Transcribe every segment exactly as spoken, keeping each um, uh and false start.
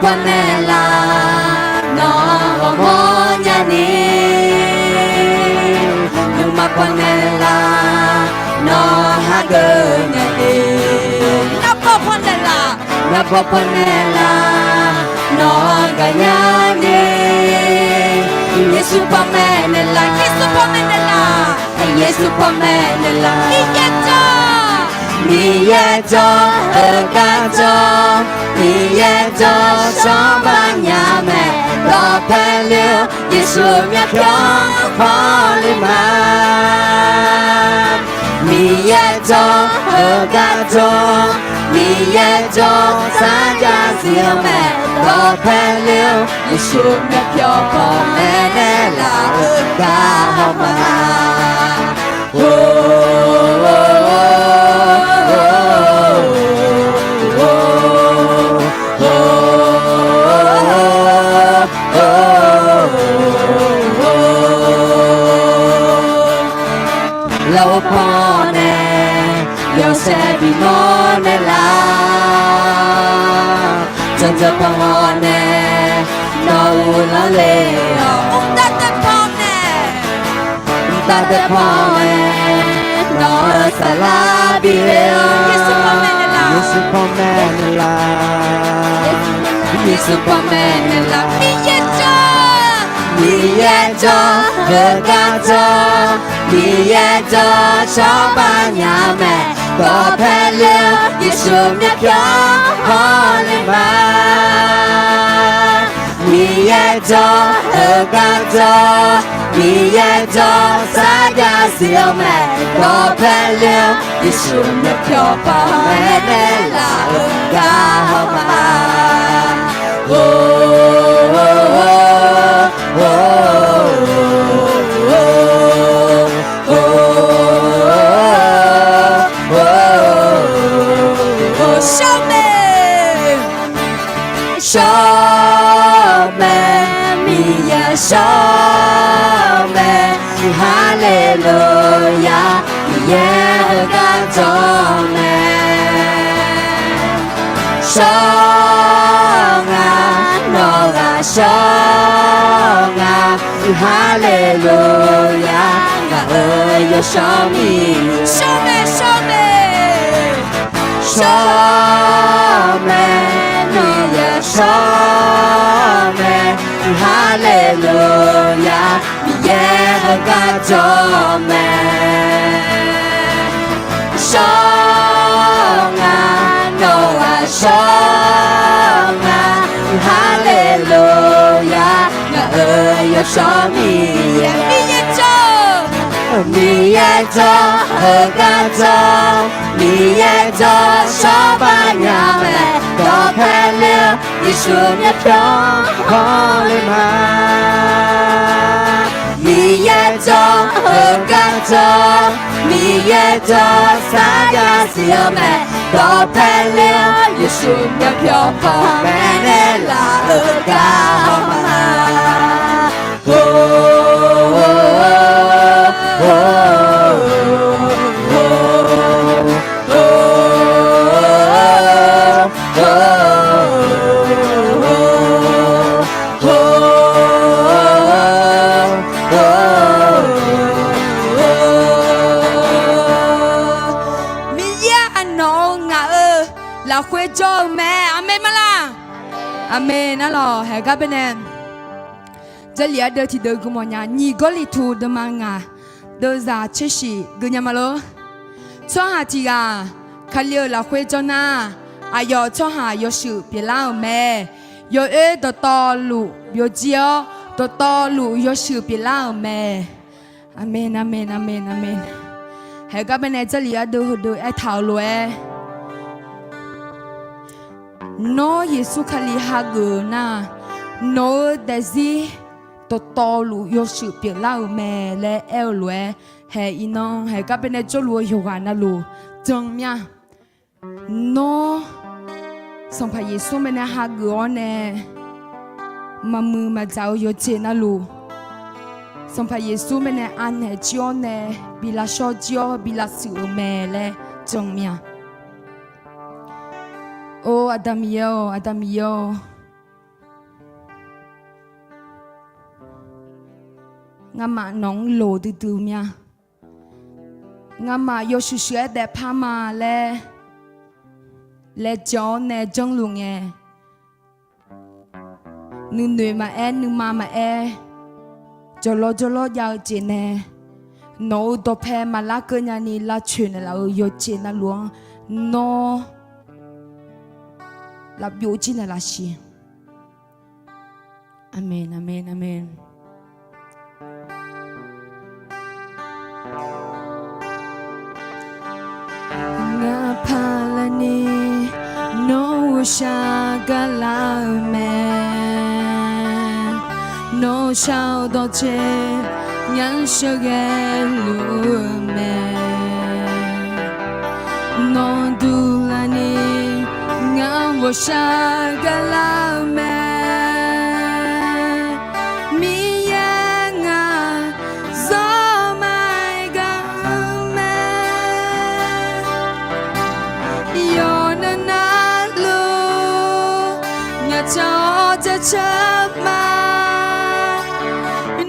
paw naeqlaf, nawq ghawqmawr nyani. Nuima paw naeqlaf, nawq hageuf nyani. Ngar paw paw naeqlaf, ngar paw paw naeqlaf, nawq gaqnya ni. Yeqsur paw mae naeqlaf, Yeqsur paw mae naeqlaf, Yeqsur paw mae naeqlaf. Miqyaer jawr, Miqyaer jawr, heugar jawr, Miqyaer jawr, shawrba nya mae. Dawqpae le-eu Yeqsur myavpyawq hawle ma. Miqyaer jawr, heugar jawr, Miqyaer jawr, sarjax zif-eu mae. Dawqpae le-eu Yeqsur myavpyawq paw mae naeqlaf-eu gar hawma. Lafkhoer paw nae yawshaef bimawr naeqlaf. Janrjanr paw nae nawq-euq lanrle-awq. Mqtav deuq paw nae, mqtav deuq paw nae nawq-euq saflar bile-awr. Yeqsur paw mae naeqlaf, Yeqsur paw mae naeqlaf. Miqyaer jawr, Miqyaer jawr, heugar jawr, Miqyaer jawr, shawrba nya mae. Dawqpae le-eu Yeqsur myavpyawq hawle ma. Miqyaer jawr, heugar jawr, Miqyaer jawr, sarjax zif-eu mae. Dawqpae le-eu Yeqsur myavpyawq paw mae naeqlaf-eu gar hawma. Shawr mae, shawr mae, Miqyaer shawr mae. Haleluya, Miqyaer heugar jawr mae. Shawr nga, nawq ghaq shawr nga. Haleluya, ngaq-euq yawshawr Miqyaer. Shawr mae, shawr mae. Shawr mae, Miqyaer shawr mae. Haleluya, Miqyaer heugar jawr mae. Shawr nga, nawq ghaq shawr nga. Haleluya, ngaq-euq yawshawr Miqyaer. Miqyaer jawr, Miqyaer jawr, heugar jawr, Miqyaer jawr, shawrba nya mae. Dawqpae le-eu Yeqsur myavpyawq hawle ma. Miqyaer jawr, heugar jawr, Miqyaer jawr, sarjax zif-eu mae. Dawqpae le-eu Yeqsur myavpyawq paw mae naeqlaf-eu gar hawma. Miqyaer aqnawq-eu ngaq-euq lafkhoer jawr-eu mae. Aqmeq ma laq? Aqmeq. Nar lawq, haeq gar bae nae Jarlif ardeuv tiqdeuv gui mawf nya. Nyiq Gawrliqtu deuvma ngaq deuvzaq tsershif gui nya ma lor. Tsawrhaq tiq ghaq Kali-euq lafkhoer jawr nar, aqyawf tsawrhaq yawshuif pyeuflar-euq mae. Yawoer dawqtawvluf byovjir-awr, dawqtawvluf yawshuif pyeuflar-euq mae. Aqmeq, aqmeq, aqmeq, aqmeq. Haeq gar bae nae Jarlif ardeuv heudeuv aertaq-euq lof-aer, Nawr Yeqsur Kali hageuf-eu nar, nawq-euq daefzir dawqtawvluf yawshuif pyeuflar-euq mae laer aer-eu lof-aer, haeq iqnan haeq gar bae nae jawrluf-eu yawqghaq navluf jan mir-a. Nawr Sanqpaq Yeqsur bae nae hageuf-awr nae maqmuiq maqdzaq-eu yawqjeq navluf, Sanqpaq Yeqsur bae nae anaeq jir-awr nae bi lavshawr jir-awr bi lavshuif-euq mae laer jan mir-a. Or Aqda Miqyaer-or, Aqda Miqyaer-or, Ngamaf nawq-anr loq duidui mya. Ngamaf yawshuif shuif-aer daefpar ma laer laejae-awr nae janrluf ngae, nuinoeq maqaer, nuima maqaer, jawqlawr jawrlawr jav-eu jeq nae, nawq-euq dawqpae maqlar keuv nyani lavcoeq naeqlaf-euq yawqjeq navluf-anr nawr lafbyov jir naeqlaf siq. Aqmeq, aqmeq, aqmeq. Ngaq paqlaqni nawr ghawqshaq gaqlar-eu mae. Nawq shaq-eu dawqtseq ngaq sheuqghae luf-eu mae. Nawq duq lafni ngaq ghawqshaq gaqlar-eu mae. Miqyaer ngaq zawr maqgaq-eu mae. Yawqnan navluf ngaq tsaq-awr jaceuq ma.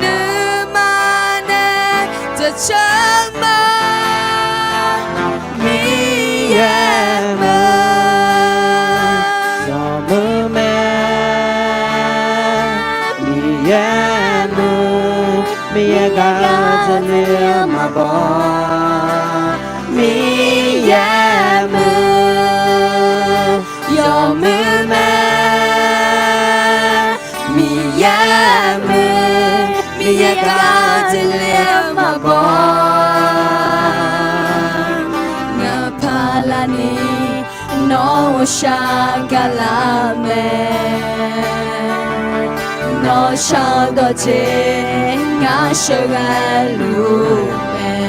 Nuima nae jaceuq ma. Miqyaer muiq, yawmuiq mae. Miqyaer muiq, Miqyaer gar-eu dzaeqle-eu maqbaw. Miqyaer muiq, yawmuiq mae. Miqyaer muiq, Miqyaer gar-eu dzaeqle-eu maqbaw. Ngaq paqlaqni nawr ghawqshaq gaqlar mae. Nawq shaq-eu dawqtseq ngaq sheuqghae luf-eu mae.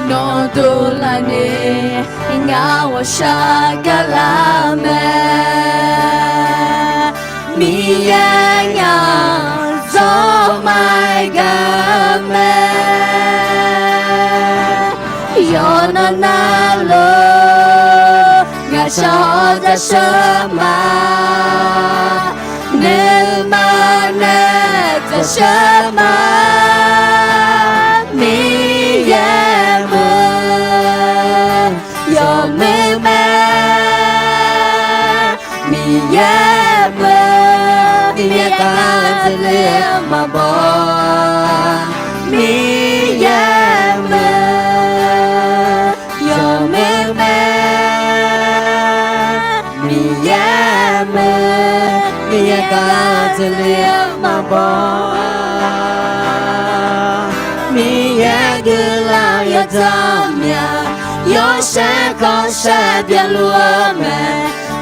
Nawq duq lafni ngaq ghawqshaq gaqlar mae. Miqyaer ngaq zawr maqgaq-eu mae. Yawqnan navluf ngaq shaq-awr jaceuq ma. Nuima nae jaceuq ma. Miqyaer muiq, yawmuiq mae. Miqyaer muiq, Miqyaer gar-eu dzaeqle-eu maqbaw. Miqyaer muiq, yawmuiq mae. Miqyaer muiq, Miqyaer gar-eu dzaeqle-eu maqbaw. Miqyaer guiqlanq yawdzanr mya, yawshaef khanqsaef byanluf-eu mae.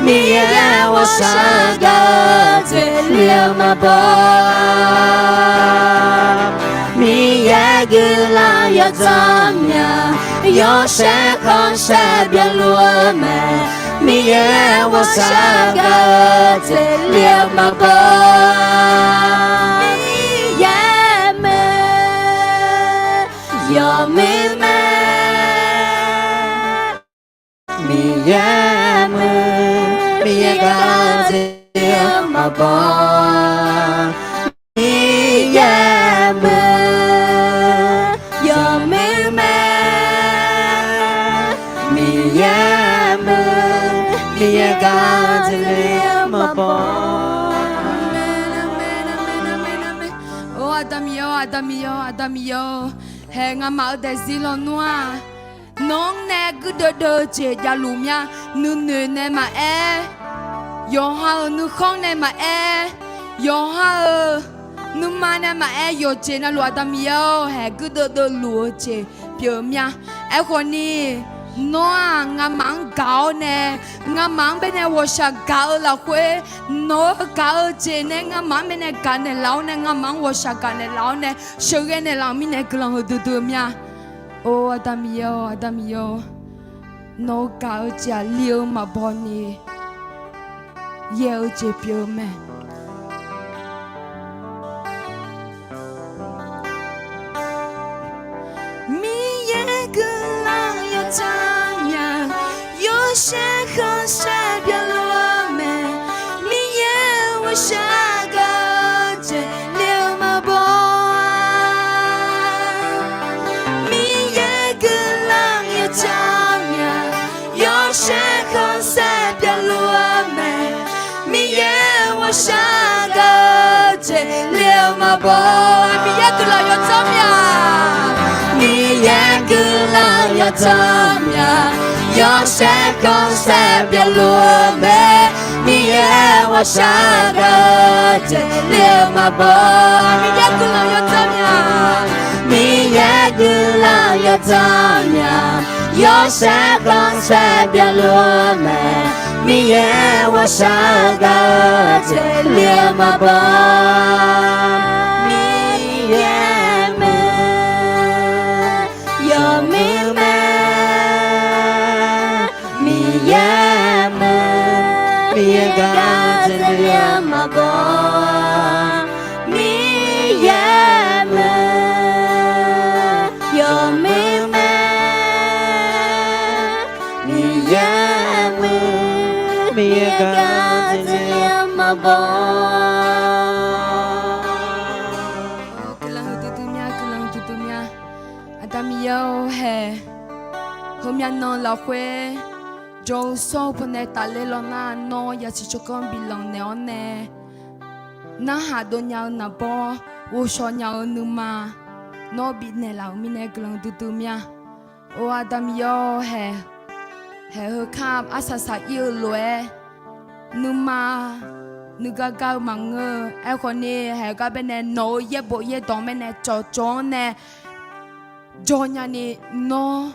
Miqyaer ghawqshaq gaq-eu dzaeqle-eu maqbaw. Miqyaer guiqlanq yawdzanr mya, yawshaef khanqsaef byanluf-eu mae. Miqyaer ghawqshaq gaq-eu dzaeqle-eu maqbaw. Miqyaer muiq, yawmuiq mae. Miqyaer muiq, Miqyaer gar-eu dzaeqle-eu maqbaw. Miqyaer muiq, yawmuiq mae. Miqyaer muiq, Miqyaer gar-eu dzaeqle-eu maqbaw. Or Aqda Miqyaer-or, Aqda Miqyaer-or, Aqda Miqyaer-or, haeq ngamaf-eu daefzir lawnmr-aq, nawq-anr nae guirdeuv deuv-eu jeq javluf mya. Nuinoeq nae maqaer, yawqha-euq nuikhanr nae maqaer, yawqha-euq nuima nae maqaer, yawqjeq navluf Aqda Miqyaer-or, haeq guirdeuv deuvluf-eu jeq pyeuf-eu mya. Aerkhawf ni, nawr-aq ngamaf-anr gaq-awr nae, ngamaf-anr baenae ghawqshaq gaq-eu lafkhoer, nawq-eu gaq-eu jeq nae ngamaf-anr baenae gaq naeqlaf-awr nae, ngamaf-anr ghawqshaq gaq naeqlaf-awr nae, sheuqghae naeqlaf-euq mirnae guiqlanq huiqdui dui-eu mya. Or Aqda Miqyaer-or, Aqda Miqyaer-or, nawq-eu gaq-eu jeq-aq li-eu maqbaw ni yaeq-eu jeq pyeuf-eu mae. Miqyaer guiqlanq yawdzanr mya, yawshaef khanqsaef byanluf-eu mae. Miqyaer ghawqshaq gaq-eu jeq li-eu maqbaw. Miqyaer guiqlanq yawdzanr mya, yawshaef khanqsaer byaqluf-eu mae. Miqyaer ghawqshaq gaq-eu jeq le-eu maqbaw. Miqyaer guiqlanq yawdzanr mya, Miqyaer guiqlanq yawdzanr mya, yawshaef khanqsaer byaqluf-eu mae. Miqyaer ghawqshaq gaq-eu jeq le-eu maqbaw. Miqyaer muiq, yawmuiq mae. Miqyaer muiq, Miqyaer gaq-eu jeq le-eu maqbaw. Miqyaer muiq, yawmuiq mae. Miqyaer muiq, Miqyaer gaq-eu jeq le-eu maqbaw. Guiqlanq huiqdui dui mya, guiqlanq huiqdui dui mya. Aqda Miqyaer-or haeq, heumyav nan lafkhoer jawr-eu shawr-eu pawnae tafler law nar, nawr yasiq tsawrganr bi lanq naeq-awr nae, narhaq dov nya-eu naqbawr, ghovshaw nya-eu nuima, nawr bifnaeq laf-euq mirnae guiqlanq huiqdui dui mya. Or Aqda Miqyaer-or haeq, haeq heu kar arsaq saq ir-eu lof-aer, nuima nuigar gar-eu maqngeur-eu. Aerkhawf ni haeq-eu gar baenae nawq-euq yaerbof yaerdawq mirnae cawqcawq-anr nae jawr nyani nawr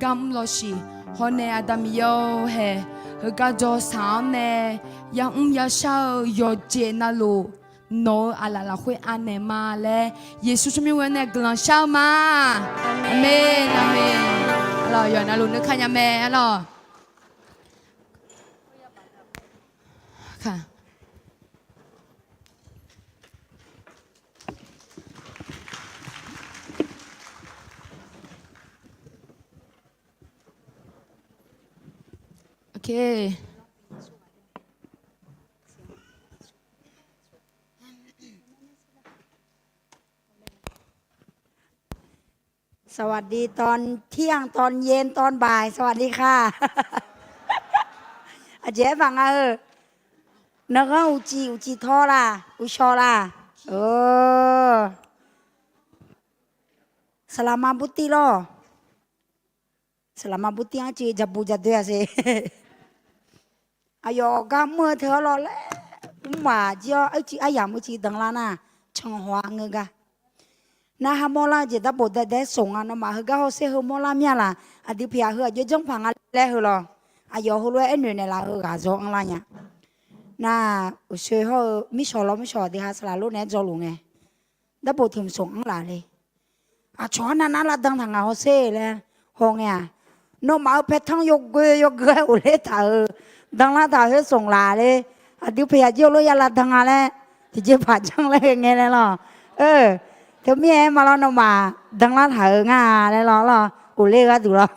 gar mr lawshiq. Hawr nae Aqda Miqyaer-or haeq, heugar jawrsaq-anr nae yamr yashar-eu yawqjeq navluf nawq-euq aqlaf lafkhoer anaeq ma laer Yeqsur tsawrmyanr ghoer nae guiqlanq shar-eu ma. Aqmeq, aqmeq. Arlawq, yawqha navluf nuikar nya mae arlawq. Sawaqdi tawq tiq-anr tawq yen tawq baeq sawaqdi kha. Aqjeq-aer maqnga-eu. Nanghanr uqcif uqcif tawr laq uqshawq laq. Saqlaq ma burtiv lawr. Saqlaq ma burtiv-anr cuiv jaqbuq jaqdoe-a siq. Aqyawf gar mr-eu teu-awr lawr laer, mrmaq jir-awr uicuiv aryamq uicuiv danlar nar, canqhaw-a ngeur gar. Narhaq mawrlar-eu jeq darbof daedae-aer soq nga. Nawmaf heugar hawsher heu mawrlar mir-a laq. Aqdui pyaq heu aqjox janrpaq nga laer heu lawr. Aqyawf heulof-aer aernoeq naeqlaf-eu ghaq zaw anrlar nya. Nar, uqshoe hawr-eu mirshawq lawr mirshawq aqdui ha saqlaq lor naeq-aer dzawluf ngae, darbof tiq mq soq anrlaf le. Aqcawq-anr navnar lavdan taq ngaq hawsher laer haw ngae-aq, nawmaf-euq paertanr yawgoe yawgeu-aer ghofler taq-euq, danlar taq khoer soq laf le. Aqdui pyaq jir-eu lof ya lavdan nga laer, tiqjeqpaq janr laer ghae ngae laer lawr. Teumirnae ma lawr nawmaf danlar taq-euq nga laer lawr lawr, ghofler-eu gharduq lawr.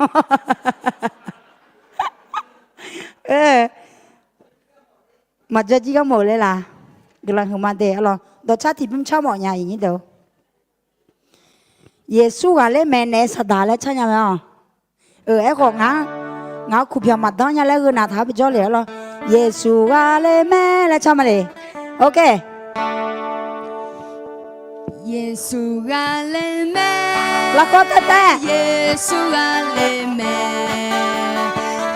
Maqjawr jir gar mawf-euq laer laq. Guiqlanq huiqma de arlawr. Dawqcar tiqbymr car mawf nya iqnyir deuq. Yeqsur ghaqler mae naef saqdaq laer car nya mae-awq. Aerkhawf ngaq-anr kuqpyaq maqdanr nya laer gheu naq taq-awr bijawr le arlawr. Yeqsur ghaqler mae laer car ma le. Yeqsur ghaqler mae. Lafkawr taev taev. Yeqsur ghaqler mae.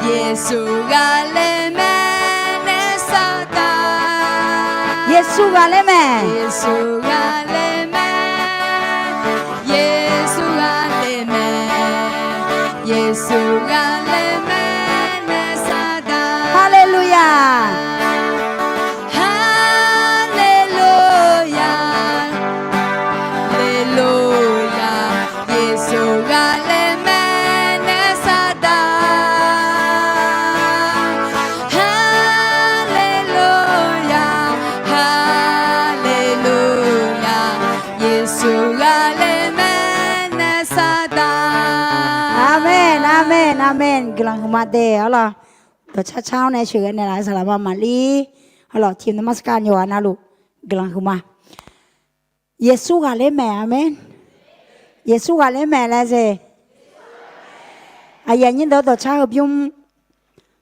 Yeqsur ghaqler mae naef saqdaq. Yeqsur ghaqler mae. Yeqsur ghaqler mae. Yeqsur ghaqler mae. Yeqsur ghaqler mae naef saqdaq. Haleluya. Haleluya. Haleluya. Yeqsur ghaqler mae naef saqdaq. Haleluya. Haleluya. Yeqsur ghaqler mae naef saqdaq. Aqmeq, aqmeq, aqmeq. Guiqlanq huiqma de arlawr. Dawqcar car-awr nae sheuqghae naeqlaf-eu saqlaq ma maqlir. Arlawr, tiq nmr marsar kar nyoq-a navluf. Guiqlanq huiqma. Yeqsur ghaqler mae, aqmeq. Yeqsur ghaqler mae laer ze. Aqyuif aqnyir deuq dawqcar heubymr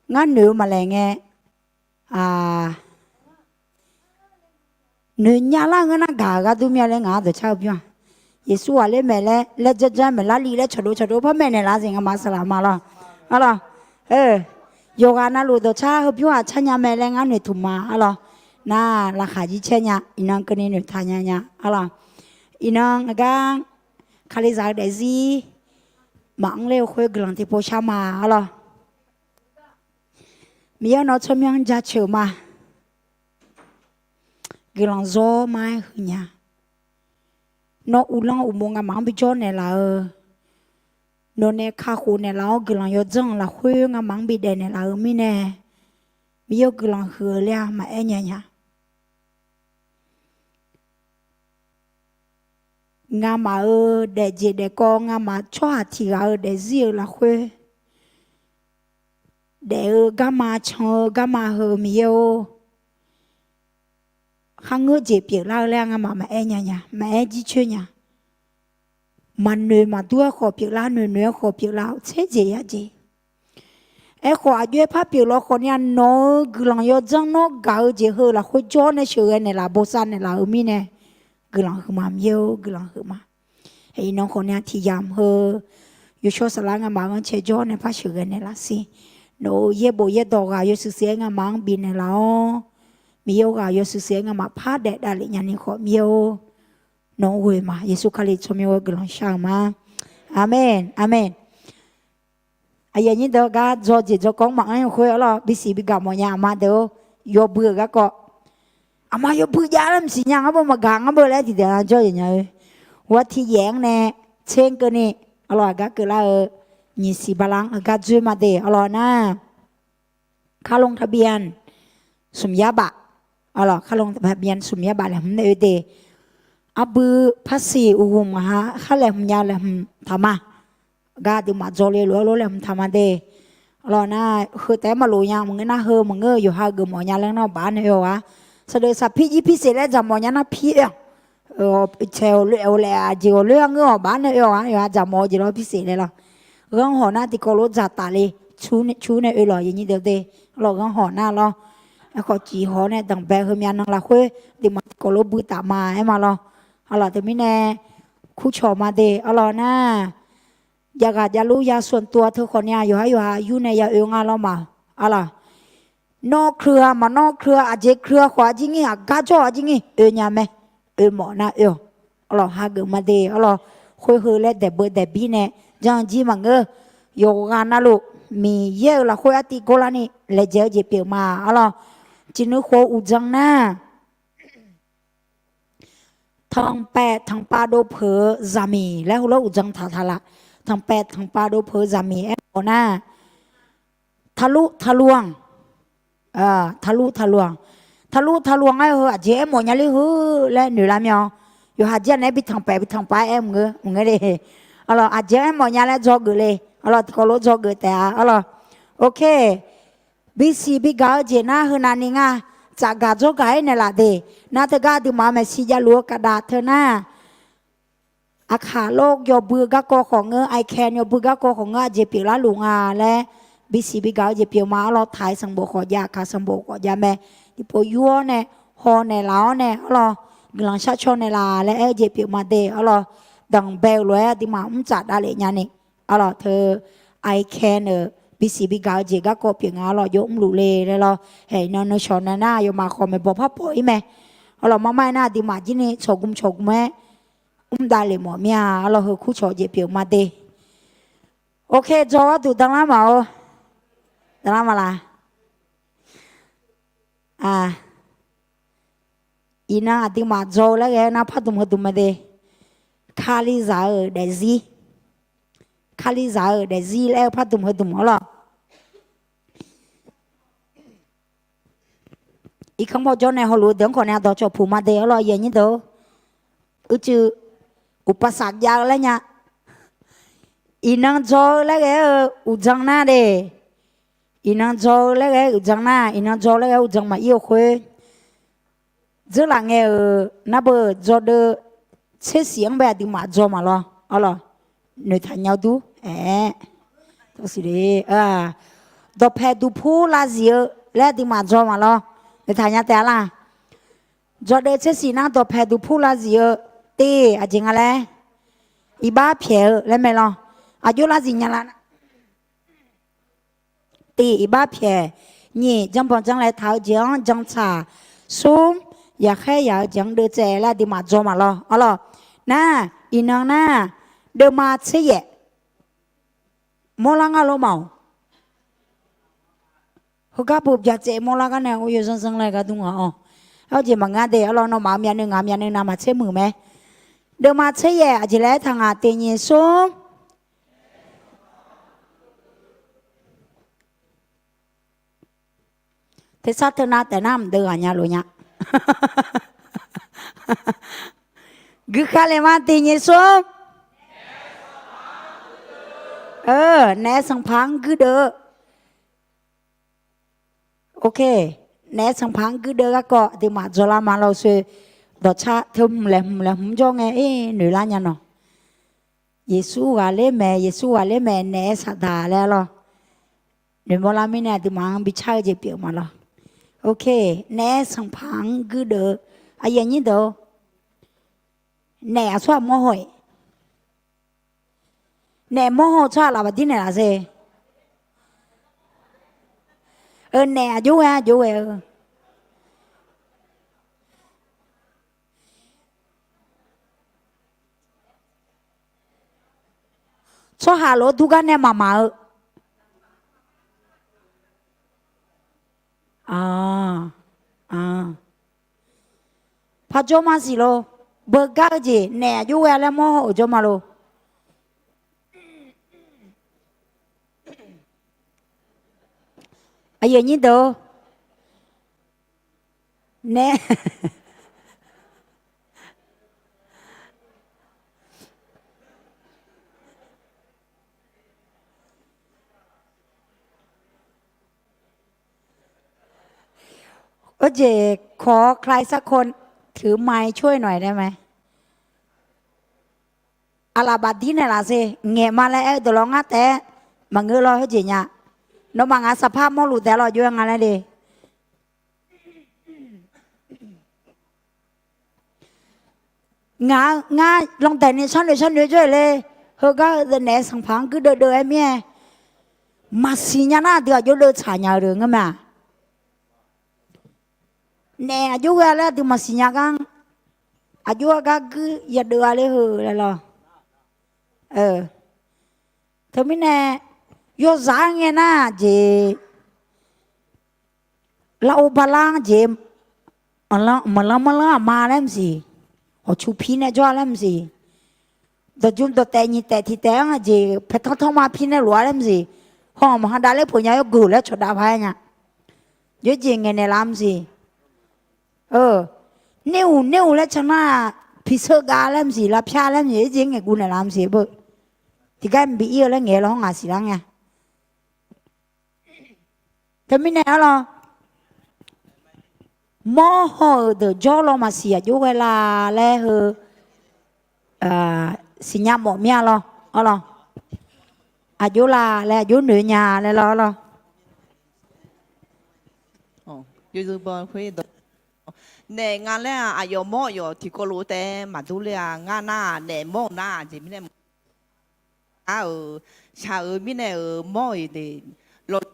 ngar noeq-eu maqlaeq ngae, noeq nya lar ngeur nar gaq-eu ghardur mir-a laer ngaq-anr dawqcar heubymr-aq. Yeqsur ghaqler maeq laer laer janrjanr maeq larli laer cawqdov cawqdov par maeqnaeq laf-eu jeq ngamaf saqlaq ma lawr. Arlawr, yawqghaq navluf dawqtsar heubymr ghaq tsarnya mae laer ngar noeqtmq ma arlawr. Nar laqkhaq jircaer nya, iqnan keuvni noeqtaq nya nya arlawr. Iqnan ngaq gar Kalizaq-eu daefzir maqanr ler-eu khoer guiqlanq tiqpov shar ma arlawr. Miqyaer nawr tsawrmyanr jaceuq ma. Guiqlanq zawr ma-aer huiq nya. Nawr uvlanr uqmov ngamaf-anr bijawr naeqlaf-eu, nawqnae kakhof naeqlaf-awr guiqlanq yawdzanr-euq lafkhoer ngamaf-anr bidaef naeqlaf-eu mirnae, Miqyaer-eu guiqlanq huiq-eu ler-a maqaer nya nya. Ngamaf-euq daefjeq daefkawv, ngamaf tsawrhaq tiq ghaq-euq daefzir-eu lafkhoer, daef-eu garma can-eu garma heu Miqyaer-or, kharngeur jeq pyeuflar-eu laer ngamaf maqaer nya nya, maqaer jircoer nya. Maqnoeq maqdur-aer khawf pyeuflar, noeqnoeq-aer khawf pyeuflar-awr tser jeq yajeq. Aerkhawf aqjox-aer par pyeuf law khawf ni-a, nawq-euq guiqlanq yawdzanr nawr gaq-eu jeq heu lafkhoer jawr nae sheuqghae naeqlaf bosav naeqlaf-euq mirnae, guiqlanq huiqma Miqyaer-or, guiqlanq huiqma. Iqnan khawf ni-a tiq yamq heu yawshawr saflar ngamaf-anr cae jawr nae par sheuqghae naeqlaf siq. Nawq-euq yaerbof yaerdawq ghaq yawshuif shuif-aer ngamaf-anr bifnaeq laf-awr, Miqyaer-or, ghaq yawshuif shuif-aer ngamaf par daef davlef nyani khawf Miqyaer-or, nawq-anr ghoe ma. Yeqsur Kali tsawrmyanr-eu guiqlanq shar-eu ma. Aqmeq, aqmeq. Aqyuif aqnyir deuq-or, gar dzaw jeq dzaw kawv-anr maqanr-eu khoer arlawr, bisiq bigaq mawfnya aqma deuq-or, yawbui-euq garkawv. Aqma yawbui jav laer mqsiq nya ngar beu maqgaq ngar beu laer tiqdeuq-anr jawr-eu nya-eu. Ghaq tiqyaef-anr nae tser keuvni arlawr aqgar keuvlar-eu nyiq siq bala-anr aqgar dzoer ma de arlawr nar. คาลงทะเบียน smq yar baf, คาลงทะเบียน smq yar baf laeqhmq nae oe de. Arbui parsiq uqghmq ngaq ha khar laeqhmq nya laeqhmq taq ma. Gar aqduimaf dzaw le lof-aer lof laeqhmq taq ma de. Arlawr nar heu taef-aer maqlof nya maqngeur nar heu maqngeur-eu yawqha geufmawf nya laer nar baf-anr nae oe-awq-a. Saqdeuf saqpir jir pirseq laer dzaqmawf nya nar pir oe-awq. Tsaeq-awq loe-awq laef aqjeq ghawqloer-anr ngeur-awq baf-anr nae oe-awq-a, yawqha dzaqmawf-eu jeq lawr pirseq laer lawr. Ghanrhawq nar tiqkawv lof dzaq taf le. Cur nae oe lawq yawnyir deuq de. Arlawr ghanrhawq nar lawr. Aerkhawf ciq hawq nae danqbae heumyav nan lafkhoer aqduimaf tiqkawv lof bui taf ma aer ma lawr. Arlawr teumirnae kurcawq ma de arlawr nar. Javghaq javluf ya ส่วนตัว teu khawf ni-a yawqhar yawqha yur nae ya oe nga lawr ma. Arlawr nawr keuv-a maqnawr keuv-a aqjeq keuv-a khawf aqjir ngir aqgar jawr aqjir ngir oe nya mae. Oe mawf nar oe-awq. Arlawr hageuf ma de arlawr. Khoer heu laer daeq beu daeq bir nae janr jir maqngeur. Yawqghaq navluf Miqyaer-euq lafkhoer artiv gor larni laejae-eu jeq pyeuf ma arlawr. Ciqnuiv khof uqdzan nar ทางแปด tanqpav dov peuq-eu zaqmiq laer heulof uqdzan taq taq laf. Tanqpav tanqpav dov peuq-eu zaqmiq aermawf nar, ทะลุทะลวง ทะลุทะลวง ทะลุทะลวง aer-eu heu aqjeq aermawf nya ler heu laer noeq lar mir-awr, yawqha jir-a naeq-aer bi tanqpav bi tanqpav aer maqngeur maqngeur le. Arlawr aqjeq aermawf nya laer dzawgeuf le. Arlawr tiqkawv lof dzawgeuf taef-a arlawr. Ok. Bisiq bigaq-eu jeq nar heunav ni nga. Tsafgaq dzawrgaq-aer naeqlaf de. Nar teugar aqduimaf-euq maeqshi javluf-eu kaqdaq teu nar, aqkaq lor yawbui garkawv khawf ngeur, aikan yawbui garkawv khawf ngeur aqjeq pyeuflar luf nga laer, bisiq bigaq-eu jeq pyeuf ma arlawr. Taq-aer sanqbof khawf jav, aqkaq sanqbof khawf jav mae. Tiqpov yur-awr nae, haw naeqlaf-awr nae arlawr, guiqlanq sharcaw naeqlaf laer aer-eu jeq pyeuf ma de arlawr. Danqbae-eu lof-aer aqduimaf mr tsaf davlef nyani arlawr teu, aikan-euq bisiq bigaq-eu jeq garkawv pyeuf nga arlawr jov mrluf le laer lawr. Haeq nan nui shawq nae nar yawmaf khawf maeqbawq parpawf-ir mae. Arlawr marmar-aer nar aqduimaf jir ni cawqgm cawqgm-aer mr davlef mawf mir-a arlawr heu kurcawq jeq pyeuf ma de. Ok, dzaw gharduq danlar maq-or. Danlar ma laf? Iqnan aqduimaf dzaw-eu laer ghae-aer nar pardmq heudmq ma de. Kalizaq-euq daefzir. Kalizaq-euq daefzir laer-eu pardmq heudmq arlawr. Irkanr bawrjawr nae hawluf-eu deuq-anr khawf nae aqdawq cawq puq ma de arlawr, aqyuif aqnyir deuq-or. Uicuiv uqpavsaq jav-eu laer nya. Iqnan dzaw-eu laer ghae-eu uqdzan nar de. Iqnan dzaw-eu laer ghae-aer uqdzan nar, iqnan dzaw-eu laer ghae-aer uqdzan maqir-eu khoer, dzeurlaf ngae-euq nar beu dzawdeuv tsersiq-anr bae aqduimaf dzaw maqlawr arlawr. Noeqtaq nya-eu dur aer. Dawqpaeq duqpur lavzif-eu laer aqduimaf dzaw maqlawr. Noeqtaq nya taef-a lar. Dzawdeuv tsersiq nar dawqpaeq duqpur lavzif-eu te aqjeq nga laer. iqbax pyaeq-eu laer mae lawr. Aqjox lar zif nya lar nar, tiq iqbax pyaeq, nyiq janrbanq janrlae taq-eu jeq-anr janrtsaq, smr yaqkhaer yaq-eu jeq-anr deuvtsaev laer aqduimaf dzaw ma lawr. Arlawr, nar, iqnan nar, deuvma tser yaef mawrlar ngar lor ma-awq. Heugar bu byacaev mawrlar gar nae or yawzanr zanr laer gar dur nga-awq. Arjeq maqngeur de. Arlawr, nawmaf-euq myavnuiv ngaq-euq myavnuiv navmaqtser muiq mae. Deuvma tser yaef aqjeq laer aertaq ngaq, tiq nyiq smr. Tersar teunav taef nar mqdeuv ghaq nya lof nya. Guiqkhar le ma, tiq nyiq smr. Naef sanqpaq-anr guirdeuv-eu. Ok, naef sanqpaq-anr guirdeuv-eu garkawv aqduimaf dzaw lar ma lawr sher. Dawqtsar teu hmq laeqhmq laeqhmq jawr ngae, noeqlar nya nawq. Yeqsur ghaqler maeq, Yeqsur ghaqler maeq, naef-aer saqdaq laer lawr. Noeqmawr lar mirnae aqduimaf-anr bi car-eu jeq pyeuf ma lawr. Ok, naef sanqpaq-anr guirdeuv-eu. Aqyuif aqnyir deuq-or, naef aqsurghaq mawrhaw-iq? Naef mawrhaw-eu tsawrhaq laf baqdir naeqlaf sher. Naef aqjox ghae aqjox ghae-eu. Tsawrhaq lof-aer dur gar nae maqmaq-eu. Paqjawr ma siq lor. Beugar-eu jeq naef aqjox ghae laer mawrhaw-euq jawr ma lor. Aqyuif aqnyir deuq-or, naef Aqjeq kawq-awr ใครสักคน ถือไมค์ช่วยหน่อยได้ไหม? Aqlaf baqdir naeqlaf sher. Ngaeq ma laer aer-eu dawqlawr ngar taef-aer maqngeur lawr. Khoerjeq nya. Nawmaf ngaq saqpar mawrluf taef-a lawr, jov-aer nga laer le. Ngaq, ngar landaeq ni sharnoeq sharnoeq jawr-euq le. Heugar-eu naef sanqpaq-anr guirdeuv deuv-aer mir-aer, maqsiq nya nar aqdui aqjox deuv tsaq nya-eu ngeur ma. Naef aqjox ghae laer aqdui maqsiq nya gar, aqjox-aer gar guir yadeuv-a ler heu laer lawr. Teumirnae yawzaq-aer ngae nar jeq, lar-or balar-anr jeq, maqlanr manrlanr aqma laer maqsiq, hawqcu pi nae jawr-a laer maqsiq, dawqjm dawqtaef nyiq taef tiq taef-anr jeq paetanr tanrma pi nae lof-a laer maqsiq, haw maqha dav ler peuq nya yawgeuf laer cawqdav paq-aer nya. Yawjeq ngaeqnaeq laf maqsiq. Ner uq ner uq laer can nar-aq, piqseur gav laer maqsiq, lavpyar laer maqsiq, yawjeq ngaeqguv naeqlaf maqsiq beu. Tiqgar maqbi ir-eu laer ngaeq-aer lawr ngaq siqlar nga. Teumirnae arlawr, mawrhaw-euq deuq jawr law maqsiq aqjox ghae la laer heu, siqnya mawf mir-a lawr. Arlawr, aqjox la laer aqjox noeq nya laer lawr arlawr. Naef nga laer-aq, aqyawf mawr aqyawf tiqkawv lof-aer taef maqdur ler-a. Ngar nar-aq, naef mawr-euq nar-aq, jeq mirnae mq, ngar-euq shaq-euq mirnae-euq mawr-iq de, lawq,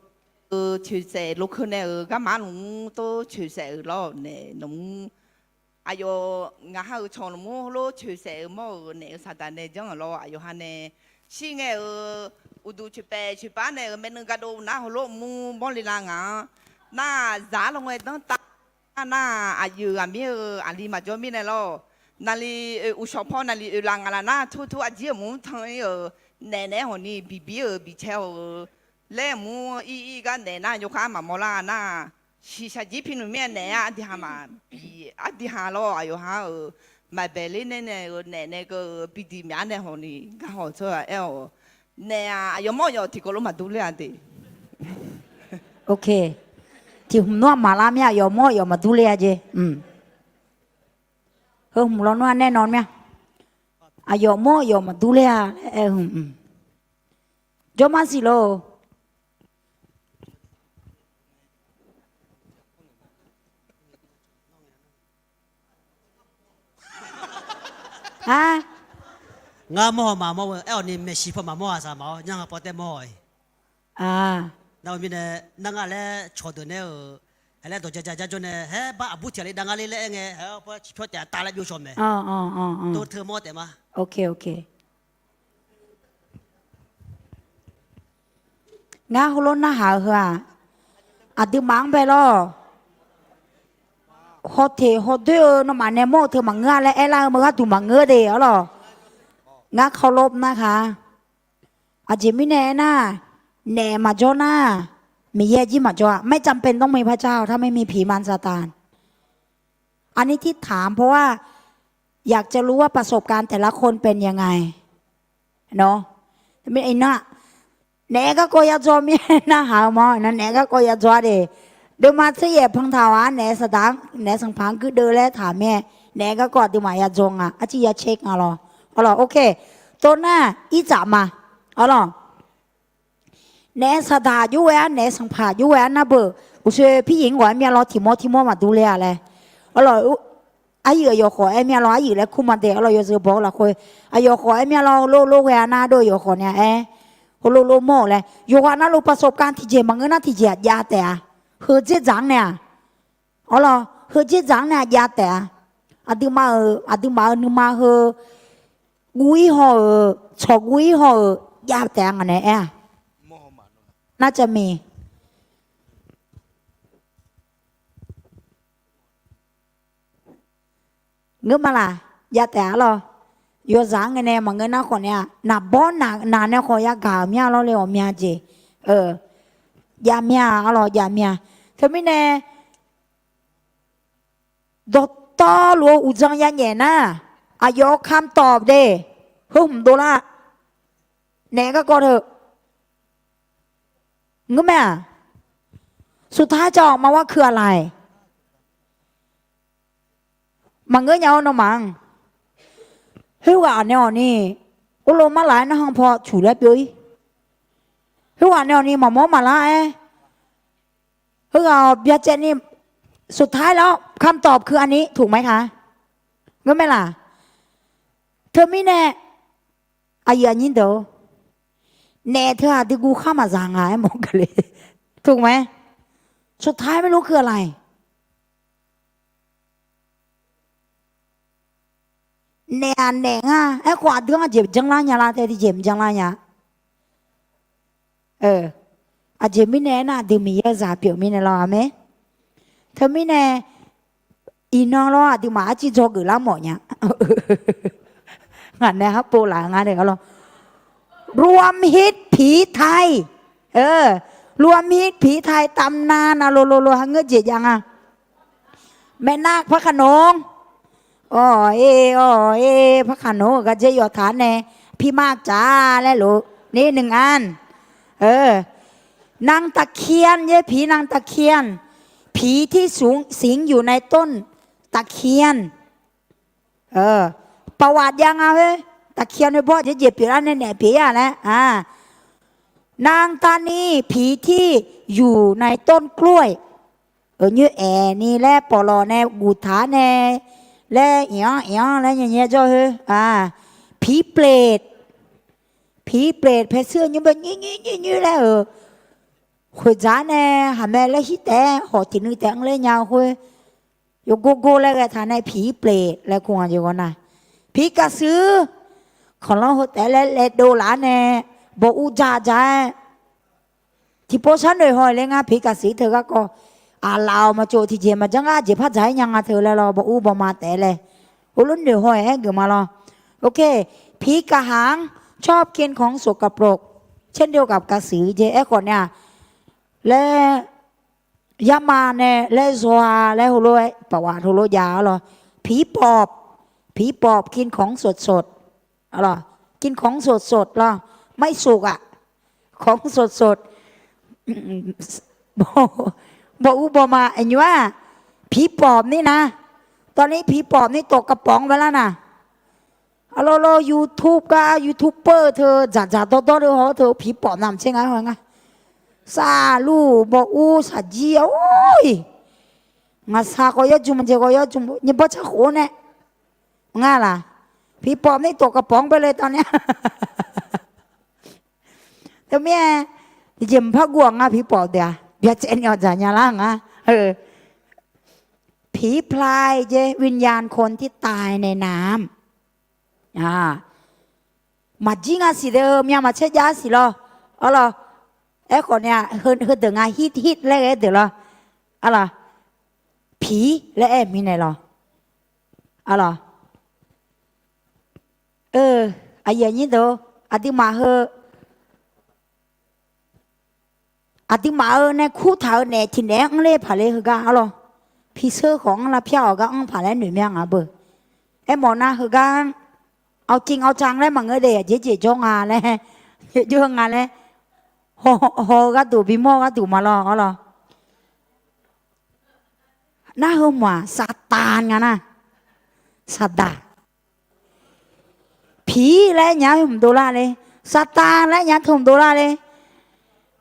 eu, coeqsaef lokeu nae-euq garma nmr tov coeqsaef-euq lawr naef nmr. Aqyawf ngaq ha-euq cawq nmr heulof coeqsaef-euq mawr-euq naef-eu saqdaq nae janr-euq lawr aqyawf ha nae shir ngae-euq uqduq coeqpaef coeqpar nae-euq maernmr gardov nar heulof mr mawr le la ngaq-anr nar-aq, zaq-ar lawngae danrtav nar-aq, aqyuif ghaq mir-eu aqli maqjawr mirnae lawr. Naqli oe uqshawq paw naqli oe laf ngaq laf nar, tur tur aqjir-euq mq mr tan ir-euq naef naeq-aer hawq ni biqbir-euq biqcae hawq-eu laer mr ir ir gar naef nar yawkhav maqmawr lar nar, shiqshaq jir pi nmr mir-aer naef-aer aqdui ha maqbi, aqdui ha lawr aqyawf ha-euq maqbae ler nae nae-euq naef nae keuv-eu bidiq myaf nae hawq ni gar hawq tsawrhaq aer-awq. Naef-aq aqyawf mawr aqyawf tiqkawv lof maqdur ler-a de. Ok. Tiq hmq nawr aqmaq lar mir-a, aqyawf mawr aqyawf maqdur ler-a jeq. Heu hmq lawnmr-a nae nawr mir-a. Aqyawf mawr aqyawf maqdur ler-a laer aer-eu hmq. Jawrmar siq lor. Ar, Ngar mawr haw maqmawr-eu aer-awq ni maeqshi paw maqmawr-a saq maqawr, nyanr ha paw taer mawr-awq-iq. Nar-eu mirnae, nar nga laer cawqdeuq nae-euq, haeq laer dawq ja ja jar jawr nae, haer bar aqbur tiq ghaq le dav nga le laer aer ngae, haeq-awr paw ciqpyawr taef-a tav laer byov shawq maeq. Dov teu mawr taef ma. Ngar heulof narhaq-eu heu-aq, aqduimaf-anr bae lawr. Hawteq hawdoer-eu nawmaf nae mawr-eu teu maqngeur-a laer aerlar-eu meuq gharduq maqngeur de arlawq. Ngar เคารพ narhaq-a. Aqjeq mirnae aernar, naef maqjawr nar, Miqyaer jir maqjawr-a. ไม่จำเป็นต้องมีพระเจ้า ถ้าไม่มีผีมารซาตาน อันนี้ที่ถามเพราะว่าอยากจะรู้ว่าประสบการณ์แต่ละคนเป็นยังไงเนาะ Naef garkawv yadzaw mir-aer narhaq-eu ma, naef garkawv yadzaw-a de. Deuvma tser yaef pan taq-awq-a, naef saqdaq-anr naef sanqpaq-anr guirdeuv laer taq mir-aer, naef garkawv aqduimaf yadzaw nga, arciv ya caer nga lawr. Awrlawq, ok. Tov nar irdzaq ma. Awrlawq, naef saqdaq jov ghae-ar, naef sanqpaq jov ghae-ar nar beuq, uqshoe piryiq-anr ghawq-aer myav lawr, tiq mawr tiq mawr maqdur le-a laer. Awrlawq, aryuif aqyawf khawf aer myav lawr, aryuif laer kur ma de. Awrlawq, yawzeu baw-eu lafkhoer, aqyawf khawf aer myav lawr, heulof lof ghae-a nar dov yawf khawf nae aer, heulof lof mawr-euq laer yawqghaq navluf ประสบการณ์ tiqjeq maqngeur nar tiqjeq-aq jav taef-a. Heu dzerdzaq-anr nae-aq, awrlawq, heu dzerdzaq-anr nae-aq jav taef-a. Aqduimaf-euq, aqduimaf-euq nuima heu guv-ir haw-euq, tsawq guv-ir haw-euq jav taef-a ngaq nae aer-a. Nar cav miq Ngeur ma laq, jav taef-a lawr. Yawzaq-anr ngae nae maqngeur nar khawf nae-aq, naqbawr naq nae khawf yagaq-euq myav lawr le-awq myav jeq. Jav myav-a lawr, jav myav. Teumirnae dawqtawvluf-eu uqdzan yanyaef nar, aqyawf-euq คำตอบ de, heu hmq dovlar. Naef garkawv teu ngeur mae-aq, สุดท้ายจะออกมาว่าคืออะไร maqngeur nya-awr nawmaf-anr, khoerghaq nae awq ni, urlov marlaf-aer narhan paw cuq laer byov-ir. Khoerghaq nae awq ni maqmawr maqlar-aer, heughaq-awq byacaevni สุดท้ายแล้ว คำตอบคืออันนี้ ถูกไหมคะ ngeur mae laq. Teumirnae aqyuif aqnyir deuq-or, naef teu aqdui guv khar maqzaq nga-aer mawf gaq le. ถูกไหม สุดท้ายไม่รู้คืออะไร Naef-aq naef nga. Aerkhawf aqdui-anr aqjeq janrlar nya lar tae tiqjeq maqjanrlar nya. Aqjeq mirnae aernar, aqdui Miqyaer-eu zaq pyeuf mirnae lawr, aqmeq. Teumirnae iqnan lawr aqduimaf arciv dzawgeuf lar mawf nya. Ngaq nae harpov laf ngar nae lawr, รวมฮิตผีไทย เออ รวมฮิตผีไทย ตำนาน navluf luf luf hangeur jeq jav nga. Maeqnav par khaqnoq, awq-e, awq-e, par khaqnoq-euq gardzer yawf taq-anr nae, pirma tsaf laer lof ni หนึ่งอัน นางตะเคียน yaer ผีนางตะเคียน ผีที่สิงอยู่ในต้นตะเคียน ปะหวาดยัง a khoer ตะเคียน khoer bawr jeq jeq pyeuflar nae naef pyeuf-ir-a laer, นางตานี ผีที่อยู่ในต้นกล้วย nyoer aeq ni laer pawqlawq nae guftaq-ar nae laer iq-anr iq-anr laer nyae nyae jawr khoer, ผีเปรต ผีเปรต paesuir-eu nymr bae nyoer nyoer nyoer nyoer laer-euq khoeqdzaq-ar nae haqmae laer shir taef-aer hawq tiq nui taef-anr ler nya-eu khoer, yawgor gor laer ghae taq nae ผีเปรต laer kur nga jeq ghawq nar, ผีกระสือ khanqlanr heu taef-aer laer laev dov laf-ar nae bawq ur ja ja-aer tiqpov sharnoeq haw-iq le ngar ผีกระสือ teu garkawv, aqlaf-awq maqtsov tiqjeq maqjanr gar jeq par dzaq-aer nya nga teu laer lawr, bawq ur bawq ma taef-aer laer, heulof noeq haw-iq aer geuf ma lawr. โอเค ผีกระหัง ชอบกินของสกปรก เช่นเดียวกับกระสือ jeq aerkhawf nae-aq, laer yarma nae laer zaw-a laer heulof-aer paqwaf heulof jav-ar lawr. ผีปอบ ผีปอบ กินของสดๆ กินของสดๆ lawr, ไม่สุกอะ ของสดๆ bawq ur bawq ma aqnymr-aq, ผีปอบนี่นะ ตอนนี้ผีปอบนี่ตกกระป๋องไปแล้วนะ Arlawr lawr YouTube gar YouTuber teu dzaqdzaq dawrdawr deu haw-awr teu ผีปอบ navmaqtser nga-aer haw nga. Saqluq bawq ur saqjir-awr-iq, ngaqshaq khawf yawjmq jeq khawf yawjmq nyiq bawr carkhof-awr nae nga laq. Piqpawf ni tof kaqpawf-anr bae le tawv nya. Teumirnae, tiqjeq mqpar guv-awq nga piqpawf deuq-aq, byacaevni awqdzaq nya lar nga. ผีพลาย jeq วิญญาณคนที่ตายในน้ำ maqjir nga siq de, heumyav maqtser jav siq lawr. Arlawr, aerkhawf nae-aq, heudeuq nga hit hit laer ghae-aer deuq lawr. Arlawr, piq laer aer-eu mirnae lawr. Arlawr, aqyuif aqnyir deuq, aqduimaf heu aqduimaf-euq nae kurtaq-euq naef tiq naef-anr anr ler paq le heugar arlawr. Piqseur khawf-anr lavpyar-awq gar anr paq laer noeq mya nga beu. Aermawf nar heugar-anr awqcif awqcaf laer maqngeur de, aqjeq jeq jawr nga laer, jeq jawr nga laer, haw-eu gharduq bimawr-eu gharduq ma lawr arlawr. Nar heu mawf-aq Saqtaq nga nar. Saqdaq. Piq laer nya-anr teu mqdov lar le. Saqtaq laer nya-anr teu mqdov lar le.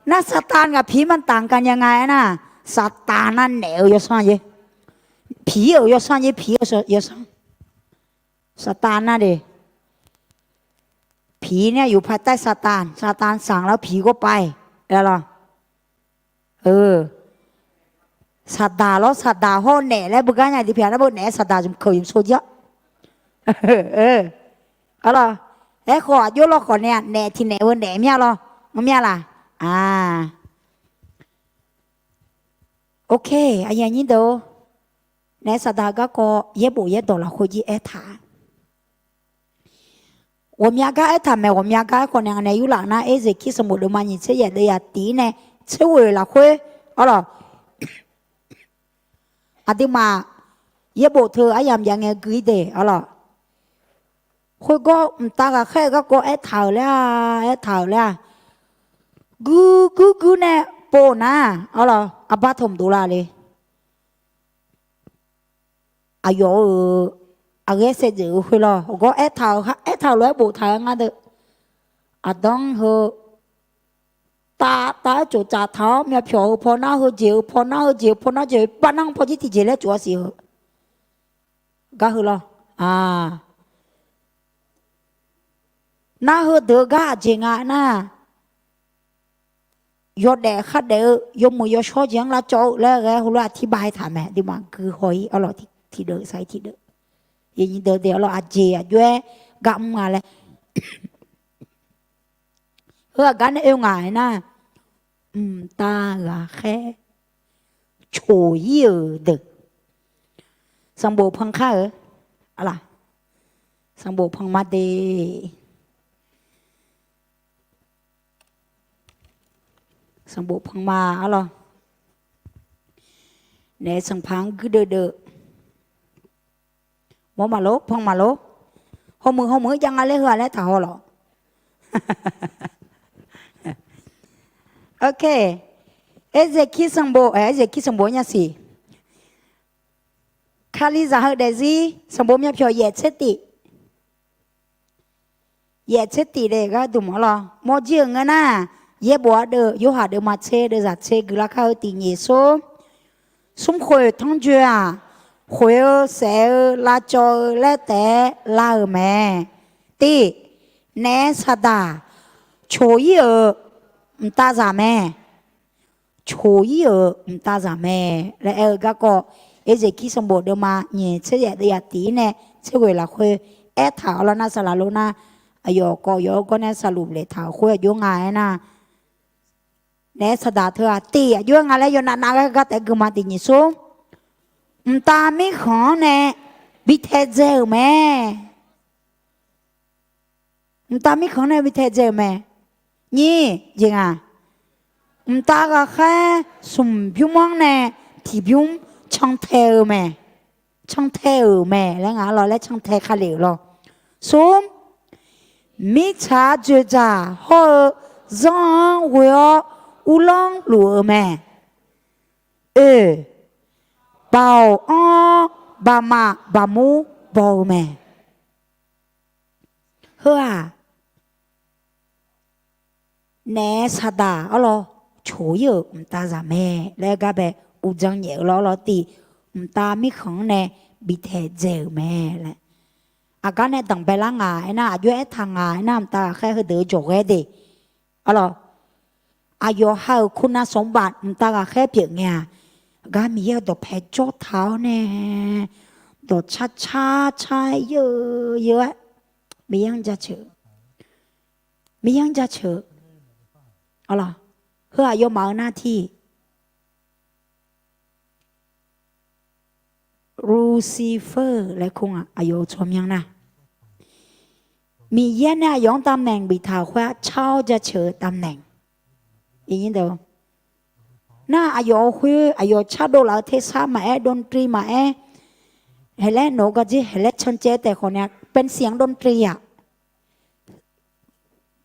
Nar Saqtaq ngaq piq maqtaq ka nya nga aernar, Saqtaq nar naef-euq yawsanr-a jeq. Piq-euq yawsanr jeq, piq-euq yawsanr. Saqtaq nar de. Piq nae yuf paq taer Saqtaq, Saqtaq sanq lar piq ghawr pav-aer lawr. Saqdaq lawr, Saqdaq hawr naef laer beugar nya diq pyaeq nar beu naef-aer Saqdaq zmq keuq zmq so jir-awr. Arlawr, aerkhawf aqjox lawr khawf nae-aq naef tiq naef-eu naef mya lawr, mr mya laq? Ok, aqyuif aqnyir deuq-or, naef Saqdaq garkawv yaerbof yaerdawq lafkhoer jir aertaq-a. Ghawqmya gar aertaq mae, ghawqmya gar aerkhawf nae nga nae yurlaf nar, Erzeqkir sanqbof deuvma nyiq tser yaef deuv yaf tiq-ir nae tser ghoeq lafkhoer, arlawr, aqduimaf yaerbof teu aryamq jav ngae gui-ir de arlawr. Khoergar mqtav ghaqkhaer-eu garkawv aertaq-euq laer-a, aertaq-euq laer-a, guir guir guir nae pov nar, arlawr, arbar teu mqdov lar le. Aqyawf-euq aqghaer saevdzeuf-eu khoer lawr, hawqgawr aertaq-euq, aertaq-euq lof-aer boftaq-eu ngar deuq. Aqdanr heu tav tav-aer tsoftsaf taq-awr myavpyawq heu paw nar, heujeq heu paw nar, heujeq heu paw nar, jeq heu paw nar, paw jir tiqjeq laer tsov-awr siq heu. Gar heu lawr. Nar heudeuq-eu gar aqjeq nga nar, yawdaef khardaef-eu yawmuiq yawshawr jeq-anr lavcawv-eu laer ghae heulof-aer tiqbav-aer taq mae, aqduimaf gui haw-ir arlawr, tiqdeuq sar-ir tiqdeuq. Yaqnyir deuq de arlawr, aqjeq aqjox-aer gar mr nga laer. Heu-aq gar nae oe ngaq-aer nar, mqtav ghaqkhaer coq-ir-euq deuq, sanqbof pan khar-eu, arlawr, sanqbof pan ma de. Sanqbof pan ma arlawr. Naef sanqpaq-anr guirdeuv deuv. Mawr maqlor, pan maqlor. Hawmuiq hawmuiq-anr jav nga laer heu-aq laer taqhaw lawq. Ok. Erzeqkir sanqbof, Erzeqkir sanqbof nya siq. Kalizaq heu daefzir sanqbof myavpyawq yaef tser tif. Yaef tser tif le gharduq mawr lawr. Mawr jir-euq ngeur nar, yaerbof ardeuv, Yorhaq deuvma tser deuvzaq tser guiqlar kar-eu tiq nyiq smr. Smrkhoeq tanrjoe-aq, khoeq-eu saef-eu lavcawv-eu laer taef-aer lar-euq mae. Tif, naef saqdaq coq-ir-euq mqtav zaq mae. Coq-ir-euq mqtav zaq mae laer aer-eu garkawv, Erzeqkir sanqbof deuvma nyiq tser yaef deuv yaf tif-ir nae tser ghoeq lafkhoer aertaq-awr lawr nar, saqlaq lor nar, aqyawf kawv yawf-eu gawr nae saqluf laeqtaq-euq khoer aqjox nga aernar, naef saqdaq teu-aq tif aqjox-aer nga laer yawnav nav ghae gar taef-aer guima tiq nyiq smr. Mqtav mirkhanq-anr nae bi taedzae-euq mae. Mqtav mirkhanq-anr nae bi taedzae-euq mae. Nyir jeq nga, mqtav ghaqkhaer smq bymr-anr nae tiq bymr cantae-eu mae. Cantae-euq mae laer ngaq-anr lawr laer cantae ka lef-euq lawr. Smr, mirtsaq dzoeqdzaq hawr-eu zanr-anr ghoe-awr uvlanr luf-eu mae. Oe, baoq anr-awr baqmaf baqmur baw-eu mae. Heu-aq, naef saqdaq arlawr, coq-ir-euq mqtav zaq mae laer gar bae, uqdzan nyaef-eu lawr lawr tif, mqtav mirkhanq-anr nae bi taedzae-euq mae laer. Aqgar nae danqbae lar ngaq aernar, aqjox aertaq ngaq aernar, mqtav ghaqkhaer heudeuq-eu jawq ghae de. Arlawq, aqyawf ha-euq คุณสมบัติ mqtav ghaqkhaer pyeuf ngae-aq, gar Miqyaer-euq dawqpae jawr taq-awr nae, dawqcar car car-aer yeu yeu-aer, Miqyaer-anr jaceuq, Miqyaer-anr jaceuq. Arlawq, heu aqyawfmaf-euq nar tiq Lucifer laer kur nga, aqyawf-euq tsawrmyanr nar. Miqyaer nae aqyawf-anr ตำแหน่ง biftaq-euq khoer-aq, car-awr jaceuq-eu ตำแหน่ง. Nar, aqyawf-euq khoer aqyawf cardov laf-eu tersar maqaer, ดนตรี maqaer, haeqlaer noeq-eu gardzer haeqlaer cancaev taef khawf nae, เป็นเสียงดนตรี-aq,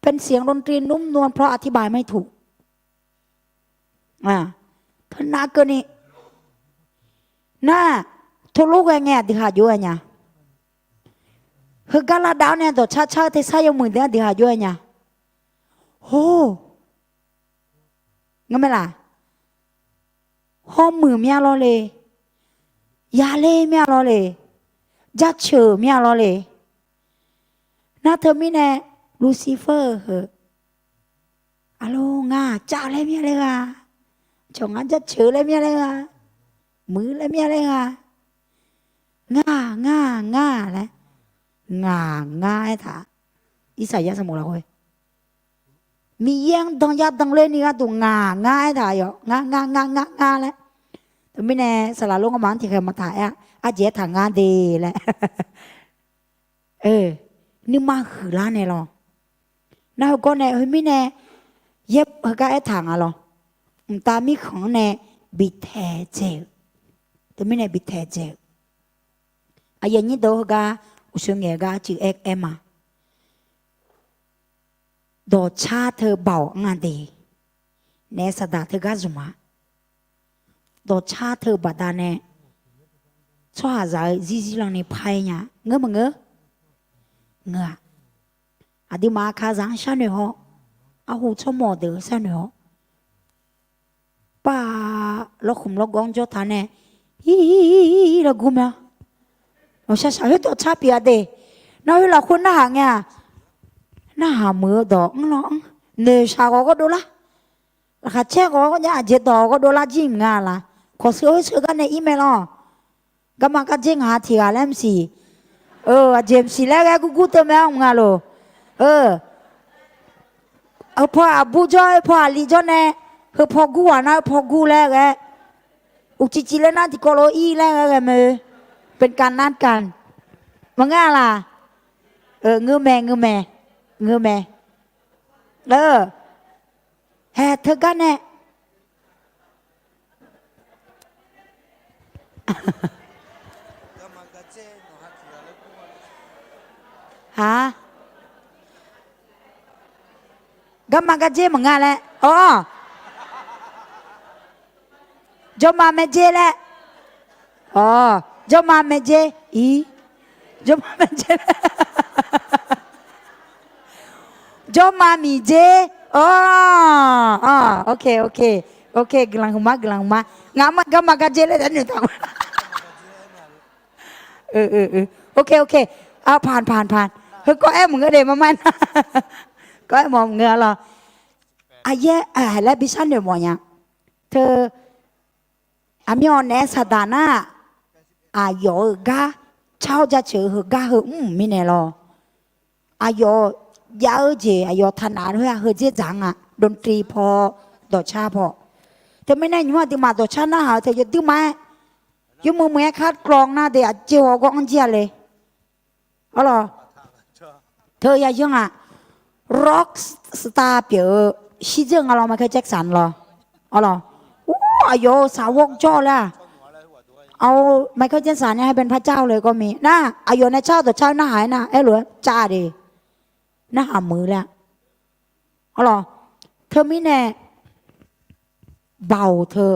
เป็นเสียงดนตรีนุ่มนวล เพราะอธิบายไม่ถูก. Teunav keuvni, nar, teulof ghae ngae aqdui haq jov-aer nya. Heugar lavdav-awr nae dawqcar car-eu tersar yawmuiq deuq aqdui haq jov-aer nya. Hor, ngeurmae laf, hawmuiq mir-a lawr le, yaler mir-a lawr le, jaceuq mir-a lawr le. Nar teumirnae, Lucifer-euq heu, aqlor ngar-aq cav laer mir-a laer gha, cawq ngar jaceuq laer mir-a laer gha, muiq laer mir-a laer gha, ngar ngar ngar laer, ngaq ngar aertaq. Irsaqyar sanqbof lafkhoer, Miqyaer-anr dan yar dan ler ni gharduq ngaq ngar aertaq yawf, ngar ngar ngar ngar ngar laer. Teumirnae saqlaq lor ngamaf-anr tiqkhaeq maqtaq aer-a, aqjeq aertaq ngar de laer. Nuima huiqlar nae lawr. Nar heugawr nae heumirnae, yaer heugar aertaq nga lawr. Mqtav mirkhanq-anr nae bitaeq dzaeq-euq. Teumirnae bitaeq dzaeq-euq. Aqyuif aqnyir deuq-or, heugar uqshoe ngaeq-eu gar arcuiv aer aer ma. Dawqcar teu baoq-anr-a de. Naef saqdaq teugar zmq-a. Dawqcar teu baqdanae tsawrhaqzaq-eu zirzir lanni par-aer nya. Ngeur maqngeur? Ngeur-aq. Aqduimaf aqkaqzaq-anr sharnoeq haw. Arhu tsawrmawq deuq-eu sharnoeq haw. Par-a, lawkhmq lawrgawv-anr jawr taq nae, ir ir ir ir laer gur mae-a. Aqshaq shaq khoer dawqcar pyeuf-a de. Nar khoer lafkhoer narhaq ngae-aq, narhaq muiq-eu dawq-anr lawr-anr, noeqshaq ghawq gawrdov lar. Laqkhaq caer ghawq gawr nya, aqjeq dawq ghawrdov lar jir mq nga laq. Kawqshuif khoer sheugar nae ir mae lawr. Garma gardzer ngaq-a tiq ghaq laer mqsiq. Aqjeq mqsiq laer ghae gurgur teu mae-anr mq nga loq. Heu paw aqbur jawr, heu paw aqli jawr nae, heu paw gur ghaq nar heu paw gur laer ghae. Uqcif cif laer nar tiqkawv lof-aer ir laer ghae ghae mae. เป็นการนัดกัน maqngeur-a laq. Ngeur mae, ngeur mae, ngeur mae. Hae teugar nae Aq, garma gardzer maqnga laer. Awr, jawrma maerdzer laer. Awr, jawrma maerdzer. Iq, jawrma maerdzer laer. Jawrma miqdzer. Awr, awr, ok, ok, ok, guiqlanq huiqma, guiqlanq huiqma. Ngaq-anr ma garma gardzer laer taef noeqtaq. Ok, ok, paq paq paq. Heukawv aer maqngeur de, mar mar nar. Kawv aer mawf maqngeur-a lawr. Aqyaer laer bi sharnoeq mawf nya. Teu, aqmyan naef saqdaq nar, aqyawf-euq gar car-awr jaceuq-eu heugar heu mr-euq mirnae lawr. Aqyawf jav-eu jeq aqyawf taqnaf-eu khoer-aq, heudzer dzaq-anr-a, ดนตรี paw, dawqcar paw. Teumirnae nymq-mr aqduimaf dawqcar narhaq-eu teu yawduir ma-aer, yawmuiq muiq-aer kar kawv nar de, aqjeq ghawqgawr anr jir-a le. Arlawq, teu yayanr-aq, rock star pyeuf-eu shirdzeur nga lawr, Michael Jackson lawr. Arlawq, aqyawf-euq saqwar jawr laer-aq, Michael Jackson nae ให้เป็นพระเจ้าเลยก็มี nar, aqyawf nae car-eu dawqcar-eu narhaq-aer nar, aerlof-aer car de. Narhaq muiq laer-a. Arlawq, teumirnae baoq teu,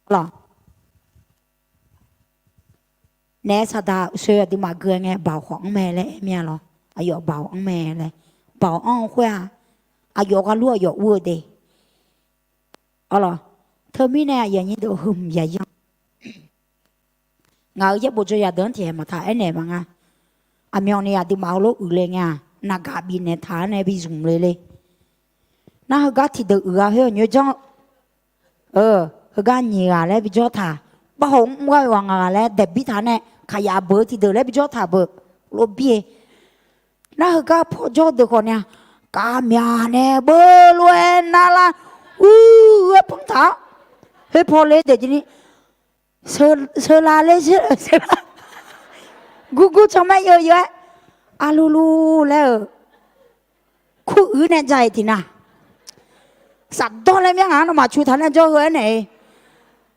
arlawq, naef saqdaq uqshoe aqduimaf gui-a ngae, baoq khawf anr mae laer aer mir-a lawr. Aqyawf baoq anr mae laer. Baoq anr-eu khoer-aq, aqyawf gharlur aqyawf ur-eu de. Arlawq, teumirnae aqyuif aqnyir deuq heu hmq yayanr. Ngaq-euq yaerbof jawr yadeuq-anr tiqhaeq maqtaq aernaeq ma nga. Aqmyanni aqduimaf heulof uiqle ngae-aq, naqgaq bifnaeq taq-anr nae bi zmq le le. Nar heugar tiqdeuq uiq-a khoer nyoer janr-eu, heugar nyiq ghaq laer bi jawr taq. Bar haw mr ghaq-eu ghaq ngaq ghaq laer daeq bir taq nae, kaqyaf beuq-eu tiqdeuq laer bi jawr taq beuq. Lof bir-e. Nar heugar paw jawr-eu deuq khawf ni-a, kavmyaq nae beu lof-aer narlar, ur-aer panr taq-awr, khoer paw le daeq jeq ni, sheu la ler, gurgur canmaer yeu yeu-aer, arlulu laer-euq, kur uiq nae ja-iq tiqnan, safdawr laer myanr ngaq-anr nawmaf cu taq nae jawr-eu aernaeq-e.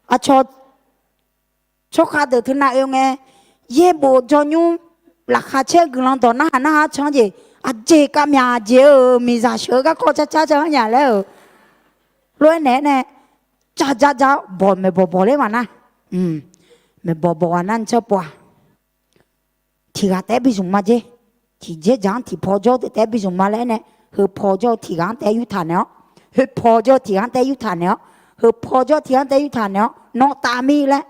Aqcawq tsawrkhav deuq teunav oe ngae, yaerbof jawrnymr laqkhaq caer guiqlanq dawq narhaq narhaq-anr can jeq, aqjeq kavmyaq jeq-euq miqzaq sheuq-eu garkawv car car car-anr nya laer-euq, lof-aer naeq-aer nae, ja ja ja-awr bawq maeqbawq bawq ler maqnar, maeqbawq bawq ghaq nar ncawr pov-aq, tiqghaq taef-aer bi zmq ma jer. Tiqjeq dzaq-anr tiqpaw jawr-eu taef-aer bi zmq ma laer aernae, heu paw jawr-eu tiqghaq-anr taef-aer yurtaq naeq-awr, heu paw jawr-eu tiqghaq-anr taef-aer yurtaq naeq-awr, heu paw jawr-eu tiqghaq-anr taef-aer yurtaq naeq-awr, nawr taf mir laer,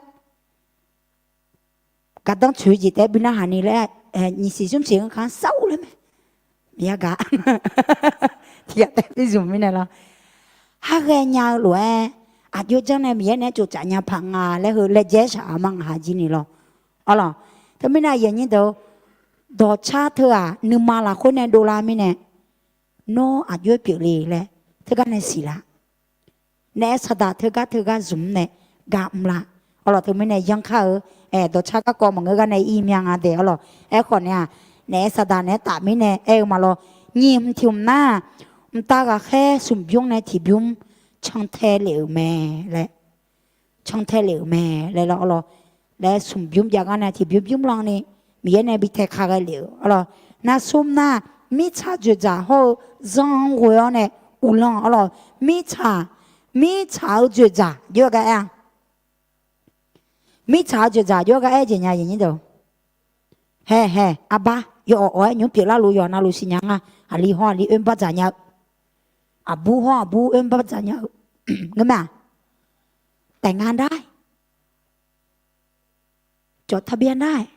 gardanr tsoeq-eu jeq taef-aer bi narhaq ni laer, nyiq siq smr siq-anr ka-anr sar-ur laer mae. Miqya gaq, tiqghaq taef-aer bi zmq mirnae lawr. Har ghaenya-eu lof-aer, aqjox janr nae Miqyaer nae-aer tsoftsaf nya paq nga laer heu laejae shaq-aq ma ngaq ha jir ni lawr. Arlawq, teumirnae aqyuif aqnyir deuq-or, dawqcar teu-aq nuima lafkhoer nae dovlar mirnae, nawr aqjox-aer pyeufle laer teugar nae siqlar. Naef saqdaq teugar teugar zmq-anr nae gar mrlar. Arlawq, teumirnae yanr kar-eu, aer, dawqcar garkawv maqngeur gar nae ir mya nga daeq arlawq. Aerkhawf nae-aq, naef saqdaq naeq-aer taf mirnae aer-eu ma lawr. Nyiq hmq tiq hmq nar, mqtav ghaqkhaer smq bymr nae tiq bymr cantae lef-euq mae laer, cantae lef-euq mae laer lawr arlawq. Laer smq bymr jav gar nae tiq bymr bymr lan ni, Miqyaer nae bi tae ka ghae lef-euq arlawq. Nar smr nar, mirtsaq dzoeqdzaq hawr-eu zanr-anr ghoe-awr nae uvlanr arlawq. Mirtsaq, mirtsaq-eu dzoeqdzaq jov-aer gar aer-a. Mirtsaq-eu dzoeqdzaq jov-aer gar aer jeq nya aqyuif aqnyir deuq. Hae hae, arbar yawawq awq-aer nymr pyeuflar luf yawq navluf siqnya nga. Aqli hawr aqli oerbar dzaq nya-eu, aqbur hawr aqbur oerbar dzaq nya-eu, ngeurma-aq, taef nga nar-aer, cawqtaq bya nar-aer,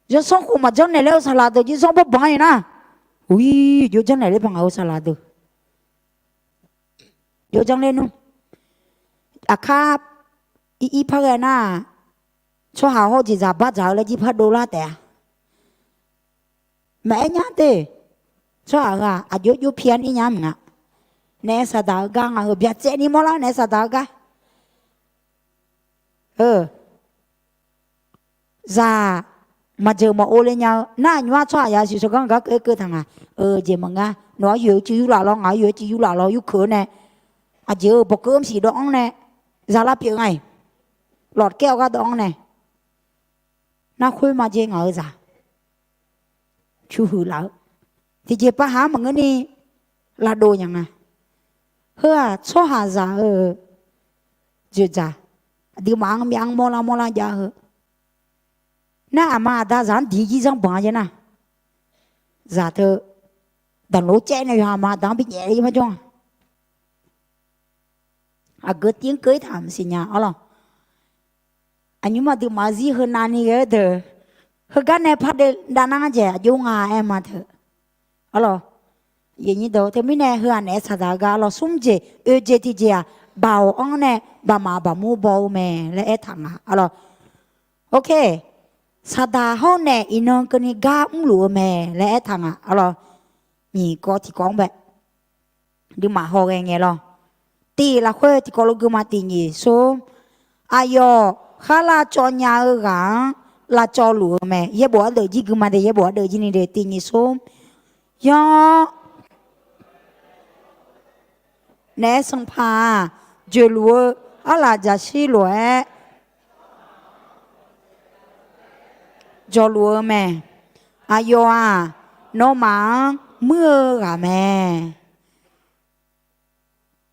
yawsanr khof maqjanr naeq ler-eu saqlaq deuq jir zanr barbanq-ir nar, uir jov janr naeq ler paq ngaq-eu saqlaq deuq, jov janr ler nmr. Aqkar ir ir par ghae nar-aq, tsawrhaq hawr jeqzaq bardzaq-eu laer jir par dovlar taef-a. Maqaer nya de. Tsawrhaq heu-aq aqjox jov pi-anr ir nya mq nga. Naef saqdaq-eu gar ngaq heu byatsaev ni mawrlar naef saqdaq-eu gar. Eu, zaq maqjeuq maqov le nya-eu nar, aqnymr-ar tsawrhaq ya siqsawq ganr gar keuv-aer keuv taq nga. Eu, jeq maqnga. Nawq-ar yoeq-eu cuiv yurlaf lawr, ngaq-ar yoeq-eu cuiv yurlaf lawr, yurkeuv-awr nae, aqjeq-eu bawqkeuv mr siq dawv-anr nae, zaq lavpyeuf nga-iq, lawqkaer-awr gar dawv-anr nae, nar khoer ma jeq ngaq-eu zaq cu huiq laf-eu tiqjeq pavhaq-anr maqngeur ni lavdov nya nga. Heu-aq tsawrhaqzaq-eu dzoeqdzaq, aqduimaf-anr myav-anr mawrlar mawrlar jav heu. Nar aqma aqda zaq-anr diq jir zanr banq-a jaer nar, zaq teu daqlof caev nae yawqha aqma aqda-anr binyaef-ir par jawr-a. Aqgeu tiv-anr keuv-ir taq maqsiq nya arlawq. Aqnymr aqduimaf zir heu navni ghae-aer deuq, heugar nae par deuvdav nar jaeq aqjox nga aer ma teu. Arlawq, teumirnae heu-aq naef saqdaq-eu gar arlawq, smr jeq oe jeq tiqjeq-aq, baoq-anr nae baqmaf baqmur baw-eu mae laer aertaq nga arlawq. Ok, saqdaq hawr naef iqnan keuvni gar mrluf-eu mae laer aertaq nga arlawq. Nyiq kawv tiqkawv-anr bae, nuima haw ghae ngae lawr. Tiq lafkhoer tiqkawv lof gui ma, tiq nyiq smr. Aqyawf khar lavcawv nya-eu ghaq-anr lavcawv luf-eu mae. Yaerbof ardeuv jir gui ma de, yaerbof ardeuv jir ni de, tiq nyiq smr. Yanr-awr naef sanqpaq-aq, joeqluf-eu arlaf jaqshir lof-aer jawqluf-eu mae. Aqyawf-aq, nawmaf-anr muir-eu ghaq mae.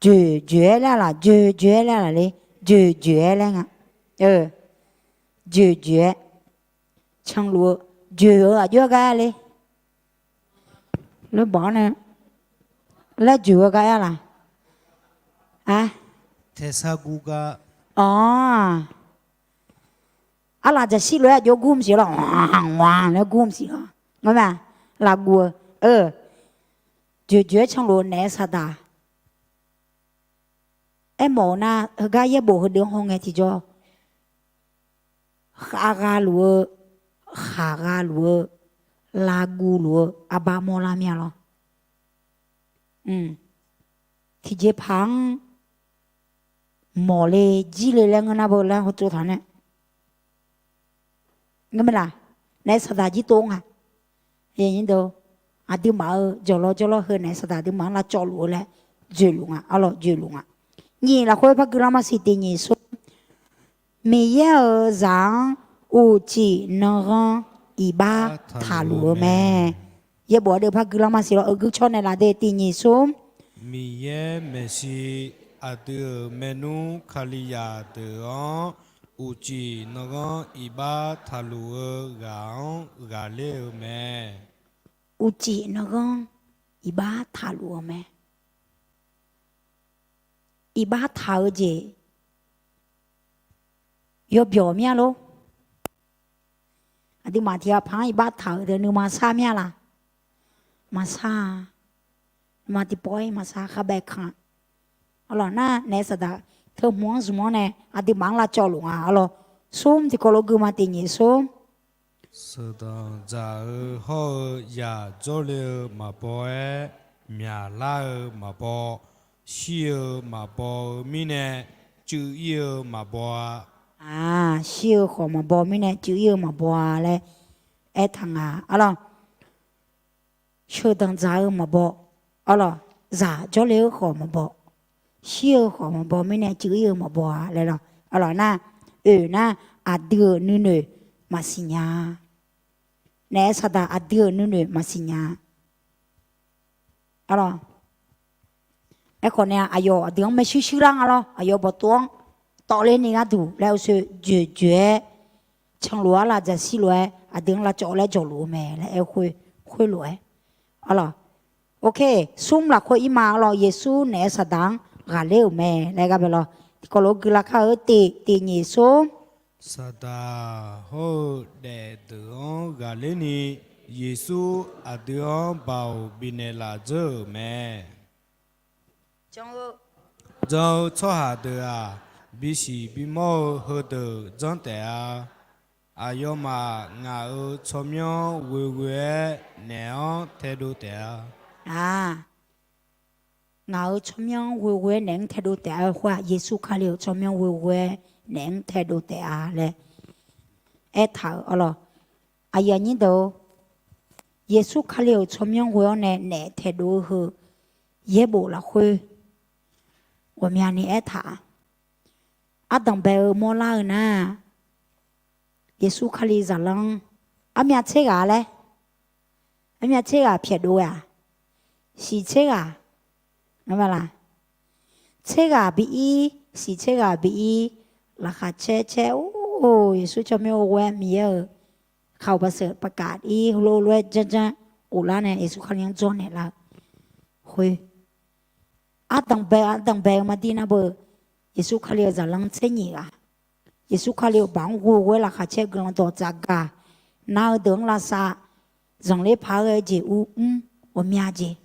Joeq joeq-aer laer laf, joeq joeq-aer laer laf le, joeq joeq-aer laer nga. Joeq joeq-aer canluf-eu, joeq-eu aqjox-aer gar le. Lawrbawq-anr nae laer joeq-eu gar aer laf. A, taesar gur gar. Awq. Arlaf jaqshir lof-aer aqjox gur mqsiq lawr, ghaq laer gur mqsiq lawr. Ngar ma, lafguv-eu, eu, dzoeqdzoeq-aer canluf-eu naef-aer saqdaq. Aermawf-eu nar, heugar yaerbof heudeuq-anr hawngae tiqjawr, khavgha luf-eu, khaqgha luf-eu, lafguv luf-eu arbar mawrlar mir-a lawr. Tiqjeqpaq-anr mawqle jirle laer ngeur nar beu laer hawtsov taq nae. Ngeur mae laq, naef saqdaq jir tov nga. Aqduimaf-euq jawqlawr jawrlawr heu naef saqdaq aqduimaf-anr lavcawv luf-eu laer dzoeqluf nga, arlawr dzoeqluf nga. Nyiq lafkhoer par guiqlanq maqsiq tiq nyiq smr. Miqyaer-euq zaq-anr uqcif nanghanr iqbax taqluf-eu mae. Yaerbof ardeuv par guiqlanq maqsiq lawr, euq guiqlanq naeqlaf de tiq nyiq smr. Miqyaer maeqshi aqdui-euq maernmr Kalizaq deuq-anr uqcif nanghanr iqbax taqluf-eu ghaq-anr ghaqler-eu mae. Uqcif nanghanr iqbax taqluf-eu mae. Iqbax taq-eu jeq yawbyawq mir-a lor. Aqduimaf tiq ghaq paq-anr iqbax taq-euq deuq nuima sar mir-a laq? Maqsar-a. Nuima tiqpawf-ir maqsar, kharbae kan. Arlawq nar naef saqdaq teu hmq-anr zmq-anr nae aqduimaf-anr lavcawv luf nga, arlawq. Smr tiqkawv lof guima tiq nyiq smr. Sheuqdanq dzaq-eu hawr-eu zaq jawrle-eu maqbaw-aer, myaqlar-eu maqbaw, shir-eu maqbaw-eu mirnae cuiv-ir-eu maqbaw-a. Shir-eu khawf maqbaw mirnae cuiv-ir-eu maqbaw-a laer aertaq nga, arlawq. Sheuqdanq dzaq-eu maqbaw, arlawq, zaq jawrle-eu khawf maqbaw, shir-eu khawf maqbaw mirnae cuiv-ir-eu maqbaw-a laer lawr. Arlawq nar, oeq nar, aqdui-euq nuinoeq maqsiq nya. Naef saqdaq aqdui-euq nuinoeq maqsiq nya. Arlawq, aerkhawf nae aqyawf aqdui-anr maershuir shuir lar nga lawr, aqyawf bawqtov-anr tawvler ni gharduq laer uqshoe dzoeqdzoeq-aer canluf-ar laf jaqshir lof-aer aqdui-anr lavcawv laer jawqluf-eu mae laer aer khoer, khoerlof-aer. Arlawq, ok, smr lafkhoer ir ma, arlawq, Yeqsur naef saqdaq-anr ghaqler-euq mae laer gar bae lawr. Tiqkawv lof-aer guiqlanq kar-eu tiq, tiq nyiq smr. Saqdaq hawr-eu daef deuq-anr ghaqler ni, Yeqsur aqdui-anr baoq bifnaeq laf dzeur-euq mae. Jan-eu tsawrhaq deuq-aq, bisiq bimawr-eu heudeuq janr taef-a. Aqyawfmaf ngaq-euq tsawrmyanr ghoeghoe-aer naef-anr taedov taef-a. Ngaq-euq tsawrmyanr ghoeghoe-aer naef-anr taedov taef-a. Khoer-aq, Yeqsur Kali-euq tsawrmyanr ghoeghoe-aer naef-anr taedov taef-a laer aertaq-euq, arlawq. Aqyuif aqnyir deuq-or, Yeqsur Kali-euq tsawrmyanr ghoe-awr nae naef taedov-eu heu yaerbof lafkhoer ghawqmyani aertaq-a. Ardanq bae-eu mawrlar-eu nar, Yeqsur Kali zaqlanr-anr armyav tser ghaq laer, armyav tser ghaq pyaeqdov ghae-aq, siq tser ghaq, tser ghaq bi-ir, siq tser ghaq bi-ir, laqkhaq caer caer-or, Yeqsur tsawrmyanr ghoeghoe-aer Miqyaer-euq kaq-euq baqseuq paqkaf ir heulof-aer janrjanr ghoflar nae Yeqsur Kali-anr dzawrnaeq lar-eu khoer, ardanq bae ardanq bae-eu maqdir nar beu, Yeqsur Kali-euq zaqlanr tser nyiq ghaq, Yeqsur Kali-euq baoq-anr ghoeghoe-aer laqkhaq caer guiqlanq dawq tsafgaq, nar-eu deuq-anr lavsav, zanqler paq-aer ghae-eu jeq ur mr ghawqmya jeq.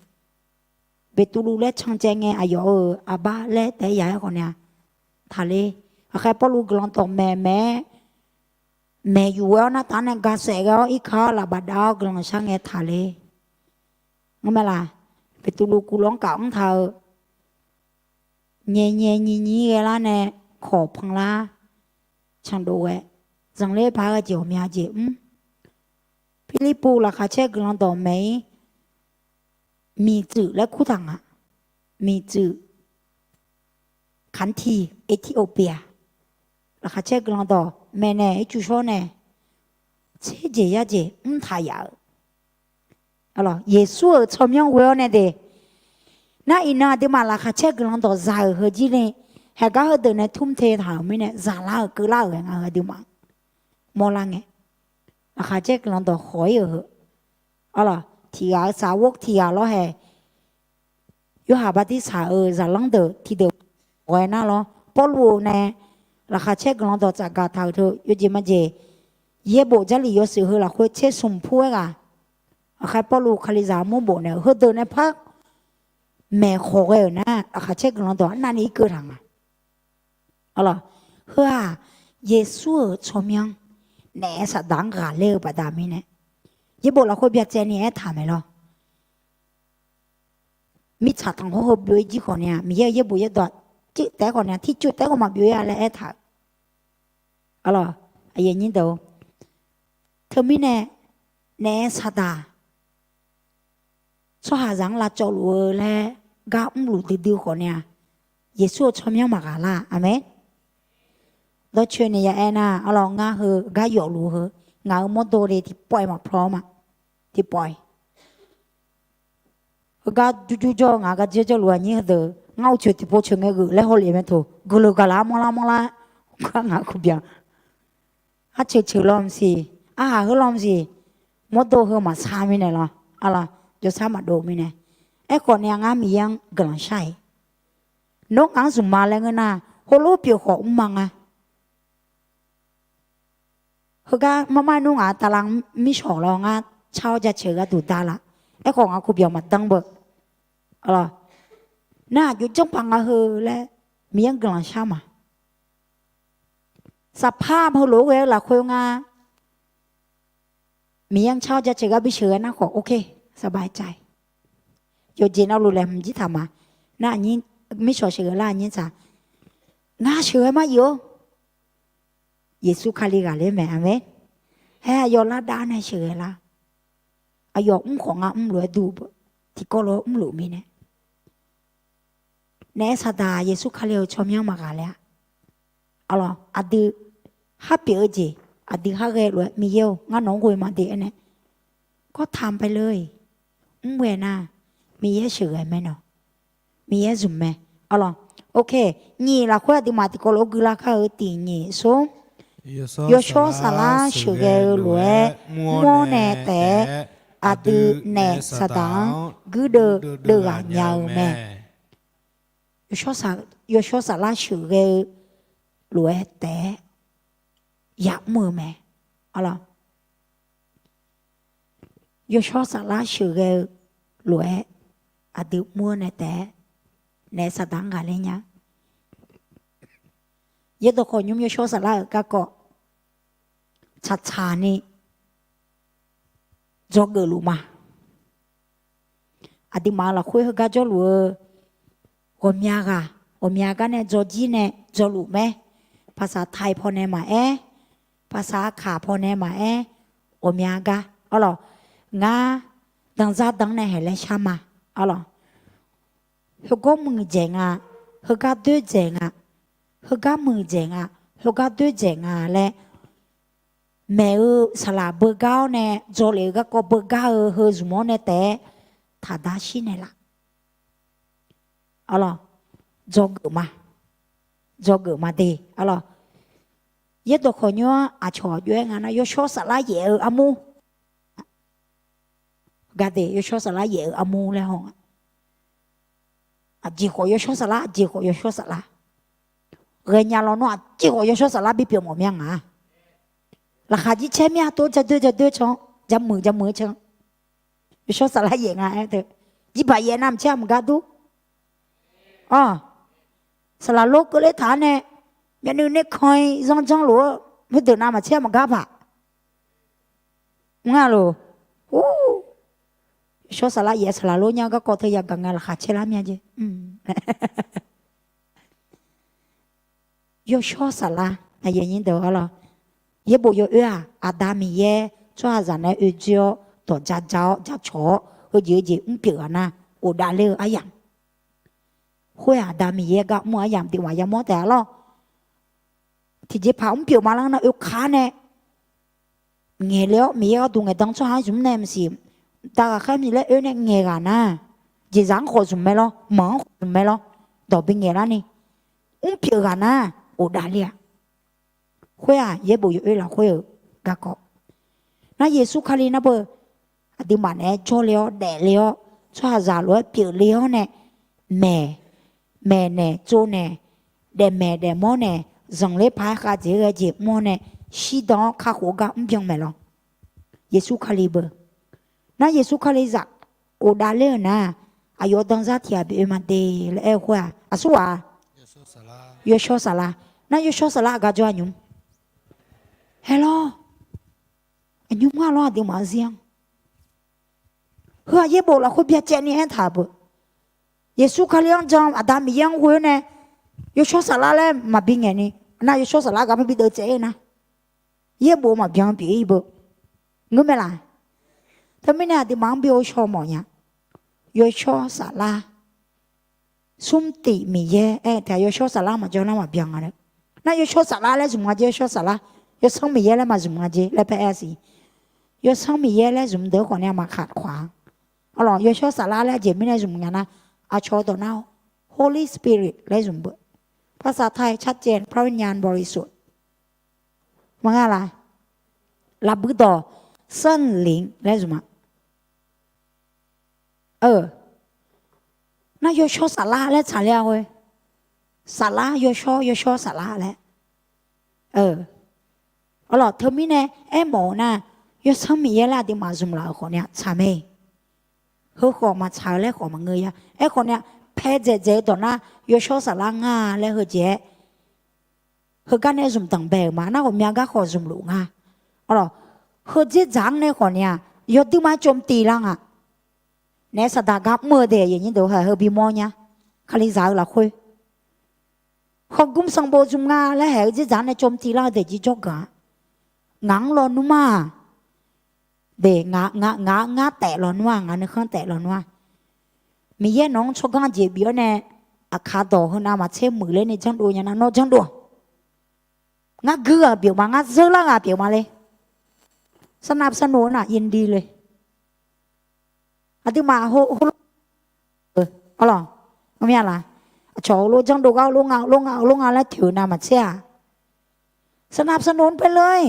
Beqtuvluv laer cancaev ngae aqyawf-euq aqbar laer taef-aer ya-aer khawf nae-a, taqler. Aqkhaer Pawrluv guiqlanq dawq maeq maeq-aer maeq yuf ghae-awr nartaf nae ga saef ghae-awr irkar-awr lafbaf dav-awr guiqlanq shar ngae taqler. Ngar mae laq, Beqtuvluv kuvlov-anr kaf anr taq-eu nyae nyae nyi nyi ghae lar nae kawq panlar, candov ghae, zanqler paq-aer ghae jeq ghawqmya jeq mr. Pirlirpuv laqkhaq caer guiqlanq dawq maeq-ir, miqtsuif laer kurtaq nga. Miqtsuif, Kaqntiq, Etiqopiaq, laqkhaq caer guiqlanq dawq maeqnaeq ircuf shawr nae tser jeq yar jeq mrtaq yaf-euq, Yeqsur-euq tsawrmyanr ghoe-awr nae de. Nar iqnan aqduimaf laqkhaq caer guiqlanq dawq za-euq heujir ni, haeqgar heudeuq nae tmr te taq-euq mirnae zaqlar-euq keuvlar-euq ghae nga-eu aqduimaf mawrlar ngae, laqkhaq caer guiqlanq dawq khawq-ir-euq heu, arlawq, tiq ghaq-eu safwor tiq ghaq lawr hae, Yorhaq bartirsaq-euq zaqlanr deuq tiqdeuq ghawq-aer nar lawr, Pawrluv-eu nae laqkhaq caer guiqlanq dawq tsafgaq taq-euq teu yawjeq majeq Yaerbof Jarlif yawshuif heu lafkhoer tser smq pur-aer ghaq, aqkhaq Pawrluv Kalizaq armur bof naeq-euq heudeuq nae par maeqkhawq ghae-euq nar, aqkhaq caer guiqlanq dawq arnavni irkeuv taq nga. Arlawq, heu-aq, Yeqsur-euq tsawrmyanr naef-aer Saqdaq-anr ghaqler-eu baqda mirnae, yaerbof lafkhoer byacaevni aertaq maeq lawr. Mirtsaq tanqkhawr heu byov-ir jir khawf ni-aq, Miqyaer-euq yaerbof yaerdawq coev taef-aer khawf ni-aq, tircoev taef-aer khawf maqbyov-ir-a laer aertaq-euq. Arlawq, teumirnae naef-aer Saqdaq tsawrhaqzaq-anr lavcawv luf-eu laer gar mrluf duidui khawf ni-aq, Yeqsur-euq tsawrmyanr maqghaq lar-a. Aqmeq. Dawrcoeni ya aernar, arlawq, ngar heu gar yawfluf heu, ngaq-euq mawrdo le tiqpawf-iq maqpawr ma. Tiqpawf-iq heugar jurjur jawr-eu ngaq-euq gar jir jawrluf-aq nyir heudeuq ngar uqcoeq tiqpov coeq ngae geuf laer hawlef mae toq. Guiqleuq gaqlaf-ar manrlar manrlar, gar ngaq-euq kuqbyan arceuq ceuq law maqsiq, arhaq heulof maqsiq, mawrdo heu maqsar mirnae lawr, arlawq, jawrsar maqdov mirnae. Aerkhawf ni-aq, ngar Miqyaer-anr guiqlanq shar-iq. Nawr ngaq-anr zmqma laer ngeur nar, heulof pyeuf khawf mrma nga. Heugar marmar nmr ngaq-euq tavlar mirshawq lawr ngar car-awr jaceuq-eu gharduq dar laf. Aerkhawf ngaq-euq kuqbyan maqdanr beu. Arlawq, nar aqjox janrpaq nga heu laer Miqyaer-anr guiqlanq shar ma. Saqpar heulof-aer ghae-eu lafkhoer ngar Miqyaer-anr car-awr jaceuq gar bisheuq ghae nar khawf, ok, saqbaq cav-iq. Yawqjeq navluf laeqhmq jir taq ma. Nar aqnyir, mirshawq sheuqghae lar aqnyir tsaq. Ngar sheuqghae mar-ir-or. Yeqsur Kali ghaqler mae. Aqmeq. Haer, aqyawf lardav nae sheuqghae lar. Aqyawf mr khawf ngar mrluf-aer dur-eu beu, tiqkawv lof-aer mrluf mirnae. Naef-aer Saqdaq Yeqsur Kali-euq tsawrmyanr maqghaq ler-a. Arlawq, aqdui har pyeuf-eu jeq, aqdui har ghae lof-aer, Miqyaer-or, ngar nawq-anr ghoe maqde aernae, kawr taq-anr pae ler-iq, mr ghae nar, Miqyaer sheuqghae mae nawq. Miqyaer zmq mae. Arlawq, ok, nyiq lafkhoer aqduimaf tiqkawv lof-aer guilar kar-eu tiq nyiq smr. Yawshawr saflar sheuqghae-eu lof-aer mr-awr nae taef-aer, aqdui naef Saqdaq-anr guirdeuv deuvghaq nya-eu mae. Yawshawr saflar sheuqghae-eu lof-aer taef-aer yamr-eu mae. Arlawq, yawshawr saflar sheuqghae-eu lof-aer aqdui mr-awr nae taef-aer naef Saqdaq-anr ghaqler nya. Yaerdawq khawf nymr yawshawr saflar-euq garkawv tsaqtsaq ni dzawgeuf luf ma. Aqduimaf-euq lafkhoer heugar jawrluf-eu ghawqmya ghaq, ghawqmya gar nae dzawjir nae dzawluf mae. Paqsaq taiq pawnae maqaer, paqsaq aqkaq pawnae maqaer, ghawqmya gar. Arlawq, ngar danzar dan nae haeq laer shar ma. Arlawq, heugawr muiqdzaeq nga, heugar doerdzaeq nga, heugar muiqdzaeq nga, heugar doerdzaeq nga laer maeq-eu saqlaq beugar-awr nae, dzawlef-eu garkawv beugar-eu heu zmq-awr nae taef-aer taqdar shir naeqlaf. Arlawq, dzawgeuf ma. Dzawgeuf ma de. Arlawq, yaerdawq khawf nymr-anr aqcawq jov-aer nga nar, yawshawr saflar yaef-eu armur. Gade, yawshawr saflar yaef-eu armur laer haw nga. Aqjeq khawf yawshawr saflar, aqjeq khawf yawshawr saflar. Ghaenya lawnmr aqjeq khawf yawshawr saflar bipyeuf mawf mya nga. Laqkhaq jir caer mir-a tov, jadoer jadoer can, jamuiq jamuiq can. Yawshawr saflar yaef nga aer teu. Jirbaq yaef navmaqtser-a maqgar dur. Aq, saqlaq lor keuvler taq-anr nae, myavnuiv nae kan-ir zanrjanr lof-eu, khoerdeuq navmaqtser-a maqgar paq. Mr-a loq. Yawshawr saflar yaef saqlaq lor nya garkawv teu yagaq ngae laqkhaq caer lar mya jeq. Yawshawr saflar, aqyuif aqnyir deuq-awr lawr, yaerbof yawoer-aq, Aqda Miqyaer tsawrhaqzaq nae oedzoer-awr, dawq jaja-awr jacawq-awr, heujeq heujeq mrpyeuf ghaq nar, ghofdav ler-eu aryamq. Khoer-aq, Aqda Miqyaer gar mr-eu aryamq deuq maqya mawr taef-a lawr. Tiqjeqpaq mrpyeuf ma lar nar, oekaq-ar nae ngaeqle-awr, Miqyaer gharduq ngaeqdan tsawrhaq-anr zmq nae maqsiq, da ghaqkhaer maqsiq laer oe nae ngaeq ghaq nar, jeqzaq-anr khawf zmq mae lawr, manq-anr khawf zmq mae lawr, dawq bingaeq larni mrpyeuf ghaq nar, ghofdav ler-a. Khoer-aq, yaerbof yawoer lafkhoer-euq garkawv. Nar Yeqsur Kali nar beu, aqduimaf naeq-aer jawrle-awr daefle-awr, tsawrhaqzaq lof-aer pyeufle-awr nae, maeq, maeqnaeq tsovnaeq, daefmaeq daefmawr nae, zanqler paq-aer khavjeq-aer ghae jeq mr-awr nae, shirdan-anr kakhof-eu gar mrbyan maeq lawr. Yeqsur Kali beu. Nar Yeqsur Kalizaq ghofdav ler-euq nar, aqyawf danzar tiq ghaq bioe ma de laer aer-eu khoer-aq, aqsur ghaq-a, Yawshawr Saflar. Nar Yawshawr Saflar aqgar jawr-a nymr. Haer lawr. Aqnymr ngar lawr aqduimaf-anr zir-anr. Heu-aq yaerbof lafkhoer byacaevni aertaq-euq beu. Yeqsur Kali-anr jan Aqda Miqyaer-anr ghoe-awr nae, Yawshawr Saflar laer maqbi ngaeqni, nar Yawshawr Saflar gar par bi deuvtsaev-ir nar, yaerbof maqbyan pyeuf-ir beu. Ngeurmae laq? Teumirnae aqduimaf-anr bi ghovshaw mawf nya. Yawshawr Saflar smrtif Miqyaer aer-eu taef-a. Yawshawr Saflar maqjawr nar maqbyan nga. Nar Yawshawr Saflar laer zmq nga jeq, Yawshawr Saflar, Yawsanr Miqyaer laer maqzmq nga jeq laer paer aer siq. Yawsanr Miqyaer laer zmq deuq-anr khawf ni-a maqkaq khawf-a. Arlawq, Yawshawr Saflar laer aqjeq mirnae zmq nya nar, aqcawq dawq nar Holy Spirit laer zmq beu. ภาษาไทยชัดเจน พระวิญญาณบริสุทธิ์ maqnga laq? Lafbui dawq 圣灵 laer zmq-a. Nar Yawshawr Saflar laer tsaqler-a ghoe, Saflar Yawshawr, Yawshawr Saflar laer. Arlawq, teumirnae aermawf-eu nar, Yawsanr Miqyaer laer aqduimaf zmq laf-euq khawf ni-a tsaq mae. Heu khawf maqtsaq-eu laer khawf maqngeur-a. Aerkhawf ni-a, pae dzaeqdzaeq-eu dawq nar Yawshawr Saflar ngar laer heujeq-aer heugar nae zmq danqbae-euq ma. Nar ghawqmya gar khawf zmqluf nga. Arlawq, heudzer dzaq-anr nae khawf ni-a, yawduima cov tiv lar nga. Naef saqdaq gar mr-eu de, aqyuif aqnyir deuq, heu bimawr nya. Kalizaq-eu lafkhoer khawf gmr sanqbof zmq nga laer haeq-eu dzerdzaq nae cov tiv lar-eu daefjir jawrganq-a. Ngaq-anr lawnmr-aq, de, ngaq, ngaq, ngaq, ngar taef lawnmr-aq, ngaq nuikhanr taef lawnmr-aq, Miqyaer nawq-anr tsawrganr jeq bif-awr nae, aqkaq dawq heunav maqtser muiqler ni janrdov nya nar nawr janrdov-aq. Ngar guir ghaq pyeuf ma, ngar zeurlar ghaq pyeuf ma le. สนับสนุน-aq ยินดีเลย Aqduimaf heulof-eu, arlawq, mya laq? Aqcawq heulof janrdov gar heulof nga, heulof nga, heulof nga laer toeq-eu navmaqtser-aq, สนับสนุนไปเลย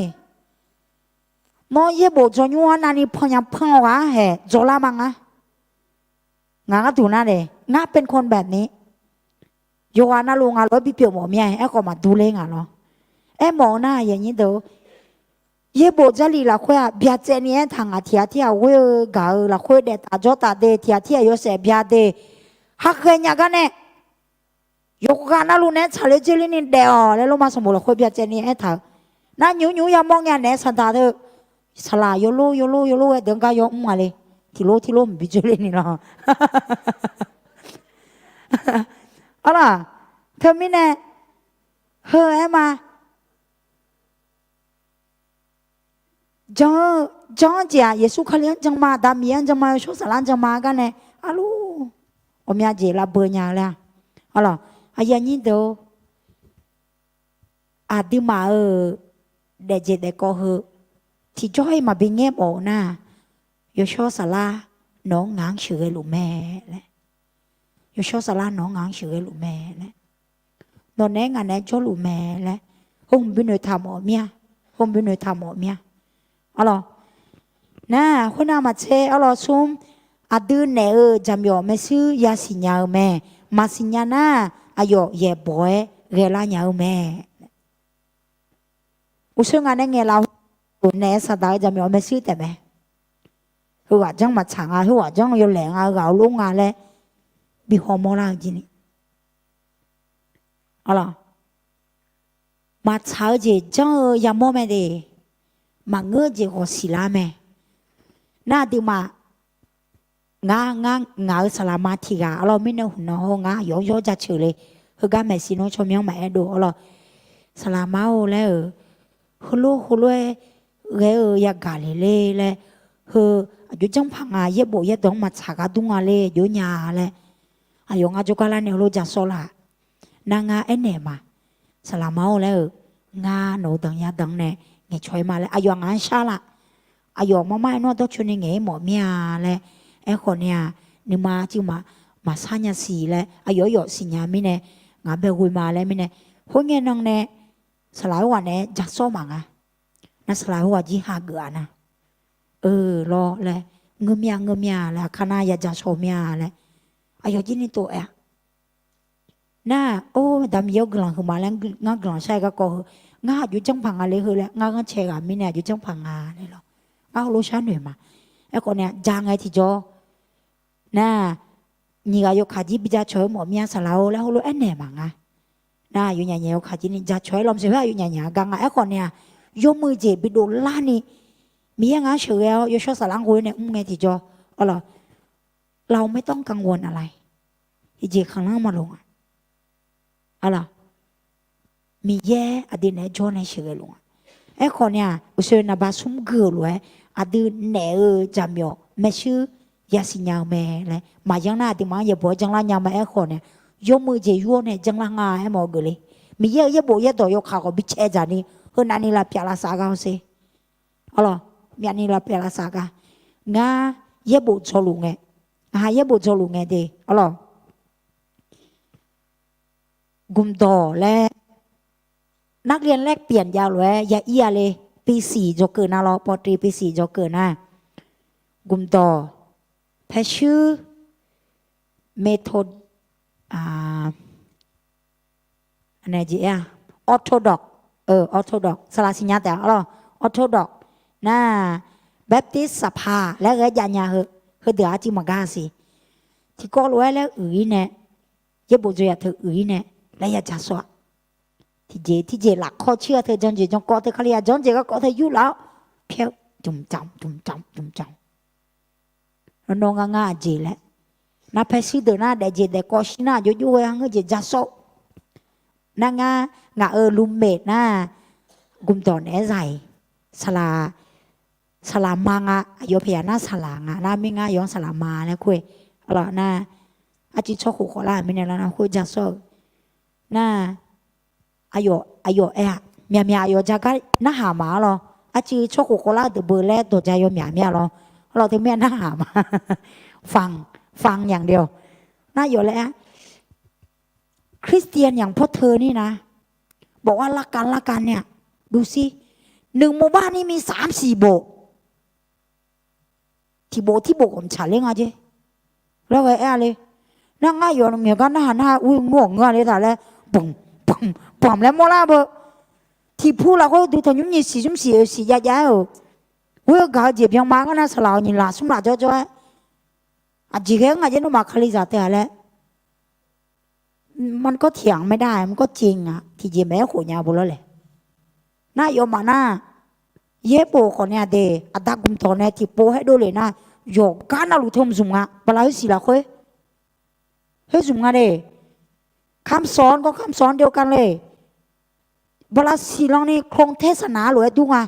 Nawr yaerbof dzawnymr-anr navni pannya panr-awr ghaq-anr haeq dzawlar ma ngar. Ngaq gharduq nar de, ngar เป็นคนแบบนี้ yawqghaq navluf ngaq lof-aer bipyeuf mawf mir-a. Aerkhawf maqdur ler ngaq lawr. Aermawf-eu nar, aqyuif aqnyir deuq, yaerbof Jarlif lafkhoer-aq byacaevni aertaq ngaq tiq ghaq tirghaq ghoer-eu gaq-eu lafkhoer daef taf jawr taf de, tiq ghaq tirghaq yawshaef bya de, haghae nya gar nae yawqghaq navluf naeq-aer tsaqler dzoerler ni daef-awq laer Lormav sanqbof lafkhoer byacaevni aertaq-euq. Nar nymq nymq yamawr ngae naeq-aer saqdaq deuq, saqlaq yawlor yawlor yawlor ghae deuq-anr gar yawmr nga le. Tiqlor tiqlor mqbi dzoerler ni lawr. Arlawq, teumirnae heu-aer ma. Jan-eu, jan-anr jeq-aq, Yeqsur Kali-anr jan ma, Aqda Miqyaer-anr jan ma, Yawshawr Saflar-anr jan ma gar nae, arlawq, ghawqmya jeq lavbeu nya laer-a. Arlawq, aqyuif aqnyir deuq-or, aqduimaf-euq daefjeq daefkawv heu tiqjawr-iq maqbi ngaer mawf-eu nar, Yawshawr Saflar nawq-anr ngaq-anr sheuqghae luf mae laer. Yawshawr Saflar nawq-anr ngaq-anr sheuqghae luf mae laer. Nawq naeq-aer ngaq naeq-aer jawrluf mae laer. Heu hmq binoeq taq mawf mir-a. Heu hmq binoeq taq mawf mir-a. Arlawq, nar khoernav maqtser arlawq smr, aqdui naeq-euq jaqmyawf maershuir yasiq nya-eu mae. Maqsiq nya nar, aqyawf yaeqbawq-aer ghaelar nya-eu mae. Uqshoe ngaq nae ngaeqlaf-eu naeq-aer saqdaq-eu jaqmyawf maershuir taef mae. Heughaq janr maqtsaq nga, heughaq janr yawlaeq nga, heughaq-eu lor nga laer bi hawmawr lar-eu jeq ni. Arlawq, maqtsaq-eu jeq janr-eu yamawr mae de. Maqngeur-eu jeq ghawq siqlar mae. Nar aqduimaf, ngar, ngar, ngaq-euq saqlaqma tiq ghaq arlawq mirnae huqnan hawr ngar yawr yawr jaceuq le. Heugar maeqshi nawr tsawrmyanr maqaer dov arlawq. Saqlaqma-or laer-euq, heulof heulof-aer ghae-eu yagaq le le laer, heu aqjox janr paq nga, yaerbof yaerdawq-anr maqtsaq gar dur nga le, aqjox nya laer, aqyawf ngar jawrgar lar nae heulof ja sawr laf. Nar ngar aernaeq ma. Saqlaqma-or laer-euq, ngar nawq-eu danqya danq nae ngaeqcawq-ir ma laer aqyawf ngaq-anr shar laf. Aqyawf marmar aer nawr dawrcoeni ngaeq-ir mawf mir-a laer, aerkhawf ni-aq, nuima cuiv maqshar nya siq laer aqyawf yawf siqnya mirnae, ngaq bae ghoe ma laer mirnae, khoerngae nan nae saqlaq khoerghaq naeq-aer ja sawr maf nga. Nar saqlaq khoerghaq jir hageuf-a nar, eu lawr laer, ngeur mir-a ngeur mir-a laer, aqkar nar ya ja shaw mir-a laer, aqyawf jir ni tov-aer-a. Nar, or, Aqda Miqyaer-or guiqlanq huiqma laer ngar guiqlanq shar-eu garkawv heu, Ngar aqjox janrpaq nga le heu laer, ngar ghanrcae ghaq mirnae aqjox janrpaq nga nae lawr. Ngar heulof sharnoeq ma. Aerkhawf nae-aq, ja ngae tiqjawr nar, nyiq ghaq yawkaq jir bi jacawq-aer mawf mir-a saqlaq-or laer heulof aernaeq maqnga. Nar, yawnyaf nyaef yawkaq jir ni jacawq-aer lawmq seq khoer-aq yawnyaf nyaef-a gar nga. Aerkhawf nae-aq, yawmuiq jeq bi dovlar ni Miqyaer ngar sheuqghae-awr yawshawr saflar ghoe nae mr ngae tiqjawr, arlawq, เราไม่ต้องกังวลอะไร Tiqjeq khanqlanr maqloq nga. Arlawq, Miqyaer aqdui naeq-aer jawr nae sheuqghae luf nga. Aerkhawf nae-aq, uqshoe naqba smr gui-euq lof-aer aqdui naeq-eu jaqmyawf maershuir yasiq nya-eu mae laer maqyanr nar aqduimaf-anr yaeqbawq-aer janlar nya ma. Aerkhawf nae, yawmuiq jeq yur-awr nae janlar nga aermawf-eu geufle. Miqyaer-euq yaerbof yaerdawq yawkaq khawf bi caev dzaq ni, heu navni lavpyaf lavsav gar-awr sher. Arlawq, myavni lavpyaf lavsav gar. Ngar yaerbof dzawluf ngae, ngaq ha yaerbof dzawluf ngae de, arlawq, gmqdawq laer นักเรียนแลกเปลี่ยน jav lof-aer ya ir-a le, ปีสี่ dzawgeuf nav lawr, ป.ตรี ปีสี่ dzawgeuf nar, gmqdawq, paershuir, Metho- Orthodox, Orthodox saqlaq siqnya taef-a lawr, Orthodox nar, Baptist saqpaq laer ghae jav nya heu, heudeuq-aq arcuiv maqgar siq. Tiqkawv lof-aer laer uiq-ir nae, yaerbof dzaw yaq teu uiq-ir nae laer ya ja sawr-a. Tiqjeq tiqjeq lafkawr cir-a teu janjeq jankawv teu Kalizaq janjeq garkawv teu yurlaf-awr, pyaer-eu jmqjamq jmqjamq jmqjamq. Nawr ngar ngar aqjeq laer, nar paershuir deuq nar daefjeq daefkawv shir nar aqjox jov ghae-a ngeur jeq ja sawr-eu. Nar ngar ngaq-euq รูมเมท nar, gmqdawq naeq-aer za-iq, saqlaq ma nga, aqyawf paeqyaq nar saqlaq nga nar mir ngar yawf-anr saqlaq ma laer kur-e. Arlawq nar, arcuiv tsawrkhof khawflar-euq mirnae lar nar khoer ja sawr-eu. Nar, aqyawf aqyawf aer-aq, myaqmyaq aqyawf ja gar narhaq ma-ar lawr. Arcuiv tsawrkhof khawflar-eu deuq beu laer dawq ja yawmyaq mir-a lawr. Arlawq teumirnae narhaq ma. ฟัง ฟังอย่างเดียว Nar yawf laer-a, Christian อย่างพวกเธอนี่นะ บอกว่ารักกันรักกันเนี่ย ดูสิ หนึ่งหมู่บ้านนี่มีสามสี่โบสถ์ tiq bof tirbof khawf mqtsaq ler nga jer. Lawr ghae aer-a le. Nar ngar yawf myawq gar narhaq nar-a, ur ngeur-awq ngeur-a le taq laer, bamq bamq bamq laer mawrlar beu. Tiqpur lafkhoer duq tanqnymr nyiq siq smr siq oeq siq jav jav-aer-euq, ghoer-eu gaq-eu jeq byanma gar nar saqlaq-awq nyiq laf smr laf jawr jawr-aer, aqjeq ghae-anr ngaq jer nawmaf Kalizaq teu-aq laer มันก็เถียงไม่ได้ มันก็จริงอะ tiqjeq maeq-aer khof nya beu lawr laeq. Nar yawfmaf nar, yaerbof khawf nae-aq de, aqda gmqdawq nae tiqpov haer dovle nar, yawqgar navluf teu mqzmq nga, bala khoer siq lafkhoer. Khoer zmq nga le. คำสอนก็ คำสอนเดียวกันเลย bala siq lan ni โครงเทศนา lof-aer dur nga.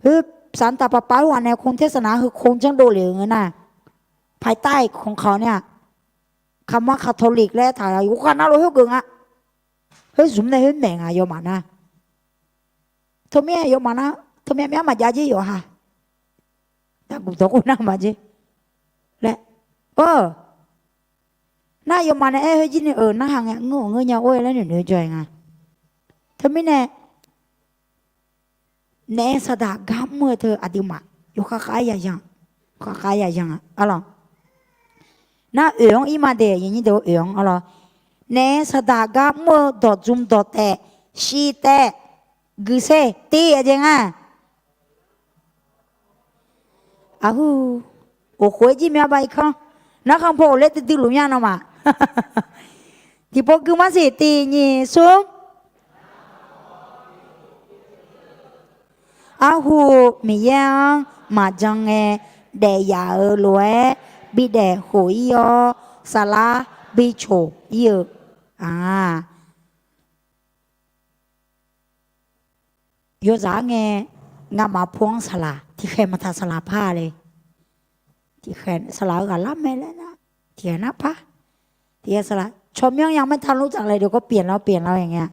Khoer สารตะปาปา khoerghaq nae โครงเทศนา heu โครง janr dovle-euq ngeur nar, ภายใต้ของเขาเนี่ย คำว่า Catholic แล taq yawqghaq navluf khoergeuf nga. Khoer zmq nae khoer maeq nga yawfmaf nar. Teumirnae yawfmaf nar, teumyav myav maqjav jer yawqha. Daqguq dawq khoernar maqjer laer. Nar yawfmaf nae aer khoer jir ni-euq narhaq ngae ngeur-awq ngeur nya or-aer laer noeqnoeq jawr-aer nga. Teumirnae naef-aer saqdaq gar mr-eu teu aqduimaf yawkhav khav-aer ya yanq, khav khav-aer ya yanq-a arlawq. Nar oeq-anr ir ma de, aqyuif aqnyir deuq oeq-anr arlawq. Naef-aer saqdaq gar mr-eu dawqdzmq dawqtaef, shiq taef, guiqser tiv-a jeq nga. Aqhu, oq khof-aer jir mya ba irkanr. Narkhan paw-euq laer duidui luf mya nawmaf. Tiqpov gui mar siq tiq nyiq smr. Arhu, Miqyaer-anr maqjan ngae daef yaf-euq lof-aer bidaef khof ir-awr, saflar bicoq ir-eu. Aq, yawzaq-ar ngae, ngamaf pu-anr saqlaq tiqkhaeq maqtaq saqlaq par-a le. Tiqkhaeq saqlaq-eu ghaq lar mae laer nar, tiqkhaeq nar par. Tiqkhaeq saqlaq tsawrmyanr ya maertaq lor tsaqlaeq deuq kawr pyaeq lar pyaeq lar-aer ngae-a.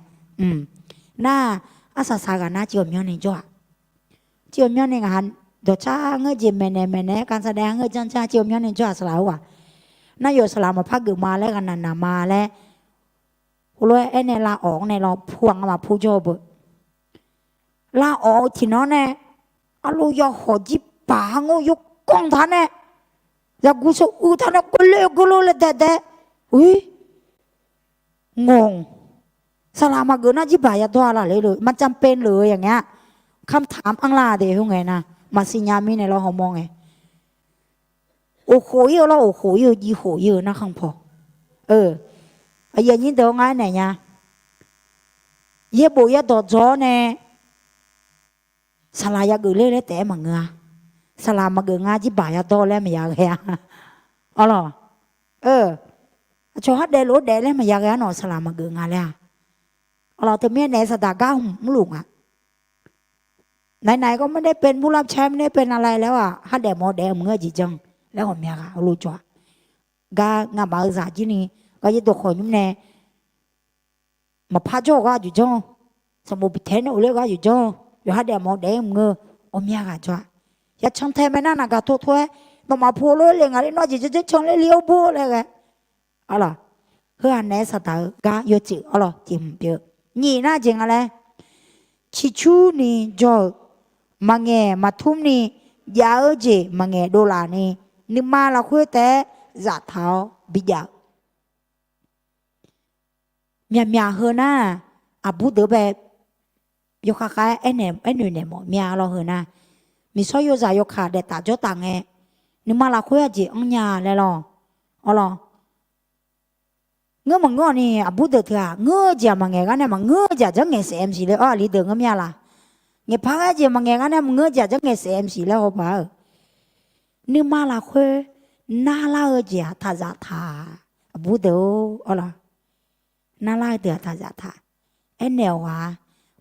Nar, arsaq saq ghaq nar civ ghawqmyanr ni jawr-aq. Civ ghawqmyanr ni ngaq ha dawqcar ngeur jeq maeqnaeq maeqnaeq-aer การแสดง ngeur janrcar civ ghawqmyanr ni jawr-aq saqlaq-eu ghaq. Nar yawf saqlaq maqpar geuf ma laer ghaq naq naq ma laer heulof-aer aernae lavawf-anr nae law pu-aq ngamaf pu jawr-eu beu. Lavawf-eu tiqnan nae, arlo yawhawq jir paq-anr ngeur yawkanr taq nae, zaqguq shawr uiq taq nae keuv le geuv lo laer daedae. Ui, ngawq, Saqlaq maqgeuf nar jirbaq yadawr-a laf ler-eu, มันจำเป็นเหรอ อย่างเงี้ย คำถาม anrlar-a de heu ngae nar, maqsiq nya mirnae lawr hawmawr ngae. Oqkhof ir-eu lawr, oqkhof ir-eu, jiv khof ir-eu narkhan paw. Aqyuif aqnyir deuq-anr ngar aernaeq nya. Yaerbof yadawq dzaw-awr nae, saqlaq yageuf ler laer taef-aer maqngeur-a. Saqlaq maqgeuf nga jirbaq yadawr laer maqya ghae-a. Awrlawq, aqcawq khardaef lof-aer daef laer maqya ghae-ar nawq saqlaq maqgeuf nga laer-a. Awrlawq, teumirnae naef saqdaq gar hmq mrluf nga. Naeq naeq gar ไม่ได้เป็นผู้รับใช้ ไม่ได้เป็นอะไรแล้วอะ khardaef mawf-eu daef-aer maqngeur-eu jeq janr laer ghawqmya ghaq heulof jawr-a. Gar nga'maf-eu zaq jir ni, gar yaerdawq khawf nymr nae maqpar jawr-eu gar aqjeq janr-eu, sanqbof bitaeq nae of ler-eu gar aqjeq janr-eu, yawqha daef mawf-eu daef-aer maqngeur-eu, ghawqmya ghaq jawr-a. Yacan tae mae nar naq gaq tov tov-aer, nawmaf pu-eu lof-aer le ngaq le nawr jeq janr janr can ler li-awr bur-awr laer ghae. Awrlawq, heu-aq naef saqdaq-eu gar yawtsuif awrlawq tiq hmq pyeuf-eu. Nyiq nar jeq nga laer, ciqcurni jawr-eu, maqngaeq maqtmr ni jav-eu jeq maqngaeq dovlaf ni, nuima lafkhoer taef-aer zaftaq-awr bijav-eu. Myaqmyaq heu nar, aqbur deuq bae yawkhav khav-aer aernaeq, aernoeq naeq mawf mya lawr heu nar, miqsawr yozaq yawkaq daeftaf jawrtaf ngae, nuima lafkhoer aqjeq anrnya laer lawr. Awrlawq, ngeur maqngeur-awq ni aqbur deuq teu-aq, ngeur-eu jeq-aq maqngaeq gar nae maqngeur-eu jeq-aq janrngaeq saef-eu maqsiq laer, awr aqli deuq ngeur mya laf. Ngaeqpar ghae jeq maqngaeq gar nae maqngeur-eu jeq-aq janrngaeq saef-eu maqsiq laer hawpaq-eu. Nuima lafkhoer narlar-eu jeq-aq taq zaftaq, aqbur deuq-or, awrlawq, narlar-eu deuq-aq taq zaftaq. Aernaeq-awq ghaq,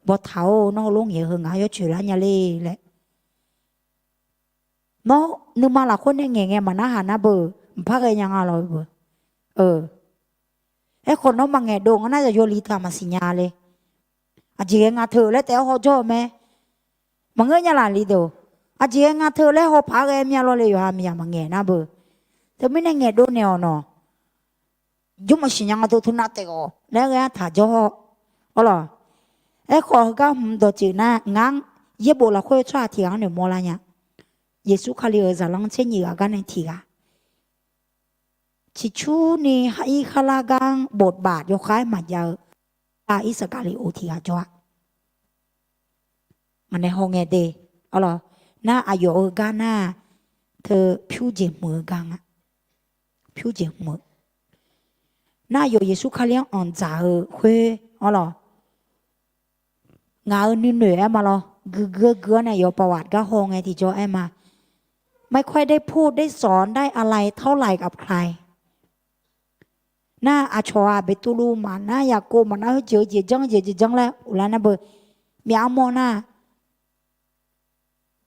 bawtaq-or, nawr heulof ngaeq heu ngaq-anr yawcoeq lar nya le laer. Nawr nuima lafkhoer nae ngaeq ngae maqnarhaq nar beu, mqpar ghae nya nga lawr beu. Aerkhawf nawr maqngaeq dov nga nar zaqyo li teu-aq maqsiq nya le. Aqjeq ghae nga teu laer taef-aer hawjawr-eu mae. Maqngeur nya laf li deuq. Aqjeq ghae nga teu laer hawpaq-aer ghae mya lawr le yawqha miqzaq maqngaeq nar beu. Teumirnae ngaeqdov naeq-awq nawq. Jawr maqsiq nya nga dov teu nav taef-awq laer ghae-ar taq jawr-awr. Awrlawq. Aerkhawf heugar hmq dawqtsuif nar ngar-anr yaerbof lafkhoer tsawrhaq tiq ghaq-anr noeqmawr lar nya. Yeqsur Kali-euq zaqlanr tser nyiq ghaq gar nae tiq ghaq. Ciqcurni khar ir khar lar gar-anr bofbaf yawkhav-aer maqjav-eu, Yudav Irsaqkaqli-oq tiq ghaq jawr-a. Ngaq nae hawngae de, awrlawq, nar aqyawf-eu gar nar-aq, teu pyur jeq hmq-eu gar nga. Pyur jeq hmq-eu. Nar aqyawf Yeqsur Kali-anr anqdzaq-eu khoer, awrlawq, ngaq-euq nuinoeq aer ma lawr, guiqguiq-eu guiq-awr nae yawf pawqghaq gar hawngae tiqjawr aer ma. ไม่ค่อยได้พูดได้สอนได้อะไรเท่าไหร่กับใคร Nar aqcawq-aq Beqtuvluv maqnar, Yaqkov maqnar, heu jeq heu jeq janr, jeq jeq janr laer uvlar nar beu. Myaf armawr nar,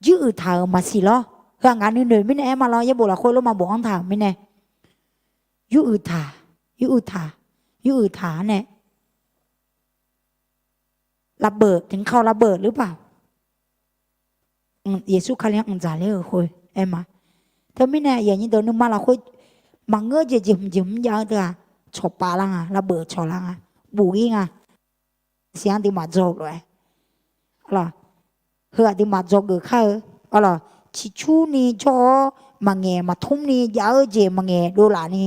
yur uiq taq-euq maqsiq lawr. Heu-aq ngaq nuinoeq mirnae aer ma lawr, yaerbof lafkhoer lorma bofanr taq-euq mirnae. Yur uiq taq, yur uiq taq, yur uiq taq-ar nae ระเบิด ถึงคราวระเบิดหรือเปล่า Yeqsur Kali-anr anqdzaq ler-euq khoer aer ma. Teumirnae aqyuif aqnyir deuq nuima lafkhoer maqngeur jeq jeq hmq jeq hmq jav-eu deuq-aq, cawqpav lar nga, ระเบิด cawq lar nga, buf-ir nga. Siq-anr duimaf dzaw-eu lof-aer, heu aqduimaf dzawgeuf kar-eu, awrlawq, ciqcurni jawr-awr maqngaeq maqtmr ni jav-eu jeq maqngaeq dovlaf ni,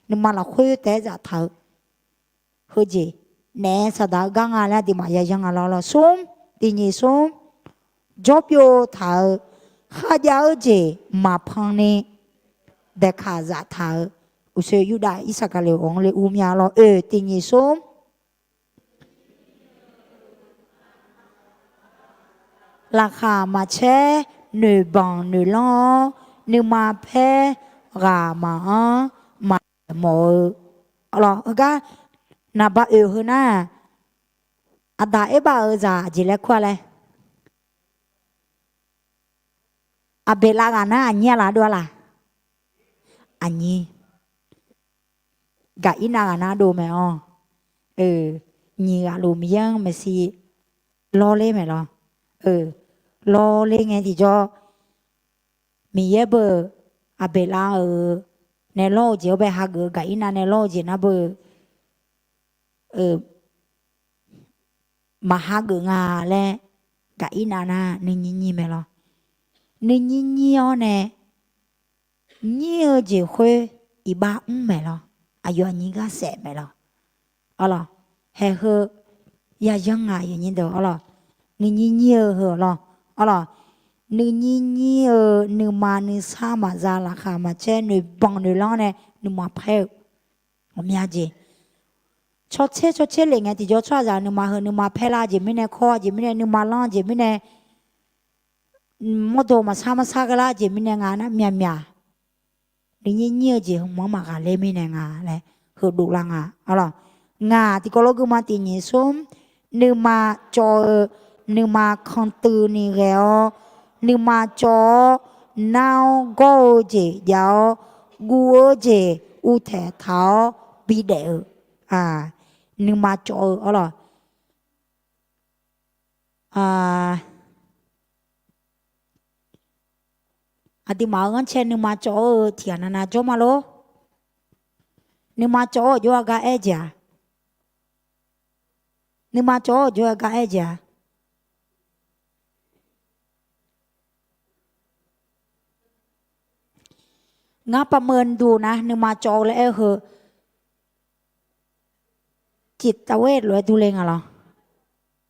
nuima lafkhoer taef-aer zaftaq-eu. Heujeq naef saqdaq-eu gar nga laer aqduimaf yayanr nga lawr lawr. Smr, tiqnyiq smr, jawrbyov taq-eu kharjav-eu jeq maqpan ni daeqkaq zaftaq-eu, uqshoe Yurdav Irsaqkaqli-euq-anr le ur mya lawr. Oe, tiqnyiq smr, laqkhaq maqcaer noeqbanq noeqlanr-awr, nuima paer ghaq maqanr maqdaeq mawf-eu, awrlawq, heugar naqba oeq heu nar, Aqdaq Erbav-euq zaq aqjeq laer kur-a laer, Aqbeqlav ghaq nar aqnyir-a laf dov-a laq? Aqnyir. Gaqirnav ghaq nar dov mae-awr, nyiq ghaq luf Miqyaer-anr maeqshi lawrler mae lawr. Lawrler ngae tiqjawr, Miqyaer beu Aqbeqlav-euq nae lawr-eu jeq-awr bae hageuf-eu Gaqirnav nae lawr-eu jeq nar beu maqhageuf nga laer, Gaqirnav nar nuinyir nyir mae lawr. Nuinyir nyir-awr nae, nyir-eu jeq khoer iqbax mr mae lawr. Aqyawf aqnyir gar saef mae lawr. Awrlawq, haeq heu Yayanr ngaq yawnyir deuq arlawq. Nuinyir nyir-eu heu arlawq. Arlawq. Nuinyir nyir-eu nuima nuisar maqza laqkhaq maqcaer noeqbanq noeqlanr nae nuima paer-eu ghawqmya jeq. Cawtser cawtser lef ngae tiqjawr tsawrhaqzaq nuima heu nuima paer lar jeq mirnae, kawr-a jeq mirnae, nuima lanr jeq mirnae, mawrdo maqsar marsar ghae lar jeq mirnae nga nar myaqmyaq. Nuinyir nyir-eu jeq hmq-anr maqghaqler mirnae nga laer heudov lar nga arlawq. Ngaq tiqkawv lof guima tiq nyiq smr, nuima cawv-eu, nuima kantuiv ni ghae-awr, nuima cawv-awr, nar-awr gawr-eu jeq jav-awr, guv-eu jeq uvtaeq taq-awr bidaef-eu, nuima cawv-eu arlawq. Aqduimaf-euq ghanrcae nuima cawv-eu tiqghaq navnav jawr ma lor. Nuima cawv-eu jawr-a gar aer jeq-aq. Nuima cawv-eu jawr-a gar aer jeq-aq. Ngar paqmeuq duq nar nuima cawv-eu laer aer-eu heu, จิตเวช lof-aer durle nga lawr.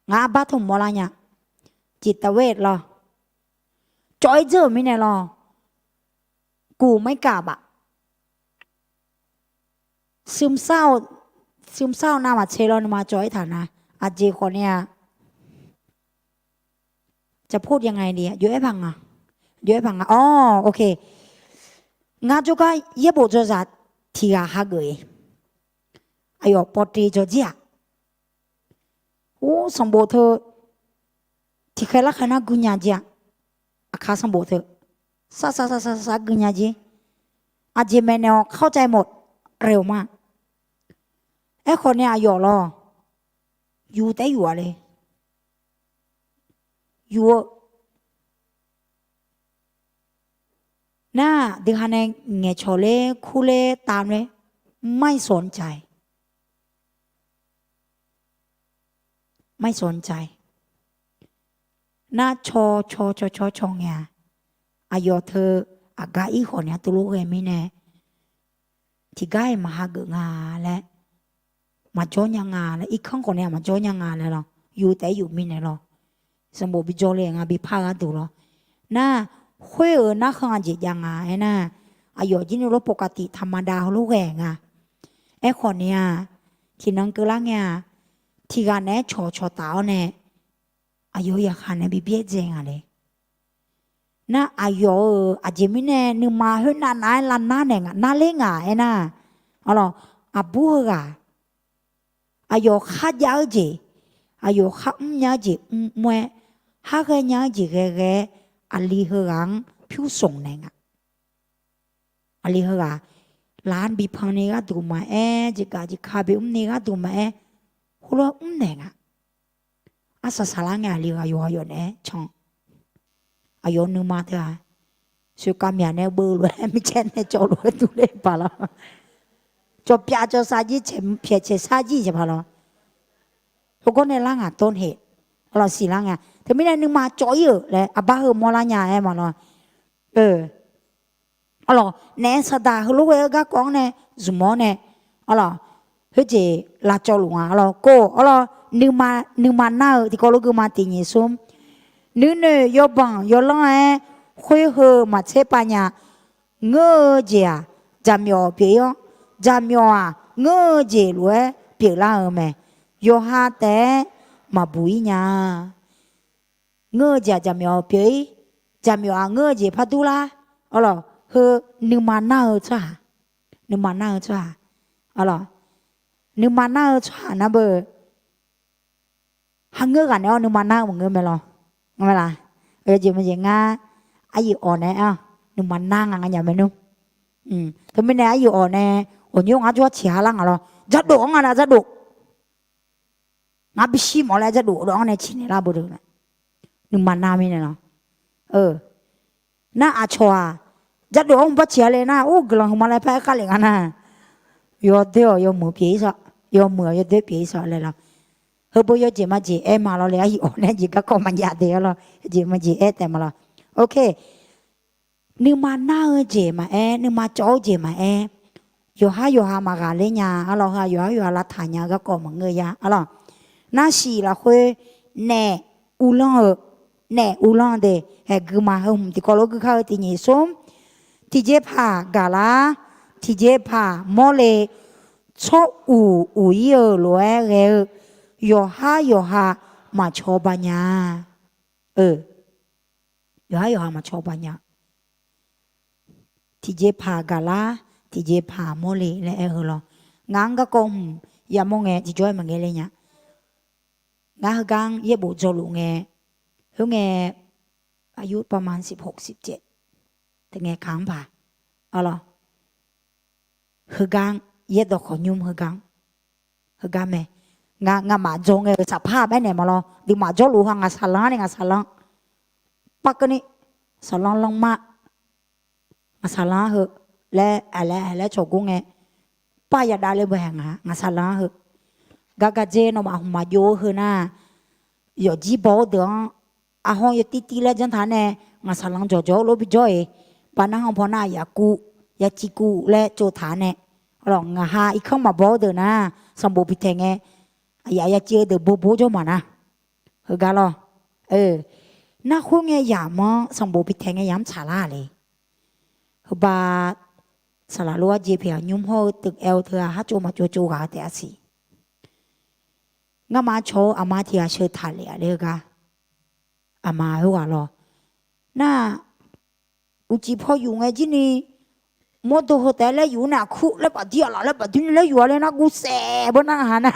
Ngar arbar tmq mawrlar nya. จิตเวช lawr. Cawv-ir dzeur-euq mirnae lawr. Guq maerkaf baf. ซึมเศร้า navmaqtser lawr nuima cawv-ir taq nar. Aqjeq khawf ni-aq, จะพูดยังไงดีอะ jov-aer paq nga. Jov-aer paq nga. Awr, ok. Ngar jawrgar yaerbof dzawzaq tiq ghaq hageuf-iq, aqyawf pawv te jawr jir-aq. Or, sanqbof teu tiqkhaer larkhaer nar guinya jir-a. Aqkaq sanqbof teu sar sar sar sar sar guinya jir. Aqjeq maeqnaeq-awq เข้าใจหมด aqle-euq ma. Aerkhawf ni aqyawf lawr, yuf taef-aer yuf-a le. Yuf-eu nar, dui ha nae ngaeqcawq ler kur ler tav nae, ไม่สนใจ ไม่สนใจ nar, caw caw caw caw caw ngae-a. Aqyawf teu aqgar ir khawf ni-a tuvlof ghae mirnae, tiqgar-iq maq hageuf nga laer, maqjawr nya nga laer, irkanr khawf ni-a maqjawr nya nga laer lawr, yuf taef-aer yuf mirnae lawr. Sanqbof bijawr le nga bipar-eu gharduq lawr. Nar, khoer-euq narkhan aqjeq jav nga aernar, aqyawf jir ni lawr ปกติธรรมดา heulof ghae nga. Aerkhawf ni-a, tiqnan keuvlar ngae-a, tiqghaq naeq-aer cawqcawq taf-awr nae, aqyawf-euq yaqkhaq nae bi byaerdzae nga le. Nar, aqyawf-euq aqjeq mirnae nuima khoernav nav-aer lavnar naeq nga, navler nga aernar, arlawq, aqbur heughaq, aqyawf kharjav-eu jeq, aqyawf kharmr nya-eu jeq mrmr-aer, kharghae nya-eu jeq ghaeghae-aer, aqli heughaq-anr pyur sanq naeq nga. Aqli heughaq, laf-anr bi pan ni gharduq maqaer, jeqgaf jeqka bi mr ni gharduq maqaer, heulof-aer mrnaeq nga. Arsaq saqlar ngae aqli ghaq yawqha yawq naeq-aer can. Aqyawf nuima teu-aq, soeqkav myaq nae beuv lof-aer micaer nae cawv lof-aer durler paq lawr. Cawqpyav cawqsar jir, pyaeq caeq sar jir jeq paq lawr. Heugawr nae lar ngaq tawr heq, arlawq, siqlar nga. Teumirnae nuima cawv-ir-euq laer aqbar heu mawrlar nya-aer ma lawr. Arlawq, naef-aer saqdaq heulof ghae-eu garkawv-anr nae zmq-awr nae, arlawq, khoerjeq lavcawv luf nga. Arlawq, kov, arlawq, nuima nar-eu tiqkawv lof guima tiq nyiq smr, nuinoeq yawbanq yawlanr-aer khoer heu maqtser pav nya. Ngeur-eu jeq-aq, jaqmyawf pyeuf-ir-awr, jaqmyawf-aq ngeur-eu jeq lof-aer pyeuflar-eu mae. Yawqha taef-aer maqbuq-ir nya. Ngeur-eu jeq-aq jaqmyawf pyeuf-ir, jaqmyawf-aq ngeur-eu jeq par durlar. Arlawq, heu nuima nar-eu tsawrhaq, nuima nar-eu tsawrhaq, arlawq, nuima nar-eu tsawrhaq nar beu, hangeur ghaq naeq-awr nuima nar-eu maqngeur mae lawr. Ngar mae laq, yawjeq maqjeq ngar, aryuif awq nae-anr nuima nar nga ngar nya maernmr. Teumirnae aryuif awq nae, awqnyoer ngar jawr ciqha lar ngaq lawr, jardof-anr nga na jardof. Ngar bishir mawf laer jardof dawv-anr nae ciqnaeq lar beu deuq, nuima nar mirnae lawr. Nar aqcawq-aq, jardof-anr bar ciqha le nar, ur guiqlanq hmq ma laer par-aer kharlef nga nar, yawdoer-awq yawmuiq pyeuf-ir sawr, yawmuiq-awq yawdoer pyeuf-ir sawr laer lawr. Heubeu yawjeq maqjeq aer ma lawr le, aryuif awq nae jeq garkawv maqjav de-awr lawr, jeq maqjeq aer taef ma lawr. Ok. Nuima nar-eu jeq maqaer, nuima cawv-eu jeq maqaer, yawqhar yawqha maqghaqler nya. Arlawq, heu-aq yawqhar yawqha lavtaq nya-eu garkawv maqngeur-a. Arlawq, Narsiq lafkhoer naef uvlanr-eu, naef uvlanr de, haeqgui ma heu hmq tiqkawv lof gui kar-eu tiqnyif smr, tiqjeqpaq gaqlar, tiqjeqpaq mawrle, tsawr uq uq ir-eu lof-aer ghae-eu, yawqhar yawqha maqcawba nya. Yawqhar yawqha maqcawba nya. Tiqjeqpaq gaqlar, tiqjeqpaq mawrle laer aer-eu lawr. Ngaq-anr garkawv hmq yamawr ngae tiqjawr-aer maqngae le nya. Ngar heugar-anr yaerbof dzawluf ngae, khoerngae อายุประมาณสิบหก สิบเจ็ด teungae kaq-anr paq, arlawr, heugar-anr, yaerdawq khawqnymr heugar-anr, heugar mae. Ngamaf dzaw ngae-euq saqpar-aq baer naeq ma lawr. Duimaf jawrluf ha ngaqsaqlanr ni ngaqsaqlanr, parkeuv ni, saqlanr lanrma, ngaqsaqlanr heu laer aqlaer aqlaer cawqgor ngae, par yadav le beuhaeq nga ngaqsaqlanr heu. Gar gardzer nawmaf hmq maqjov-eu heu nar, yawfjir baw-eu deuq-anr, arhawr yaw tirtir laer janr taq nae, ngaqsaqlanr jawqjawq-eu lof bijawr-iq, bav narkhan paw nar yaqkuv, yaciv kuv laer tsov taq nae, ngaqha irkanr maqbaw-eu deuq nar, sanqbof bitaeq ngae, aqyaf yaciv-eu deuq bobo jawr maq nar. Heugar lawr. Narkhoer ngae yamq-anr sanqbof bitaeq ngae yamq-anr tsaqlar le. Heuba saqlaq lof-aer jeq pyeuf-aq nymr hawr-eu teuv aer-eu teu-aq har tsov maqtsov tsov ghaq-eu taef-a siq. Ngamaf cawq-eu aqma tiq ghaq sheu taqlef-a le heugar. Aqma khoerghaq lawr. Nar, uqcif paw yuf ngae jir ni, mawrdo heu taef-aer laer yuf-eu nae aqkur laer baqdir aqlaf laer baqdir ni laer yuf-a le nar guv saef beu nar ha nar.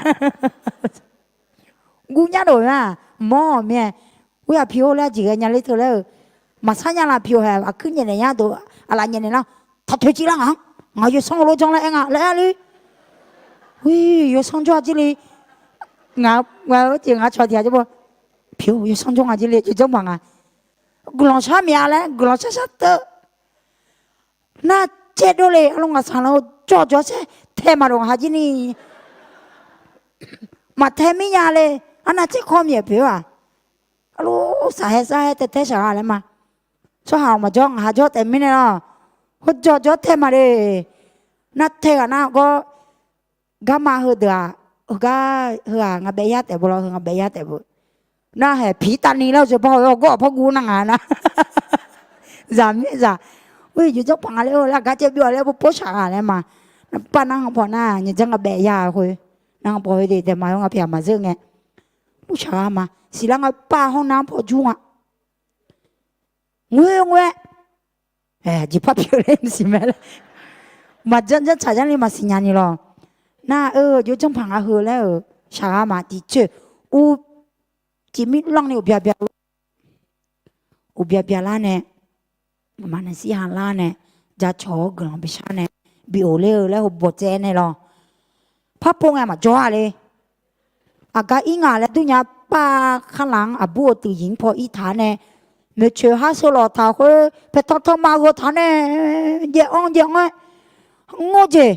Guv nyar dof-a, mawr-awq mir-aer, uryaq pi-or laer jeq ghae nya ler teu laer-eu, maqsar nya laf pi-or hae aqkuir nyaef naeq nyar dof, aqlaf nyaef naeq nar, taq toeq civ lar ngaq-anr, ngaq yawsanr-eu lof janr laer aer nga laer aer ler. Yawsanr jawr-a jir le. Ngaq-eu jeq ngaq cawq tiq ghaq jawr bawr, pi-or yawsanr jawr nga jir le, yawjanr baq nga. Guiqlanq shar mya laer guiqlanq shar shar teu. Nar caer dov le, arlawr ngaqsaqlanr-eu jawr jawr saer tae maqdov ngaq ha jir ni. Maqtae mirnya le, arnav caer kawr myaef pyeuf-aq. Arlawr saqhae saqhaer tae taer shaq gha laer ma. Tsawrhaq-awq maqjawr ngaq ha jawr taef mirnae lawr. Hawr jawr jawr tae maqle. Nar tae ghaq nar gawr, garma heudeuq-aq, heugar heu-aq ngaqbaef yar taef beu lawr, heu ngaqbaef yar taef beu. Nar haeq piq tavni laer-eu jeq baw-eu hawgawr-aq par guv nar ngaq nar. Zaq mir zaq. Ur, yawjanr paq nga laer-eu laer aqgar caev byov-a laer bawr pawr shaq gha laer ma. Nar pav nar han paw nar nyajanr ngaqbaef ya-eu khoer, nar han paw heu de taef ma-awr ngaq pyaq maqzeur ngae. Ur shaq gha ma siqlar nga pav hawr nar paw jur nga. Ngoer ngoer-aer, jeqpar pyeuf laer mqsiq mae laer. Maqjanr janr tsaq janr le maqsiq nya ni lawr. Nar-eu yawjanr paq nga heu laer-euq shaq gha ma tiqcoer. Ur, cif mir lanr ni uqbya bya, uqbya bya lar nae, maqnaq sir ha lar nae, jacawq-awr guiqlanq bishar nae, bi of ler-eu laer heu bawqtsaev nae lawr. Par pov ngae maqjawr-a le. Aqgar ir ngaq laer durnya pav kharlaq-anr aqbur-eu tuiq yiq-anr paw ir taq nae, maeqtsoeq har seu lawq taq khoer paeqtanq tanqma gheu taq nae, jaev-anr jaev-anr-aer, ngawr jeq,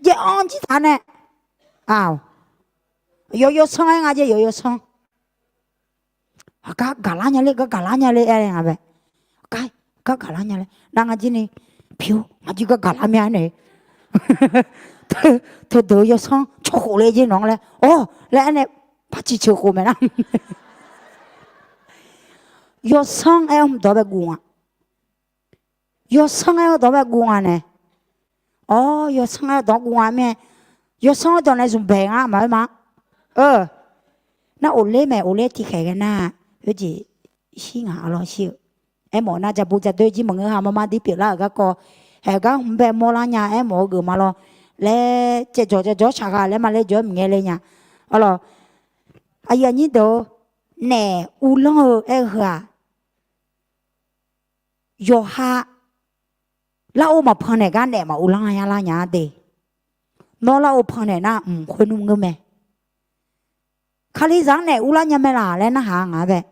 jaev-anr jir taq nae, aq, yawq yawsanr-aer nga jeq yawq yawsanr. Aqgar gaqlar nya ler, gar gaqlar nya ler aer nga bae. Gar, gar gaqlar nya ler nar nga jir ni, pi-or ngaq jir gar gaqlar mya nae, teudeuq-eu yawsanr cawq khof le jir nawq-anr laer, awr laer aer nae, par ciqceuq khof mae nar. Yawsanr aer-eu dawq bae guv nga. Yawsanr aer-eu dawq bae guv nga nae. Awr, yawsanr aer-eu dawq guv nga mir-aer, yawsanr-eu dawq nae zmq baeq nga maqaer ma. Nar of ler mae, of ler tiqkhaeq ghae nar, oerjeq shir ngaq arlawr shir-eu. Aermawf nar ja bu ja doer jir maqngeur ha mar mar dir pyeuflar-euq garkawv, haeq gar hmq bae mawr lar nya aermawf-eu geuf ma lawr laer caevjawq caevjawr shaq gha laer ma laer jawr-aer maqngae le nya. Arlawr, aqyuif aqnyir deuq-or, naef uvlanr-eu aer-eu heu-aq, yawqha larghov maqpan naeq gar naef maq uvlanr-a nya lar nya-a de. Nawr larghov pan naeq nar mq khoer nmr ngeur mae. Kalizaq-anr naef uvlar nya mae laq laer narhaq-a ngaq-a bae.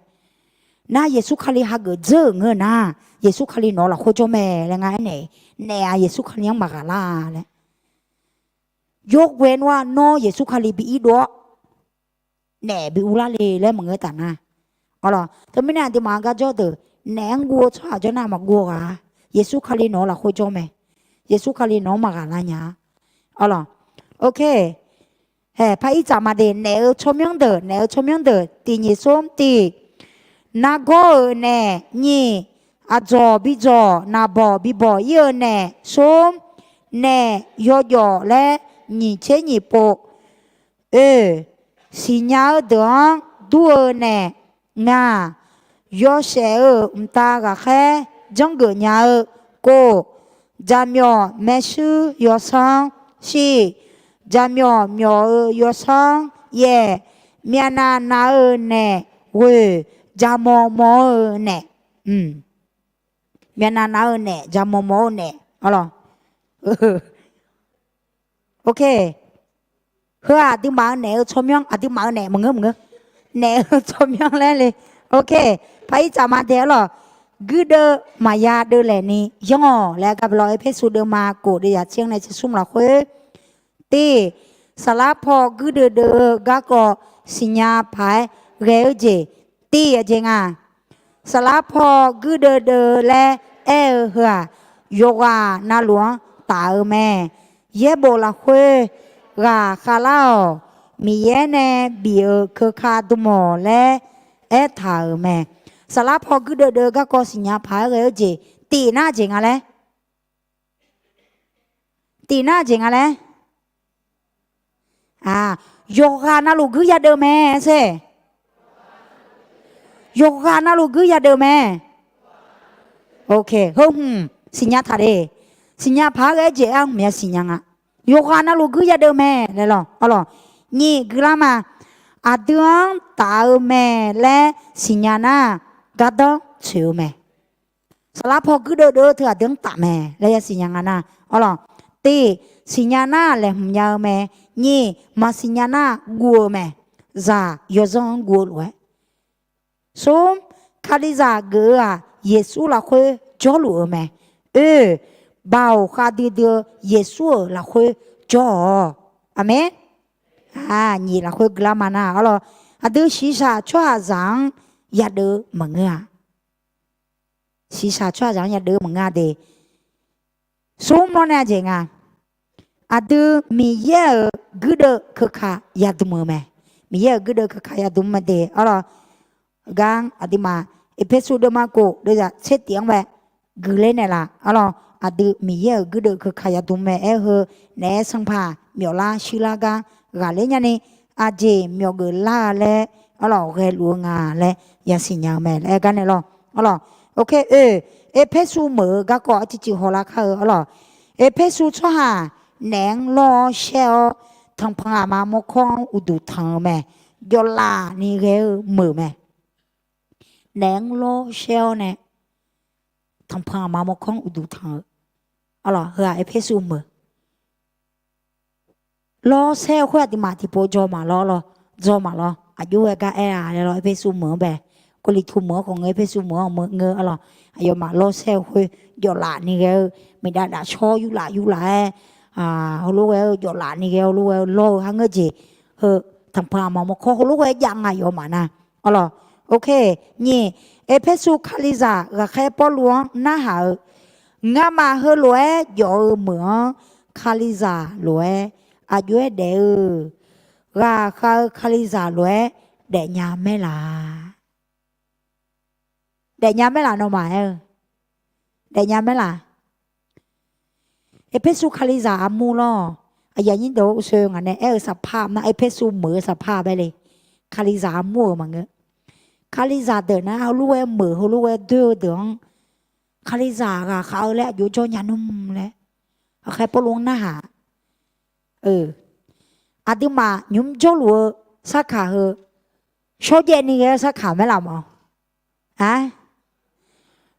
Nar Yeqsur Kali hageuf dzeur-euq ngeur nar, Yeqsur Kali nawq-eu lafkhoer jawr mae laer ngar aernaeq, naef-aq Yeqsur Kali-anr maqghaq lar-a laer. Yawghae nmr-aq nawr Yeqsur Kali bi irdov-awr naef bi uvlar le laer maqngeur taf nar. Arlawr, teumirnae aqduimaf-anr gar jawr deuq, naef-anr guv-eu tsawrhaq jawr nar maqguv-eu ghaq-a. Yeqsur Kali nawq-eu lafkhoer jawr mae. Yeqsur Kali nawq-anr maqghaq lar nya-a. Arlawr, ok. Hae, par ir tsaf ma de, naef-eu tsawrmyanr deuq, naef-eu tsawrmyanr deuq, tiq nyiq smr tiq. Nargawr-euq naef nyiq, aqdzawq bi dzawq, naqbawq bi bawq ir-eu naef smr, naef yawjawf laer nyiq tser nyiq pov. Oe, siqnya-eu deuq-anr dur-eu naef ngaq, yawshaef-euq mqtav ghaqkhaer janrgeuf nya-eu kov, jaqmyawf maershuir yawsanr shir, jaqmyawf myawf-eu yawsanr yaef, myavnav nav-eu naef ghoeq, jaqmawf mawf-eu naef, myavnav nav-eu naef, jaqmawf mawf-eu naef, arlawq. Ok. Heu-aq aqduimaf-eu naef-eu tsawrmyanr, aqduimaf-eu naef maqngeur maqngeur. Naef-eu tsawrmyanr laer le. Ok. Par ir tsaf ma de, arlawq. Guirdeuv maqya deuvlaeq ni yanr-awq laer gar baqlawq, Erpersu deuvma kof deuvzaq tser-anr nae tser smr lafkhoer. Tiq, saflar paw guirdeuv deuv-eu garkawv siqnya paq-aer ghae-eu jeq. Tiq aqjeq nga, saflar paw guirdeuv deuv laer aer-eu heu-aq, yawqghaq navluf-anr taf-eu mae. Yaerbof lafkhoer ghaq khavlar-awq, Miqyaer nae bif-euq keuka dm-awq laer aertaq-euq mae. Saflar paw guirdeuv deuv-eu garkawv siqnya paq-aer ghae-eu jeq, tiq nar jeq nga laer. Tiq nar jeq nga laer. Yawqghaq navluf guir yadeuv mae sher. Yawqghaq navluf guir yadeuv mae. Ok, heu hmq siqnya taq de. Siqnya paq-aer ghae-eu jeq-anr hmq ya siqnya nga. Yawqghaq navluf guir yadeuv mae laer lawq, arlawq. Nyiq guiqlar ma. Aqdui-anr taf-eu mae laer siqnya nar, gardanr tsoeq-eu mae. Saflar paw guirdeuv deuv-eu teu aqdui-anr taf mae laer ya siqnya nga nar, arlawq. Tiq, siqnya nar laeqhmq nya-eu mae. Nyiq, maqsiqnya nar guv-eu mae. Zaq yawzanr-anr guv-eu lof-aer. Smr, Kalizaq geuf-eu-aq Yeqsur lafkhoer jawrluf-eu mae. Oe, baoq khavdui dui-eu Yeqsur-euq lafkhoer jawr-awq. Aqmeq. Nyiq lafkhoer guiqlar ma nar, arlawq. Aqdui shiqshaq tsawrhaqzaq-anr yadeuv maqngeur-a. Shiqshaq tsawrhaqzaq-anr yadeuv maqngeur-a de. Smr lawr nae aqjeq nga. Aqdui Miqyaer-euq guirdeuv keuka yadm-eu mae. Miqyaer-euq guirdeuv keuka yadm mae de, arlawq. Gar aqduimaf Erpersu deuvma kof deuvzaq tser tiq-anr bae guiqler naeqlaf, arlawq. Aqdui Miqyaer-euq guirdeuv keuka yadm mae aer-eu heu naeq-aer sanqpaq myawflar shuirlar gar ghaqler nyani, aqjeq myawf geuf lar-a laer, arlawq, ghaeluf-eu nga laer yasiq nya-eu mae laer aer gar naeq lawq, arlawq. Ok, oe, Erpersu meuq-eu garkawv arcuiv cuiv hawlar kar-eu, arlawq. Erpersu tsawrhaq naef-anr lawr-awr shaer-awr, tanqpanq aqma mawrkawr-anr uqduq tanq-eu mae. Jawvlaf ni ghae-eu meuq mae. Naef-anr lawr shaer-awr nae tanqpanq aqma mawrkawr-anr uqduq tanq-eu, arlawq, heu-aq Erpersu meuq. Lawr shaer-eu khoer aqduimaf tiqpov dzaw maqlawr lawr, dzaw maqlawr, aqjox-aer gar aer-a laer lawr, Erpersu meuq-anr bae, Kawqliqtu meuq-anr khawf ngeur, Erpersu meuq-anr ngeur, arlawq. Aqyawfmaf lawr shaer-eu khoer jawvlaf ni ghae-eu, miqdav daf shawr yurlaf yurlaf-aer, heulof ghae-eu jawvlaf ni ghae-eu, heulof ghae-eu lawr-eu harngeur jeq, heu tanqpanq aqma mawrkawr heulof ghae-aer jav nga aqyawfmaf nar, arlawq. Ok, nyiq, Erpersu Kalizaq ghaqkhaer Pawrluv-anr narhaq-eu, ngamaf heulof-aer jawf-eu meuq-anr Kalizaq lof-aer aqjox-aer daef-eu, ghaqkhav-eu Kalizaq lof-aer daefnya maerlaf. Daefnya maerlaf nawmaf aer-eu. Daefnya maerlaf. Erpersu Kalizaq armur lawr, aqyuif aqnyir deuq-or, uqshoe ngaq nae aer-eu saqpar nar, Erpersu meuq-eu saqpar bae le. Kalizaq armur-euq maqngeur. Kalizaq deuq nar heulof-aer meuq heulof-aer doer-eu deuq-anr, Kalizaq ghaqkhav-eu laer aqjox jawr nya nmr laer, ghaqkhaer Pawrluv-anr narhaq. Aqduimaf nymq mr jawrluf-eu sarkaq heu, shawrjaev ni ghae-eu sarkaq maerlaf mawf.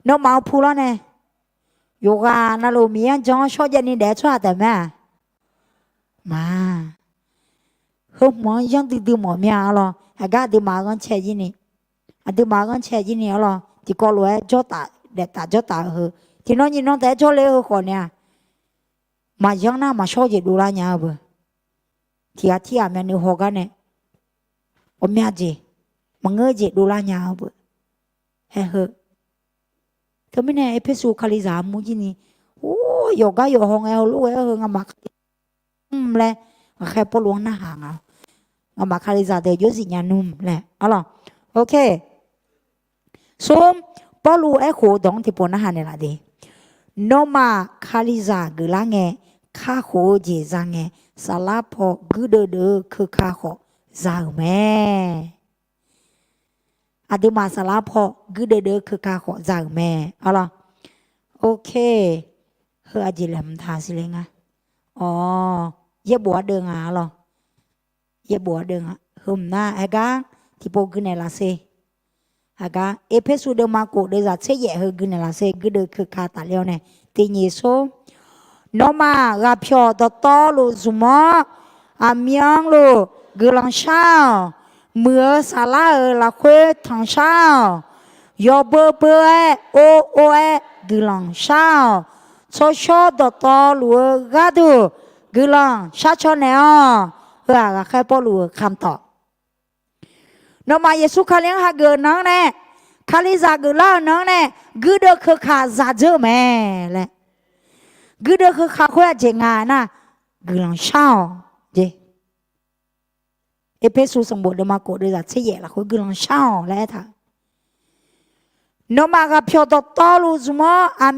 Nawmaf-eu pu lawr nae, yawqghaq navluf Miqyaer-anr jan-awr shawrjaev ni daef-aer tsawrhaq taef mae-aq, ma. Heu hmq-anr yanr duidui mawf mir-a, arlawq. Aqgar aqduimaf-eu ghanrcae jir ni, aqduimaf-eu ghanrcae jir ni, arlawq, tiqkawv lof-aer jawrtaf daeftaf jawrtaf-eu heu, tiqnan nyiqnan taef-aer jawrle-eu heu khawf nae-aq, maqyanr nar maqshawr jeq dovlar nya-eu beu. Tiq ghaq tirghaq myavnuiv hawgar nae ghawqmya jeq, maqngeur jeq dovlar nya-eu beu. Aer heu, teumirnae Erpersu Kalizaq armur jir ni, or, yawqgar yawqhaw ngae heulof-aer heu ngamaf Kalizaq mr laer ghaqkhaer Pawrluv-anr narhaq nga-awr. Nga'maf Kalizaq deuq jawr zif nya nmr laer arlawq. Ok. Smr, Pawrluv aerkhof-eu dawq-anr tiqpov narhaq naeqlaf de. Nawmaf Kalizaq geuflar ngae, kakhof-eu jeq za ngae, saflar paw guirdeuv deuv-eu keuka khawf za-euq mae. Aqduimaf saflar paw guirdeuv deuv-eu keuka khawf za-euq mae arlawq. Ok. Heu aqjeq laeqhmq taq siqle nga. Awq, yaerbof ardeuv nga arlawq. Yaerbof ardeuv nga. Heu mq nar heugar tiqpov gui naeqlaf ser. Heugar Erpersu deuvma khof deuvzaq tser yaef heu gui naeqlaf ser, guirdeuv keuka tafler-awr nae. Tiqnyif smr, nawmaf ghaqpyawq dawqtawvluf zmq-awr, aqmyanluf guiqlanq shar-awq. Muiq-eu saflar-euq lafkhoer tanqshar-awq. Yawbeu beu-aer or or-aer guiqlanq shar-awq. Tsawrshawr dawqtawvluf-eu gharduq guiqlanq shar caw naeq-awq. Heu-aq ghaqkhaer Pawrluv-euq kamtawf. Nawmaf Yeqsur Kali-anr hageuf-eu nan-anr nae, Kalizaq geuflar-euq nan-anr nae, guirdeuv keuka za dzeur-eu mae laer. Guirdeuv keuka khoer aqjeq nga nar, guiqlanq shar-awq jeq. Erpersu sanqbof deuvma khof deuvzaq tser yaef lafkhoer guiqlanq shar-awq laer aertaq-eu. Nawmaf ghaqpyawq dawqtawvluf zmq-awr aq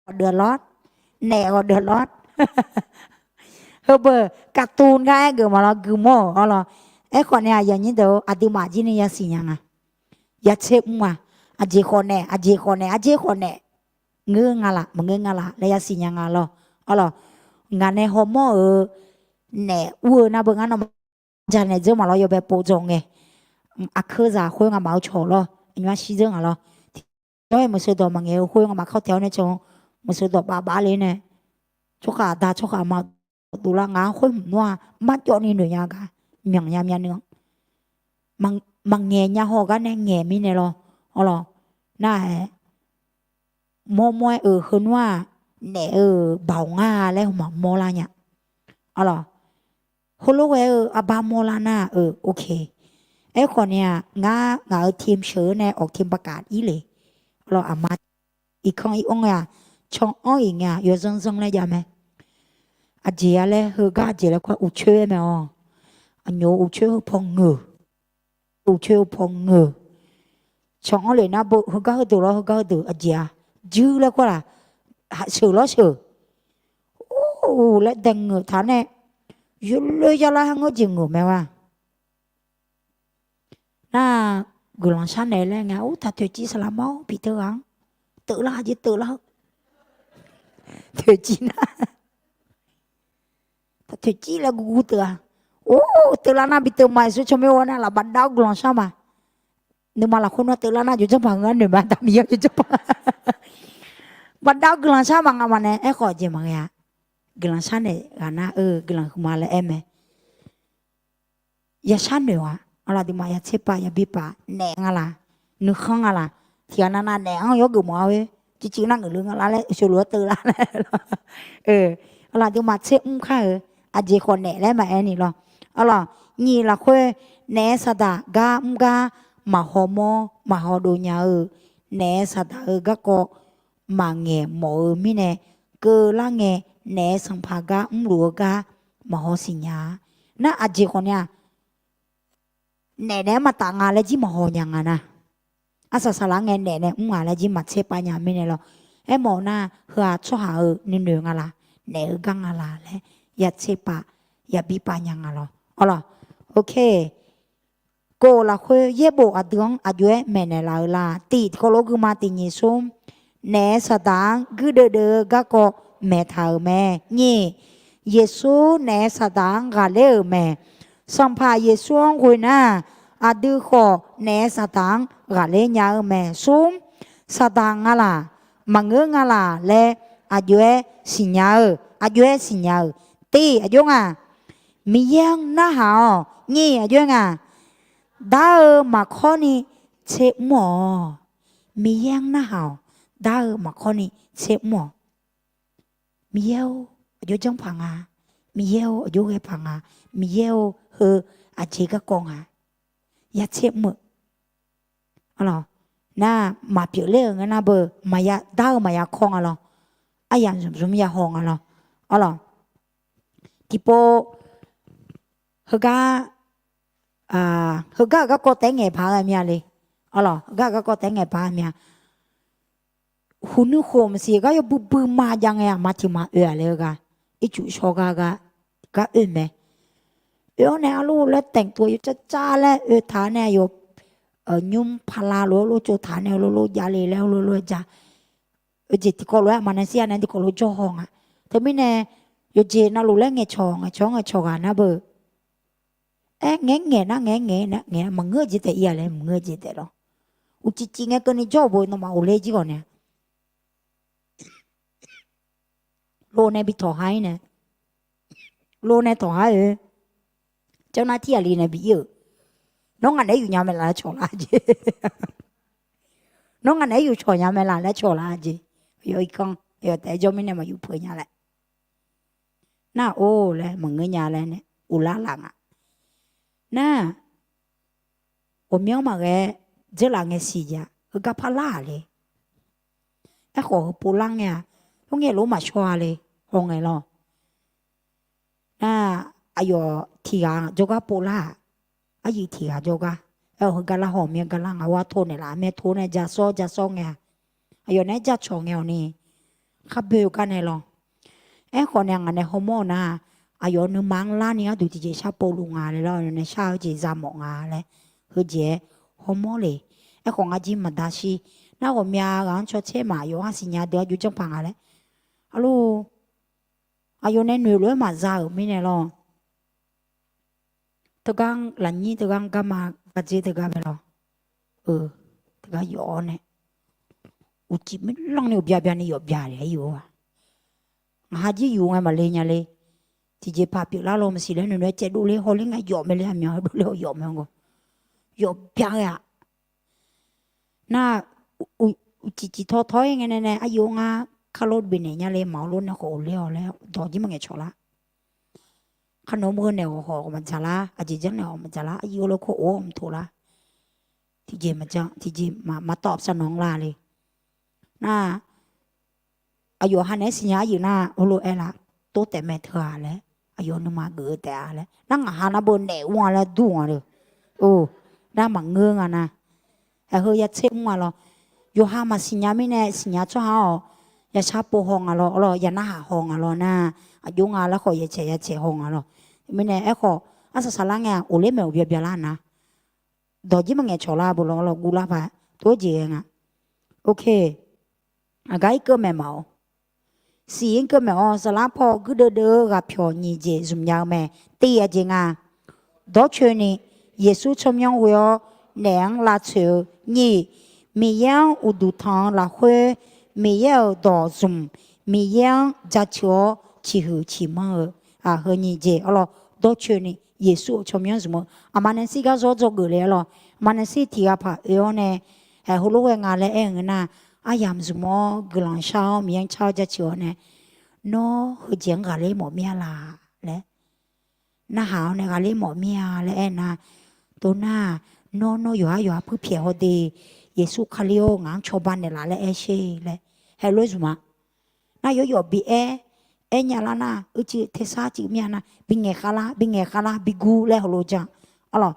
Ghawqdeuq lawr, naef ghawqdeuq lawr. Heubeu การ์ตูน gar aer geuf maqlawr, guimawr-euq arlawr. Aerkhawf nae aqyuif aqnyir deuq-or, aqduimaf jir ni yasiq nya nga. Yatser mr-aq, aqjeq khawf naef, aqjeq khawf naef, aqjeq khawf naef. Ngeur nga laf, maqngeur nga laf laer yasiq nya nga lawr. Arlawr, ngaq nae hawmawr-euq naef ur-eu nar beu ngar nawmaf janaeq dzeur maqlawr, yawbae pov dzawq ngae. Aqkeurzaq khoer ngamaf-eu cawq lawr, aqnymr-ar shir dzeur ngaq lawr. Tiqjawr-aer maqsheu dawq maqngaeq-eu khoer ngamaf kawr taeq-awr nae can, maqsheu dawq baf baf le nae, tsawrhaq da tsawrhaq ma dovlar ngaq-anr khoer hmq nmr-aq marjawv ni noeq nya gar, myanq nya myav nuiv-anr maqngaeq nya haw gar nae ngaeq mirnae lawr. Arlawr, nar-aer mawrmawr-aer-euq heu nmr-aq, naef-euq baoq ngar laer heu maqmawr lar nya. Arlawr, heulof ghae-eu arbar mawrlar nar-euq, ok. Aerkhawf nae-aq, ngar ngaq-euq ทีม sheuq-eu nae ออก ทีม ประกาศ ir le. Arlawr, aqma irkanr ir-anr ngae-aq, can anr-iq ngae-aq, yawzanr zanr laer jav mae. Aqjeq-a laer heugar aqjeq laer kawr uqcoer-aer mae-awq. Aqnyoq uqcoer heu paw ngeuq. Uqcoer heu paw ngeuq. Can anr lef nar beu heugar heudeuq lawr, heugar heudeuq aqjeq-a. Juir laer kawr laq, sheuq lawr sheuq. Or laer daeq ngeuq taq nae, yawloer yarlar har ngeur jeq ngeuq mae-a. Nar, guiqlanq shar naeq laer ngae, or taq toeqciv saqlaq ma-awr bifteuv ghaq-anr teuvlar jeq teuvlar-eu. Toeqciv nar, taq toeqciv laer guvguv teuv-a. Or, teuvlar nar bi teuv ma, Yeqsur tsawrmyanr-awr nar laf bafdav-awr guiqlanq shar ma. Nuima lafkhoer nawr teuvlar nar jawrjanr paq heu-anr noeq ma, daq Miqyaer jawrjanr paq. Bafdav-awr guiqlanq shar ma ngaq maqnaeq, aerkhawf jeq maqghae-a. guiqlanq sharnaeq ghaq nar-eu guiqlanq huiqma laer aer mae. Yashar noeq-aq, aqlaf aqduimaf yatser pav yabi pav naef nga laq, nuikhanr nga laq, tiq ghaq navnav naef-anr yawgeuf mawf-a-oe, ciqciv nar ngeuf luf nga lar laer, sheuqlof-aer teuv lar laer. Aqlaf aqduimaf tser mr kar-eu, aqjeq khawf naef laer maqaer ni lawr. Aqlaf nyiq lafkhoer, naef-aer saqdaq gar mr gar maqhaw mawr maqhaw dov nya-eu, naef-aer saqdaq-eu garkawv maqngaeq mawf-eu mirnae, keuvlar ngae naef-aer sanqpaq gar mrluf-eu gar maqhaw siqnya-a. Nar aqjeq khawf ni-aq, naef naeq-aer maqtaf nga laer jir maqhaw nya nga nar. Arsaq saqlaq ngae naef nae mr nga laer jir maqtser pav nya mirnae lawr. Aermawf-eu nar, heu-aq tsawrhaq-euq nuinoeq nga laq, naef-eu gar nga laq laer yatser pav yabi pav nya nga lawr. Awr lawr, ok. Kof lafkhoer yaerbof aqdui-anr aqjox-aer maeqnaeq laf-eu la? Tiq tiqkawv lof guima tiq nyiq smr, naef-aer saqdaq-anr guirdeuv deuv-eu garkawv maeqtaq-euq mae. Nyiq, Yeqsur naef-aer saqdaq-anr ghaqler-euq mae. Sanqpaq Yeqsur-anr ghoe nar, aqdui khawf naef-aer saqdaq-anr ghaqler nya-eu mae. Smr, saqdaq nga laq, maqngeur nga laq laer aqjox-aer siqnya-eu, aqjox-aer siqnya-euq. Tiq aqjox nga, Miqyaer-anr narhaq-awq. Nyiq aqjox nga, dar-eu maqkawr ni tser mr-awq. Miqyaer-anr narhaq-awq. Dar-eu maqkawr ni tser mr-awq. Miqyaer-or, aqjox janrpaq nga. Miqyaer-or, aqjox ghae paq nga. Miqyaer-or, heu aqjeq garkawv nga. Yatser mr-eu. Nar, maqpyeuf ler-euq ngae nar beu, maqya dar-eu maqya kawr nga lawr. Aryamq zmqzmq yahaw nga lawr. Awr lawr, tiqpov heugar, heugar-euq garkawv taef-aer ngaeq paq-aer mya le. Awr lawr, heugar-euq garkawv taef-aer ngaeq paq-aer mya. Huqnuir khof maqsiq gar yawbui bui ma jav ngae aqma tiq ma oe-aq laer-eu gar, ircuf shawr gar gar, gar oe mae. Oe-awr nae arlor laer taeqtuv yawcar car laer oe taq-a nae aqyawf nymr pala lof-aer lof tsov taq nae lof lof javle laer lof lof-aer ja. Yawjeq tiqkawv lof-aer aqma nae sir-a nae tiqkawv lof jawr haw nga. Teumirnae yawqjeq navluf laer ngaeqcawq ngaeqcawq-anr ngaeqcawq ghaq nar beu. Aer ngaeq-aer ngaeq nar ngaeq-aer ngaeq maqngeur-eu jeq taef ir-a laer maqngeur-eu jeq taef lawr. Uqcif cif ngae keuvni jawr-euq bo nawmaf ghofler jir ghawq nae-a. Lo nae bi tawq ha-ir nae, lo nae tawq ha-ir-eu, janr nar tir aqli nae bi ir-euq. Nawr ngaq naeq-aer yuf nya mae laf laer cawq lar jeq. Nawr ngaq naeq-aer yuf cawq nya mae laf laer cawq lar jeq. Aqyawf irkanr aqyawf taef-aer jawr mirnae maqyuf peuq nya laer. Nar-or laer maqngeur nya laer nae uvlar laf nga. Nar, ghawqmyanr maqghae, dzeurlaf ngae siq jav heugar par lar-aq le. Aerkhawf heu pov lar ngae-aq, hawr ngae lof maqshawr-a le, haw ngae lawr. Nar, aqyawf tiq ghaq jawrgar pov lar-aq, aryuif tiq ghaq jawrgar. Aer-awq heugar lar haw mir-a gar lar ngaq-or, arto naeqlaf mae to nae ja sawr ja sawr ngae-aq, aqyawf naeq-aer jacawq ngae-awq ni, khar boe-eu gar nae lawr. Aerkhawf nae ngaq nae hawmawr-eu nar, aqyawf nuima-anr larni gharduq tiqjeq shar pov luf nga le lawr, nae shar-eu jeq za mawf nga laer, heujeq-aer hawmawr le. Aerkhawf ngar jir maqda shir. Nar ghawqmya ghaq-anr cawtser maf, aqyawf-anr siqnya deuq-anr jov janrpaq nga laer. Arlor, aqyawf nae noeq lof-aer maqza-euq mirnae lawr. Teugar lafnyir teugar-anr garma gardzer teugar bae lawr. Eu, teugar yawf-awr nae, uqcif mirlanr ni uqbya bya ni yawf bya le-aer yuf-a. Ngaq ha jir yuf ngae maqle nya le. Tiqjeqpaq pyeuflar law maqsiq laer noeqnoeq-aer caev dovler hawler ngae yawf mae le, aqmyan dovler haw yawf mae-anr gawr. Yawf bya ghae-aq. Nar, uqcif cif taw taw-ir ngae nae nae aryaf ngar kar lor bifnaeq nya le, maqawr lor nae khawf ghofler-awq laer dawq jir maqngaeq cawq lar. Kar nawq-anr mr-eu naeq-awq hawq maqdzaq lar, aqjeq janr naeq-awq maqdzaq lar, aryaf lor kawr of-awr mqtoq lar. Tiqjeq maqjan tiqjeq maqtawv sar nawq-anr lar le. Nar, aqyawf ha naeq-aer siqnya aryuif nar heulof-aer lar, tov taef mae teu-aq laer, aqyawf nuima geuf-eu taef-a laer nar, ngaq ha nar beu naef ur-a laer dur nga le. Or, nar maqngeur nga nar. Aq heu yatser mr-a lawr. Yawqha maqsiqnya mirnae siqnya tsawrhaq-awq, yashar pov haw nga lawr, lawr, yanarhaq haw nga lawr nar, aqjox nga laer khawf yacaeq yacaeq haw nga lawr. Mirnae aerkhawf arsaq saqlar ngae-aq, ghofler maeq uqbya bya lar nar. Dawq jir maqngaeq cawq lar beu lawr, lawr guv lar paq tov-aer jeq ghae nga. Ok. Aqgar irkeuv maeq mawf-awq. Siq irkeuv maeq-awr saflar paw guirdeuv deuv-eu ghaqpyawq nyiq jeq zmq nya-eu mae. Tiv aqjeq nga, dawrcoeni Yeqsur tsawrmyanr ghoe-awr naef-anr lavtsoeq-eu. Nyiq, Miqyaer-anr uqduq tanq-eu lafkhoer Miqyaer-euq dawq zmq, Miqyaer-anr jaceuq-awr ciqhuiq ciqmanr-eu, heu nyiq jeq arlawr dawrcoeni Yeqsur-euq tsawrmyanr zmq-eu. Aqma Nancy gar zawr dzawgeuf le arlawr. Aqma Nancy tiq ghaq paq oe-awr nae, heulof ghae nga laer aer-eu ngeur nar, aryamq zmq-awr guiqlanq shar-awr Miqyaer-anr car-awr jaceuq-awr nae, nawr heujeq-anr ghaqler mawf mir-a laq laer narhaq-awr nae ghaqler mawf mir-a laer aernar, tov nar-aq, nawr nawr yawqhar yawqha puirpyaeq haw de, Yeqsur Kali-or ngaq-anr cawba naeqlaf laer aer sher laer, heulof zmq-a. Nar yawr yawf bi aer, aer nya lar nar, uicuiv tersar cuiv mir-a nar, bi ngaeq khav lar, bi ngaeq khav lar, bi gur laer heulof jan. Arlawr,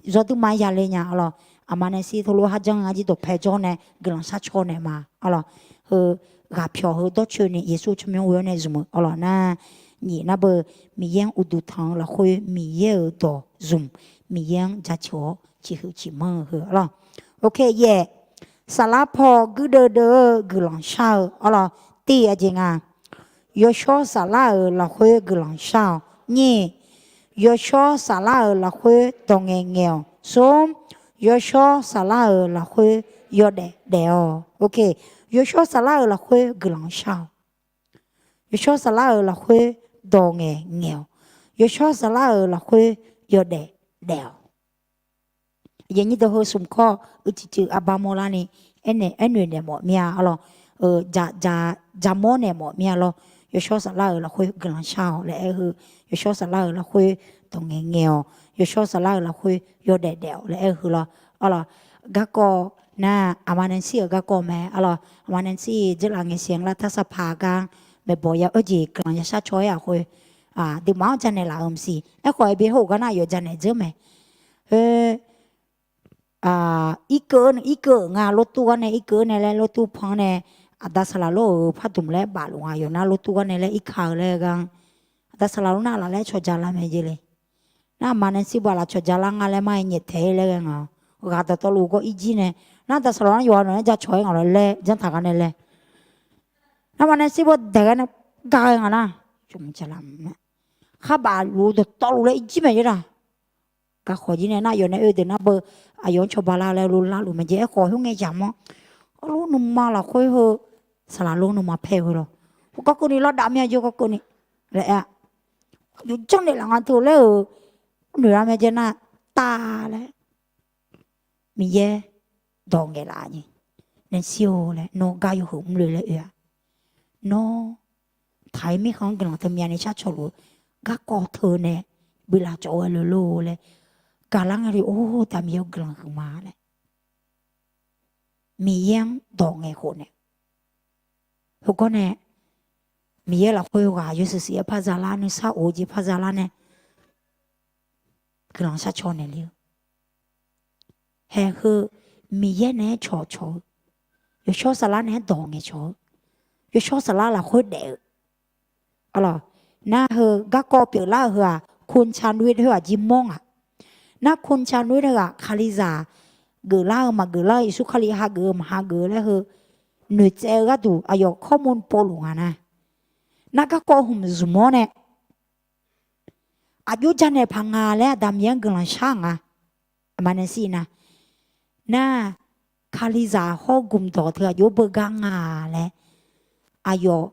zawr duima yale nya arlawr. Aqma Nancy teulof-aer kharjan-eu arjir dawqpae jawr nae guiqlanq sharcaw naeq ma arlawr. Heu ghaqpyawq heu dawrcoeni Yeqsur tsawrmyanr ghoe-awr nae zmq-eu arlawr nar, nyiq nar beu, Miqyaer-anr uqduq tanq-eu lafkhoer Miqyaer-euq dawq zmq, Miqyaer-anr jaceuq-awr ciqhuiq ciqmanr-eu heu arlawr. Oke, yaeq, saflar paw guirdeuv deuv-eu guiqlanq shar-eu arlawr. Tiv aqjeq nga, yawshawr saflar-euq lafkhoer guiqlanq shar-awq. Nyiq, yawshawr saflar-euq lafkhoer dawq ngaeq ngaeq-awq. Smr, yawshawr saflar-euq lafkhoer yawdaef daef-awq. Oke, yawshawr saflar-euq lafkhoer guiqlanq shar-awq. Yawshawr saflar-euq lafkhoer dawq ngaeq ngaeq-awq. Yawshawr saflar-euq lafkhoer yawdaef daef-awq. Aqyuif aqnyir deuq heu smq kawr uicuiv cuiv arbar mawrlarni, aernaeq aernoeq naeq mawf mir-a arlawr. Jaqmawr naeq mawf mir-a lawr. Yawshawr saflar-euq lafkhoer guiqlanq shar-awq laer aer-eu heu. Yawshawr saflar-euq lafkhoer dawq ngaeq ngaeq-awq. Yawshawr saflar-euq lafkhoer yawdaef daef-awq laer aer-eu heu lawr. Arlawr, garkawv nar, Aqma Nancy-euq garkawv mae arlawr. Aqma Nancy dzeurlaf ngaeq siq-anr lar tarsar paq gar maeqbawq ya-eu jeq guiqlanq yashar caw-aer-aq khoer, aqduimaf-anr janaeq laf-euq maqsiq. Aerkhawf, aqbi hawr-euq gar nar aqyawf janaeq dzeur mae. Oe, irkeuv, irkeuv-euq nga lortur gar nae irkeuv-eu nae laer lortur pan-anr nae, aqda saqlaq lor-euq pardmq laer baf luf nga yawf nar lortur gar nae laer irka-eu laer gar-anr, aqda saqlaq lor nar laf laer cawqja lar mae jeq le. Nar Aqma Nancy baf laf cawqja lar nga laer mar-aer nyaeftaeq-ir laer ghae nga-awq. Ghaq dawqtawvluf gawr ir jir nae, nar aqda saqlaq nar yawqha nawq-anr ja cawq-aer ngaq lawr laer janr taq gar nae laer. Nar Aqma Nancy bawr daeq ghae nae gar ghae nga nar, kharbaf luf dawqtawvluf laer ir jir mae jeq nar. Garkhawf jir nae nar yawf nae oe deuq nar beu, aqyawf-anr cawba lar laer lor larluf mae jeq. Aerkhawf khoerngae yamq-anr, arlor nuima lafkhoer heu, saqlaq lor nuima paer-eu heu lawr. Heugar keuvni lar dav mir-a jeq gar keuvni laer aer-a. Aqyawf janrnaeq laf nga teu laer-euq, noeq lar mae jeq nar, tav laer. Miqyaer dawq ngaeqlaf ni, Nancy-or laer nawr gar yawhuiq mr le laer oe-a. Nawr taq-ir mirkhanq-anr guiqlanq teu myav ni shar cawluf-eu garkawv teu nae bi laf cawv ghae le lor laer, gaqlar nga le-or taq Miqyaer-or guiqlanq huiqma laer, Miqyaer-anr dawq ngaeq khof nae, heugawr nae Miqyaer lafkhoer ghaq yawshuif shuif-aer par zalar nuisar of-eu jeq par zalar nae guiqlanq shar caw naeq le-eu. Haeq heu Miqyaer naeq-aer cawqcawq-eu, yawshawr saflar naeq-aer dawq ngaeq cawq-eu, yawshawr saflar lafkhoer daef-eu. Arlawq, nar heu garkawv pyeuflar-eu heu-aq, Kun Chan Wit khoer-aq jir mawr ngaq. Nar Kun Chan Wit heu-aq Kalizaq geuflar-eu maqgeuflar-eu, Yeqsur Kali hageuf-eu maqhageuf-eu laer heu noeqtsaev-eu gharduq aqyawf kawrmawr povluf nga nar. Nar garkawv hmq zmq-awr nae aqjox janaeq paq nga laer Aqda Miqyaer-anr guiqlanq shar nga. Aqma Nancy nar, nar Kalizaq hawr gmqdawq teu aqjox beugar nga laer, aqyawf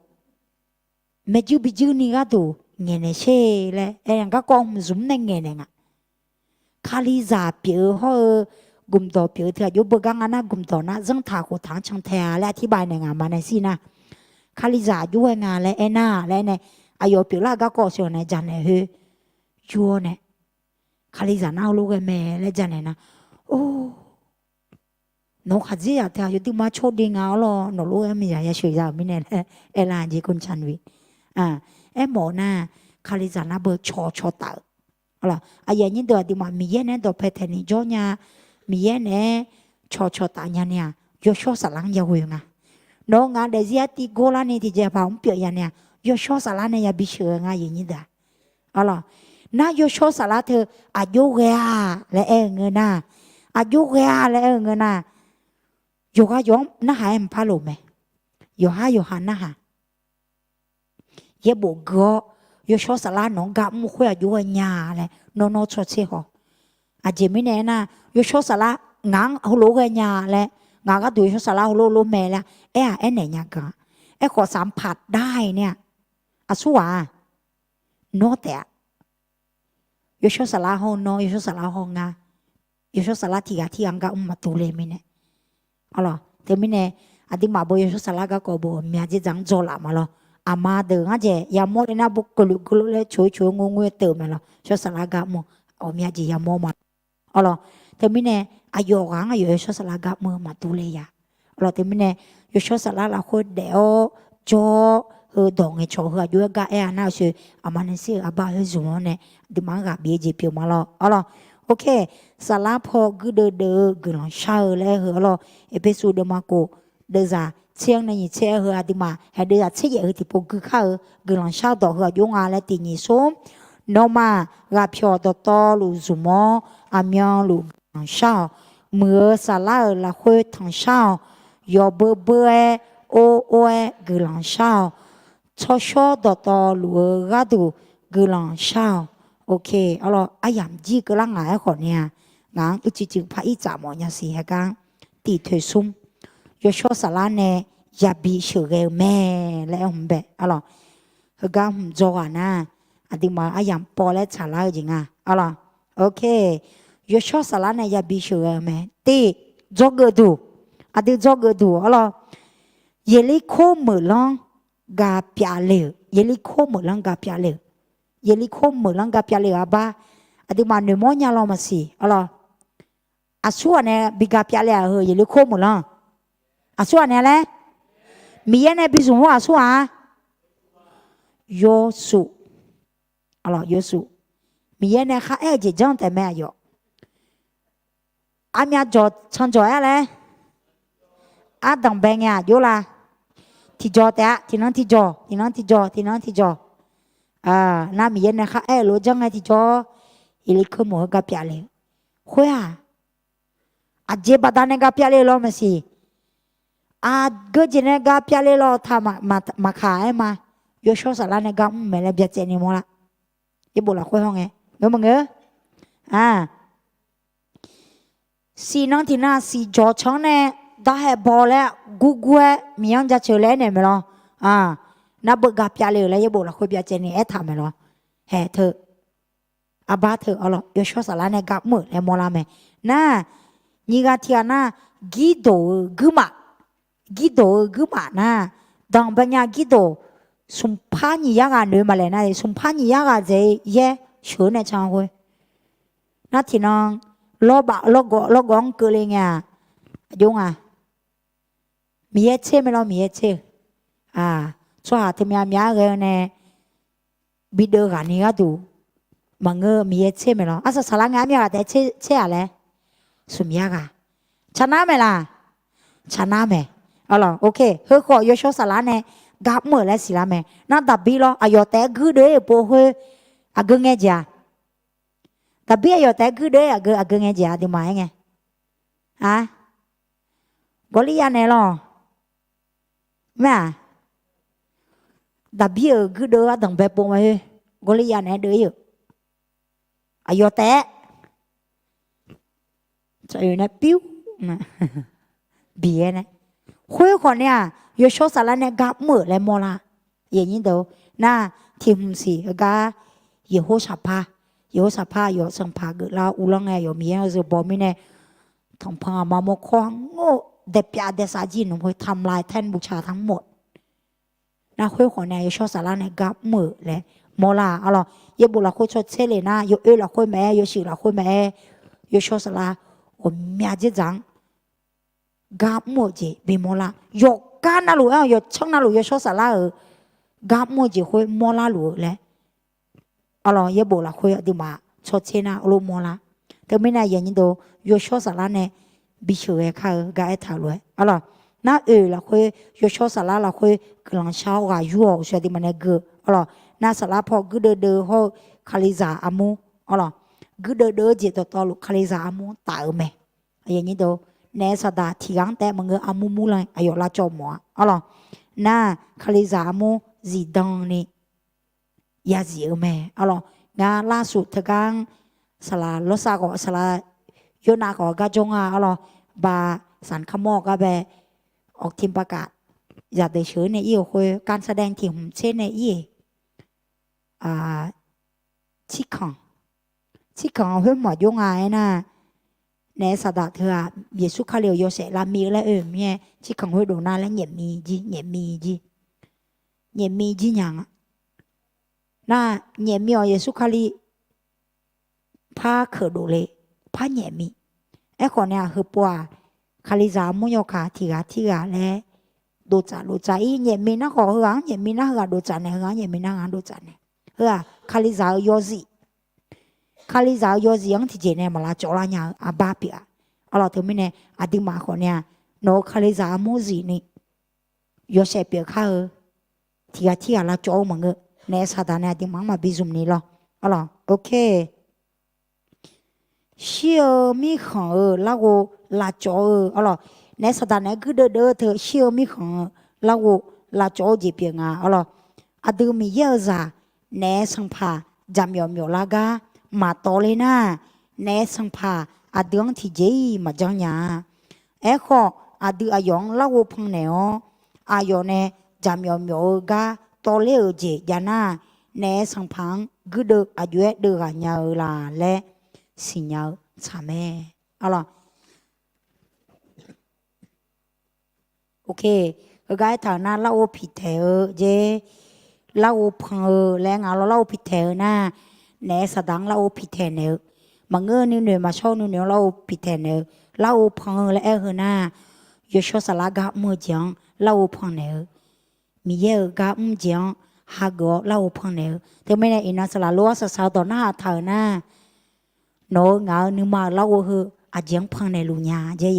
maeqjuir bijuir ni gharduq ngaeqnaeq sher laer aer-a. Garkawv hmq zmq nae ngaeqnaeq nga. Kalizaq pyeuf-eu hawr-eu gmqdawq pyeuf-eu teu aqjox beugar nga nar, gmqdawq nar zanrtaq khoftaq-anr cantae-a laer aqtirbav naeq nga. Aqma Nancy nar, Kalizaq aqjox ghae nga laer aernar laer nae, aqyawf pyeuflar-eu garkawv sheuq nae janaeq khoer yur-awr nae, Kalizaq nar heulof ghae mae laer janaeq nar, or, nawq-eu khaqdzerzaq teu aqyawf duima cawr de nga-awr lawr, nawq lof-aer miqzaq yasheuq za-euq mirnae laer aerlar jeq Kun Chan Wit. Aermawf nar, Kalizaq nar beu cawqcawq taf-eu. Aqyuif aqnyir deuq aqduimaf Miqyaer naeq-aer dawqpae taeqni jawr nya, Miqyaer naeq-aer cawqcawq taf nya ni-aq, yawshawr saflar-anr yaghoe nga. Nawq-eu ngaq daefzir artiv gorlarni tiqjeqpaq mr pyeuf ya ni-aq, yawshawr saflar nae yabi sheuq-eu nga aqyuif aqnyir deuq-aq. Arlawq, nar yawshawr saflar teu aqjox ghae-a laer aer-eu ngeur nar, aqjox ghae-a laer aer-eu ngeur nar, yawqghaq yawq-anr narhaq-aer maqpar loq mae. Yawqhar yawqha narhaq. Yaerbof gui-awr, yawshawr saflar nawq-anr gar mr khoer aqjox ghae nya laer nawr nawr tsawrtser haw. Aqjeq mirnae aernar, yawshawr saflar ngaq-anr heulof ghae nya laer, ngaq gharduq yawshawr saflar heulof lof mae laer aer-aq aernaeq nya gan-a. Aerkhawf saq-anr paq dar-ir nae-aq, Aqsurghaq-aq, nawr taef-a. Yawshawr Saflar hawr-eu nawr, yawshawr saflar hawr-eu ngar, yawshawr saflar tiqghaq tirghaq-anr gar mr maqdur le mirnae. Arlawq, teumirnae aqduimaf bo yawshawr saflar garkawv bo ghawqmya dzerdzaq-anr dzawlaf ma lawr. Aqma deuq ngar dzaeq yamawr le nar bo keuvluf keuvluf laer coq-eu coq-eu ngoer ngoer-aer teuv-eu mae lawr. Yawshawr saflar gar mr-eu ghawqmya jeq yamawr ma lawr. Arlawq, teumirnae aqyawf ghaq-anr aqyawf yawshawr saflar gar mr-eu maqdur le ya. Arlawq, teumirnae yawshawr saflar lafkhoer daef-awr jawr-awr heu dawq ngaeqcawq heu aqjox-aer gar aer-a nar-eu sher, aqma nae shir-euq arbar khoer zmq-awr nae aqduimaf-anr ghaq bif-eu jeq pyeuf ma lawr. Arlawq, ok, saflar paw guirdeuv deuv-eu guiqlanq shar-eu laer aer-eu arlawq, Erpersu deuvma kof deuvzaq tser-anr nae nyiq tser-aer heu aqduimaf haeq deuvzaq tser yaef heu tiqpov gui kar-eu guiqlanq shar-eu dawq heu aqjox nga laer tiq nyiq smr. Nawmaf ghaqpyawq dawqtawvluf zmq-awr aqmyanluf guiqlanq shar-awq. Muiq-eu saflar-euq lafkhoer tanqshar-awq. Yawbeu beu-aer or or-aer guiqlanq shar-awq. Tsawrshawr dawqtawvluf-eu gharduq guiqlanq shar-awq. Ok, arlawq, aryamq jir keuvlar ngaq-aer khawf ni-a, ngaq-anr uicuiv cuiv par ir tsaf mawf nya siq haegar-anr tiq toeq smr. Yawshawr saflar nae yabi sheuqghae-eu mae laer aer hmq bae arlawq. Heugar hmq dzawrghaq nar, aqduimaf-euq aryamq paw laer tsaqlar-eu jeq nga arlawq. Ok, yawshawr saflar nae yabi sheuqghae-eu mae. Tiq, dzawgeuf duq, aqdui dzawgeuf duq arlawq. Yeqlirkor meuqlanr ga pyav le-euq, Yeqlirkor meuqlanr ga pyav le-euq, Yeqlirkor meuqlanr ga pyav le-euq arbar, aqduimaf noeqmawr nya law maqsiq arlawq. Aqsurghaq nae bi ga pyav le-aq heu Yeqlirkor meuqlanr. Aqsurghaq nae laer, Miqyaer nae bi zmq-awr aqsurghaq-a. Yawshuif, Yawshuif, Miqyaer nae kharaer-eu jeq janr taef mae aqyawf. Aqmyavjawq canjawq-aer laer, ardanqbae ngae aqjox la. Tiqjawq taef-a, tiqnan tiqjawq, tiqnan tiqjawq, tiqnan tiqjawq. Nar Miqyaer nae kharaer-eu lof-aer janr ngae tiqjawr, Yeqlirkor meuq-anr ga pyav le-eu. Khoer-aq, aqjeq baqdanae ga pyav le-eu law maqsiq. Aqgeu jeq nae ga pyav le law taq maqkaq-aer ma. Yawshawr saflar nae gar mr mae laer byacaevni mawrlar. Yaerbof lafkhoer hawr ngae, ngeur maqngeur? Siqnan tiqnan siqjawq can-anr nae darhae baw laer gurgur-aer Miqyaer-anr jaceuq laer aernaeq maeq lawr. Nar beu ga pyav le-euq laer yaerbof lafkhoer byacaevni aertaq maeq lawr. Haeq teu, arbar teu arlawq, yawshawr saflar nae gar mr-euq laer mawrlar mae. Nar, nyiq ghaq tiq ghaq nar, girdoq-eu guirmaf, girdoq-eu guirmaf nar, danqbae nya girdoq, smqpar nyiq yar ghaq noeq maqlaeq nar, smqpar nyiq yar ghaq dzaeq-eu yaer sheuq-eu nae can khoer. Nar tiqnan lawrbaf lawrgawv lawrgawv-anr keuvle ngae-aq, aqjox nga. Miqyaer tser mae lawr, Miqyaer tser-eu. Tsawrhaq teumyav myav-aer ghae-eu nae bideuv ghaq ni gharduq maqngeur, Miqyaer tser mae lawr. Arsaq saqlar ngae armyav ghaq taef tser-aq laer, smq yar ghaq. Tsaqnar maeq laq? Tsaqnar mae. Arlawq, ok, heukhawf yawshawr saflar nae gar mr-euq laer siqlar mae. Nar Daqbir lawr, aqyawf taef-aer guirdeuv-ir-euq pov khoer aqgeu ngae jeq-a? Daqbir aqyawf taef-aer guirdeuv-ir aqgeu, aqgeu ngae jeq-a, aqduimaf-aer ngae. A, Gawrliryav naeq lawr. Mae-aq, Daqbir-euq guirdeuv ardanqbae pov ma khoer, Gawrliryav naeq-aer deuv-ir-euq. Aqyawf taef-aer nae, biq-aer nae. Khoerkhawf nae-aq, yawshawr saflar nae gar mr-euq laer mawrlar. Nar, tiq hmq siq heugar, Yeqhorsaqpar, Yeqhorsaqpar aqyawf sanqpaq geuflar uvlanr ngae, aqyawf Miqyaer-anr zeubaw mirnae, tanqpanq aqma mawrkawr-anr ngeur-eu daepyav daesar jir nmq khoer ทำลายแท่นบูชาทั้งหมด. Nar khoerkhawf nae yawshawr saflar nae gar mr-euq laer mawrlar-a. Arlawq, yaerbof lafkhoer tsawrtser le nar, yawoer lafkhoer maqaer, yawshuif lafkhoer maqaer, yawshawr saflar ghawqmya dzerdzaq-anr gar mr-euq jeq bimawrlar. Yawqgar navluf-aer-awq, yawqcanr navluf yawshawr saflar-euq gar mr-eu jeq khoer mawrlar luf-eu laer, arlawq, yaerbof lafkhoer aqduimaf tsawrtser nar lof mawrlar. Teumirnae aqyuif aqnyir deuq, yawshawr saflar nae bisheuq ghae kar-eu gar aertaq lof-aer, arlawq, nar oeq lafkhoer yawshawr saflar lafkhoer guiqlanq shar-awr ghaq yur-awq, uqshoe aqduimaf nae geu, arlawq, nar saflar paw guirdeuv deuv-eu hawr-eu kalizaq armur, arlawq, guirdeuv deuv-eu jeq dawqtawvluf kalizaq armur taf-eu mae. Naef saqdaq tiq ghaq-anr taef maqngeur, armur murlan aqyawf lavcawv mawf-a, arlawq, nar kalizaq armur zifdan ni yazif-eu mae, arlawq. Ngar larsuf teugar-anr saqlaq lawrsar khawf, saqlaq yornav khawf garjawr nga, arlawq, ba sanq kamawr-eu gar bae, awqtiq baqkaf zaqdeuq sheuq-eu nae ir-euq khoer, การแสดง tiq hmq tser nae ir-eq. tsirkanq, tsirkanq khoer maqjov nga aernar, naef saqdaq teu-aq, Yeqsur Kali-euq yawshaef lavmiv-eu laer oe-euq mirnae, tsirkanq khoerdov nar laer nyaef miv jir, nyaef miv jir, nyaef miv jir nya nga. Nar, nyaef miv-awq Yeqsur Kali par keuqdov le, par nyaef miv. Aerkhawf nae-aq, heupov-aq, Kalizaq armur yawkaq tiq ghaq tirghaq laer dovtsaf dovtsaf-ir. Nyaef miv nar khawf, heughaq-anr nyaef miv nar heughaq dovtsaf naeq, heughaq-anr nyaef miv nar heughaq-anr dovtsaf naeq. Heu-aq, Kalizaq-eu yawzif, Kalizaq-eu yawzif-anr tiqjeq nae maq lavcawv lar nya-eu arbar pyeuf-a. Arlawq, teumirnae aqduimaf khawf nae-aq, nawq-euq Kalizaq armur zifni yawshaef pyeuf kar-eu, tiq ghaq tirghaq lavcawv-eu maqngeur. Naef saqdaq nae aqduimaf-anr maqbi zmq ni lawr. Arlawq, ok. Shir-eu mirkhanq-euq larghov lavcawv-eu, arlawq, naef saqdaq naeq-aer guirdeuv deuv-eu teu shir-eu mirkhanq-eu larghov lavcawv-eu jeq pyeuf nga, arlawq. Aqdui Miqyaer-euq zaq naef sanqpaq jaqmyawf myawf lar gar maqtawv ler nar, naef sanqpaq aqdui-anr tiqjeq-iq maqjanr nya-a. Aerkhawf, aqdui aqyawf-anr larghov pannaeq-awr, aqyawf nae jaqmyawf myawf-eu gar tawv ler-euq jeq jav nar, naef sanqpaq-anr guirdeuv aqjox-aer deuv ghaq nya-eu la laer siqnya-eu tsaq mae. Arlawq, ok, heugar aertaq-euq nar larghov piqtaeq-eu jeq, larghov pan-eu laer nga lawr. Larghov piqtaeq-eu nar, naef saqdaq-anr larghov piqtaeq naeq-eu, maqngeur nuinoeq maqshawr-eu nuinoeq-anr larghov piqtaeq naeq-eu, larghov pan-eu laer aer-eu heu nar, yawshawr saflar gar mr-eu jeq-anr larghov pan naeq-eu, Miqyaer-euq gar mr jeq-anr hageuf-awr larghov pan naeq-eu. Teumirnae iqnan saqlaq lof-aer saqsaq-eu dawq narhaq taq-euq nar, nawq-euq ngaq-euq nuima-euq larghov heu aqjeq-anr pan naeqluf nya jeq,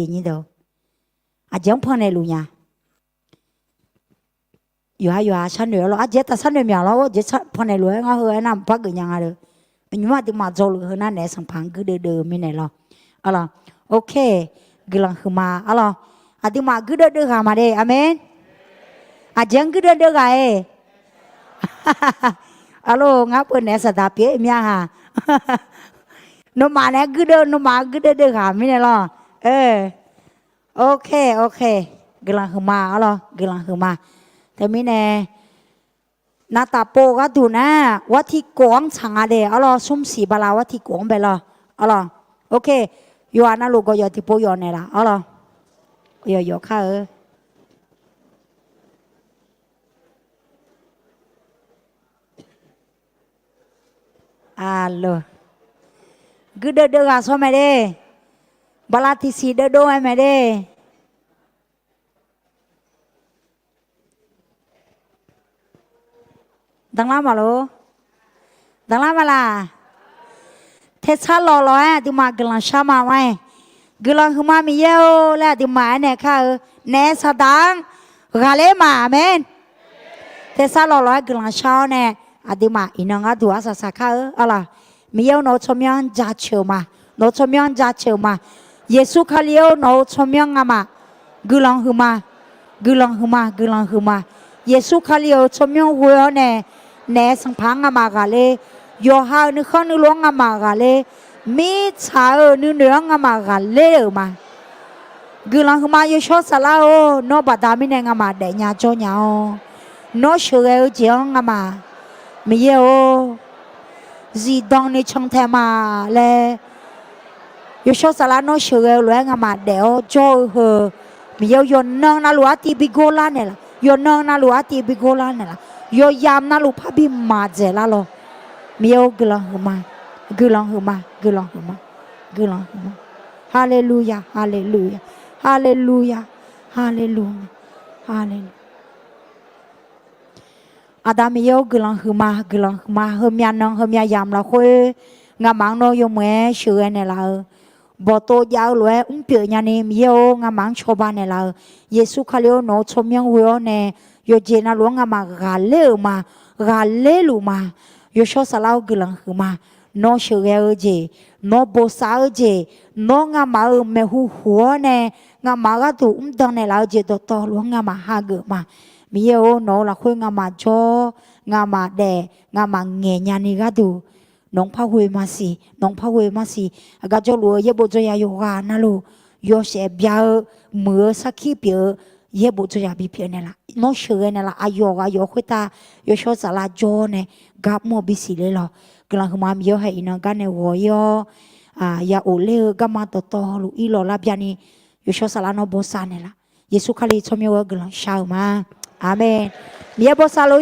aqjeq-anr pan naeqluf nya. Yawqha yawqha sharnoeq-awr lawr, aqjeq taf sharnoeq myaq lawr, aqjeq pan naeqluf-aer ngar heu aernar mqpar geuf nya nga le. Nymr aqduimaf dzawluf heu nar naef sanqpaq-anr guirdeuv deuv-eu mirnae lawr. Arlawq, ok, guiqlanq huiqma arlawq. Aqduimaf guirdeuv deuv ghaq maqde, aqmeq. Aqjeq-anr guirdeuv deuv ghaq-e. Arlawq, ngar peunaeq saqdaq pyeuf-ir mya haq. Nawmaf naeq-aer guirdeuv, nawmaf guirdeuv deuv ghaq mirnae lawr. Ok, ok, guiqlanq huiqma arlawq, guiqlanq huiqma. Teumirnae navtaf pov gharduq nar, war tiq kof-anr tsaq nga de arlawq, smr siq bala war tiq kof-anr bae lawr arlawq. Ok, yawqha navluf gawqyawf tiqpov yawf naeqlaf arlawq. Gawqyawf yawf kar-eu. Arlawq, guirdeuv deuv ghaq shawr mae de. Bala tiqsiq deuvdov-aer mae de. Danqlar maqlor? Danqlar maqlaq? Tersar lawqlawq-aer aqduimaf guiqlanq shar ma ma-aer, guiqlanq huiqma Miqyaer-or laer aqduimaf aernaeq kar-eu, naef saqdaq-anr ghaqler ma, aqmeq. Tersar lawqlawq-aer guiqlanq shar-awr nae, aqduimaf iqnan gharduq arsaq saq kar-eu arlawq. Miqyaer-or, nawq-eu tsawrmyanr jaceuq ma. Nawq-eu tsawrmyanr jaceuq ma. Yeqsur Kali-or, nawq-eu tsawrmyanr ngamaf guiqlanq huiqma, guiqlanq huiqma, guiqlanq huiqma. Yeqsur Kali-euq tsawrmyanr ghoe-awr nae, naef sanqpaq-anr ngamaf ghaqler, yawqha-euq nuikhanr nuiluf-anr ngamaf ghaqler, mirtsaq-euq nuinoeq-anr ngamaf ghaqler-euq ma. Guiqlanq huiqma yawshawr saflar-or, nawr baqda mirnae ngamaf daefnya jawrnya-awr, nawr sheuqghae-eu jeq-anr ngamaf, Miqyaer-or, zifdan ni cantae ma laer, yawshawr saflar nawr sheuqghae-eu lof-aer ngamaf daef-awr jawr-eu heu, Miqyaer-or, yawqnan navluf artiv bi gor lar naeqlaf, yawqnan navluf artiv bi gor lar naeqlaf, yawqyamq navluf parbi maq dzaeqlar lawq. Miqyaer-or, guiqlanq huiqma, guiqlanq huiqma, guiqlanq huiqma, guiqlanq huiqma. Haleluya, haleluya, haleluya, haleluya, haleluya. Aqda Miqyaer-or, guiqlanq huiqma, guiqlanq huiqma. Heumyav nan heumyav yamq lafkhoer, ngamaf-anr nawr yawmuiq-aer sheuqghae naeqlaf-eu, bawqtov jav-eu lof-aer mrpyeuf nyani Miqyaer-or, ngamaf-anr cawba naeqlaf-eu, Yeqsur Kali-or, nawq-eu tsawrmyanr ghoe-awr nae, yawqjeq navluf-anr ngamaf ghaqler-euq ma, ghaqler luf ma. Yawshawr saflar-or, guiqlanq huiqma. Nawr sheuqghae-eu jeq, nawr bosav-eu jeq, nawr ngamaf-euq maeqhu huq-awr nae, ngamaf-eu gharduq mrdan naeqlaf-eu jeq dawqtawvluf-anr ngamaf hageuf ma. Miqyaer-or, nawq-eu lafkhoer ngamaf jawr, ngamaf daef, ngamaf ngaeq nyani gharduq, nawq-anr par ghoe maqsiq, nawq-anr par ghoe maqsiq. Aqgar jawrluf-eu yaerbof dzawrya yawqghaq navluf, yawshaef bya-eu, muiq-eu sarkir pyeuf-eu, yaerbof dzawrya bipyeuf naeqlaf. nawr sheuqghae naeqlaf, aqyawf aqyawf khoertav yawshawr saflar jawr nae gar mr-eu bisiq ler lawq. Guiqlanq huiqma Miqyaer-awr hae iqnan gar nae ghawq-ir-awr, ya of ler-eu garma dawqtawvluf irlawq lar bya ni, yawshawr saflar nawr bawsav naeqlaf. Yeqsur Kali tsawrmyanr ghoe-awr guiqlanq shar-eu ma. Aqmeq. Miqyaer bawsav lof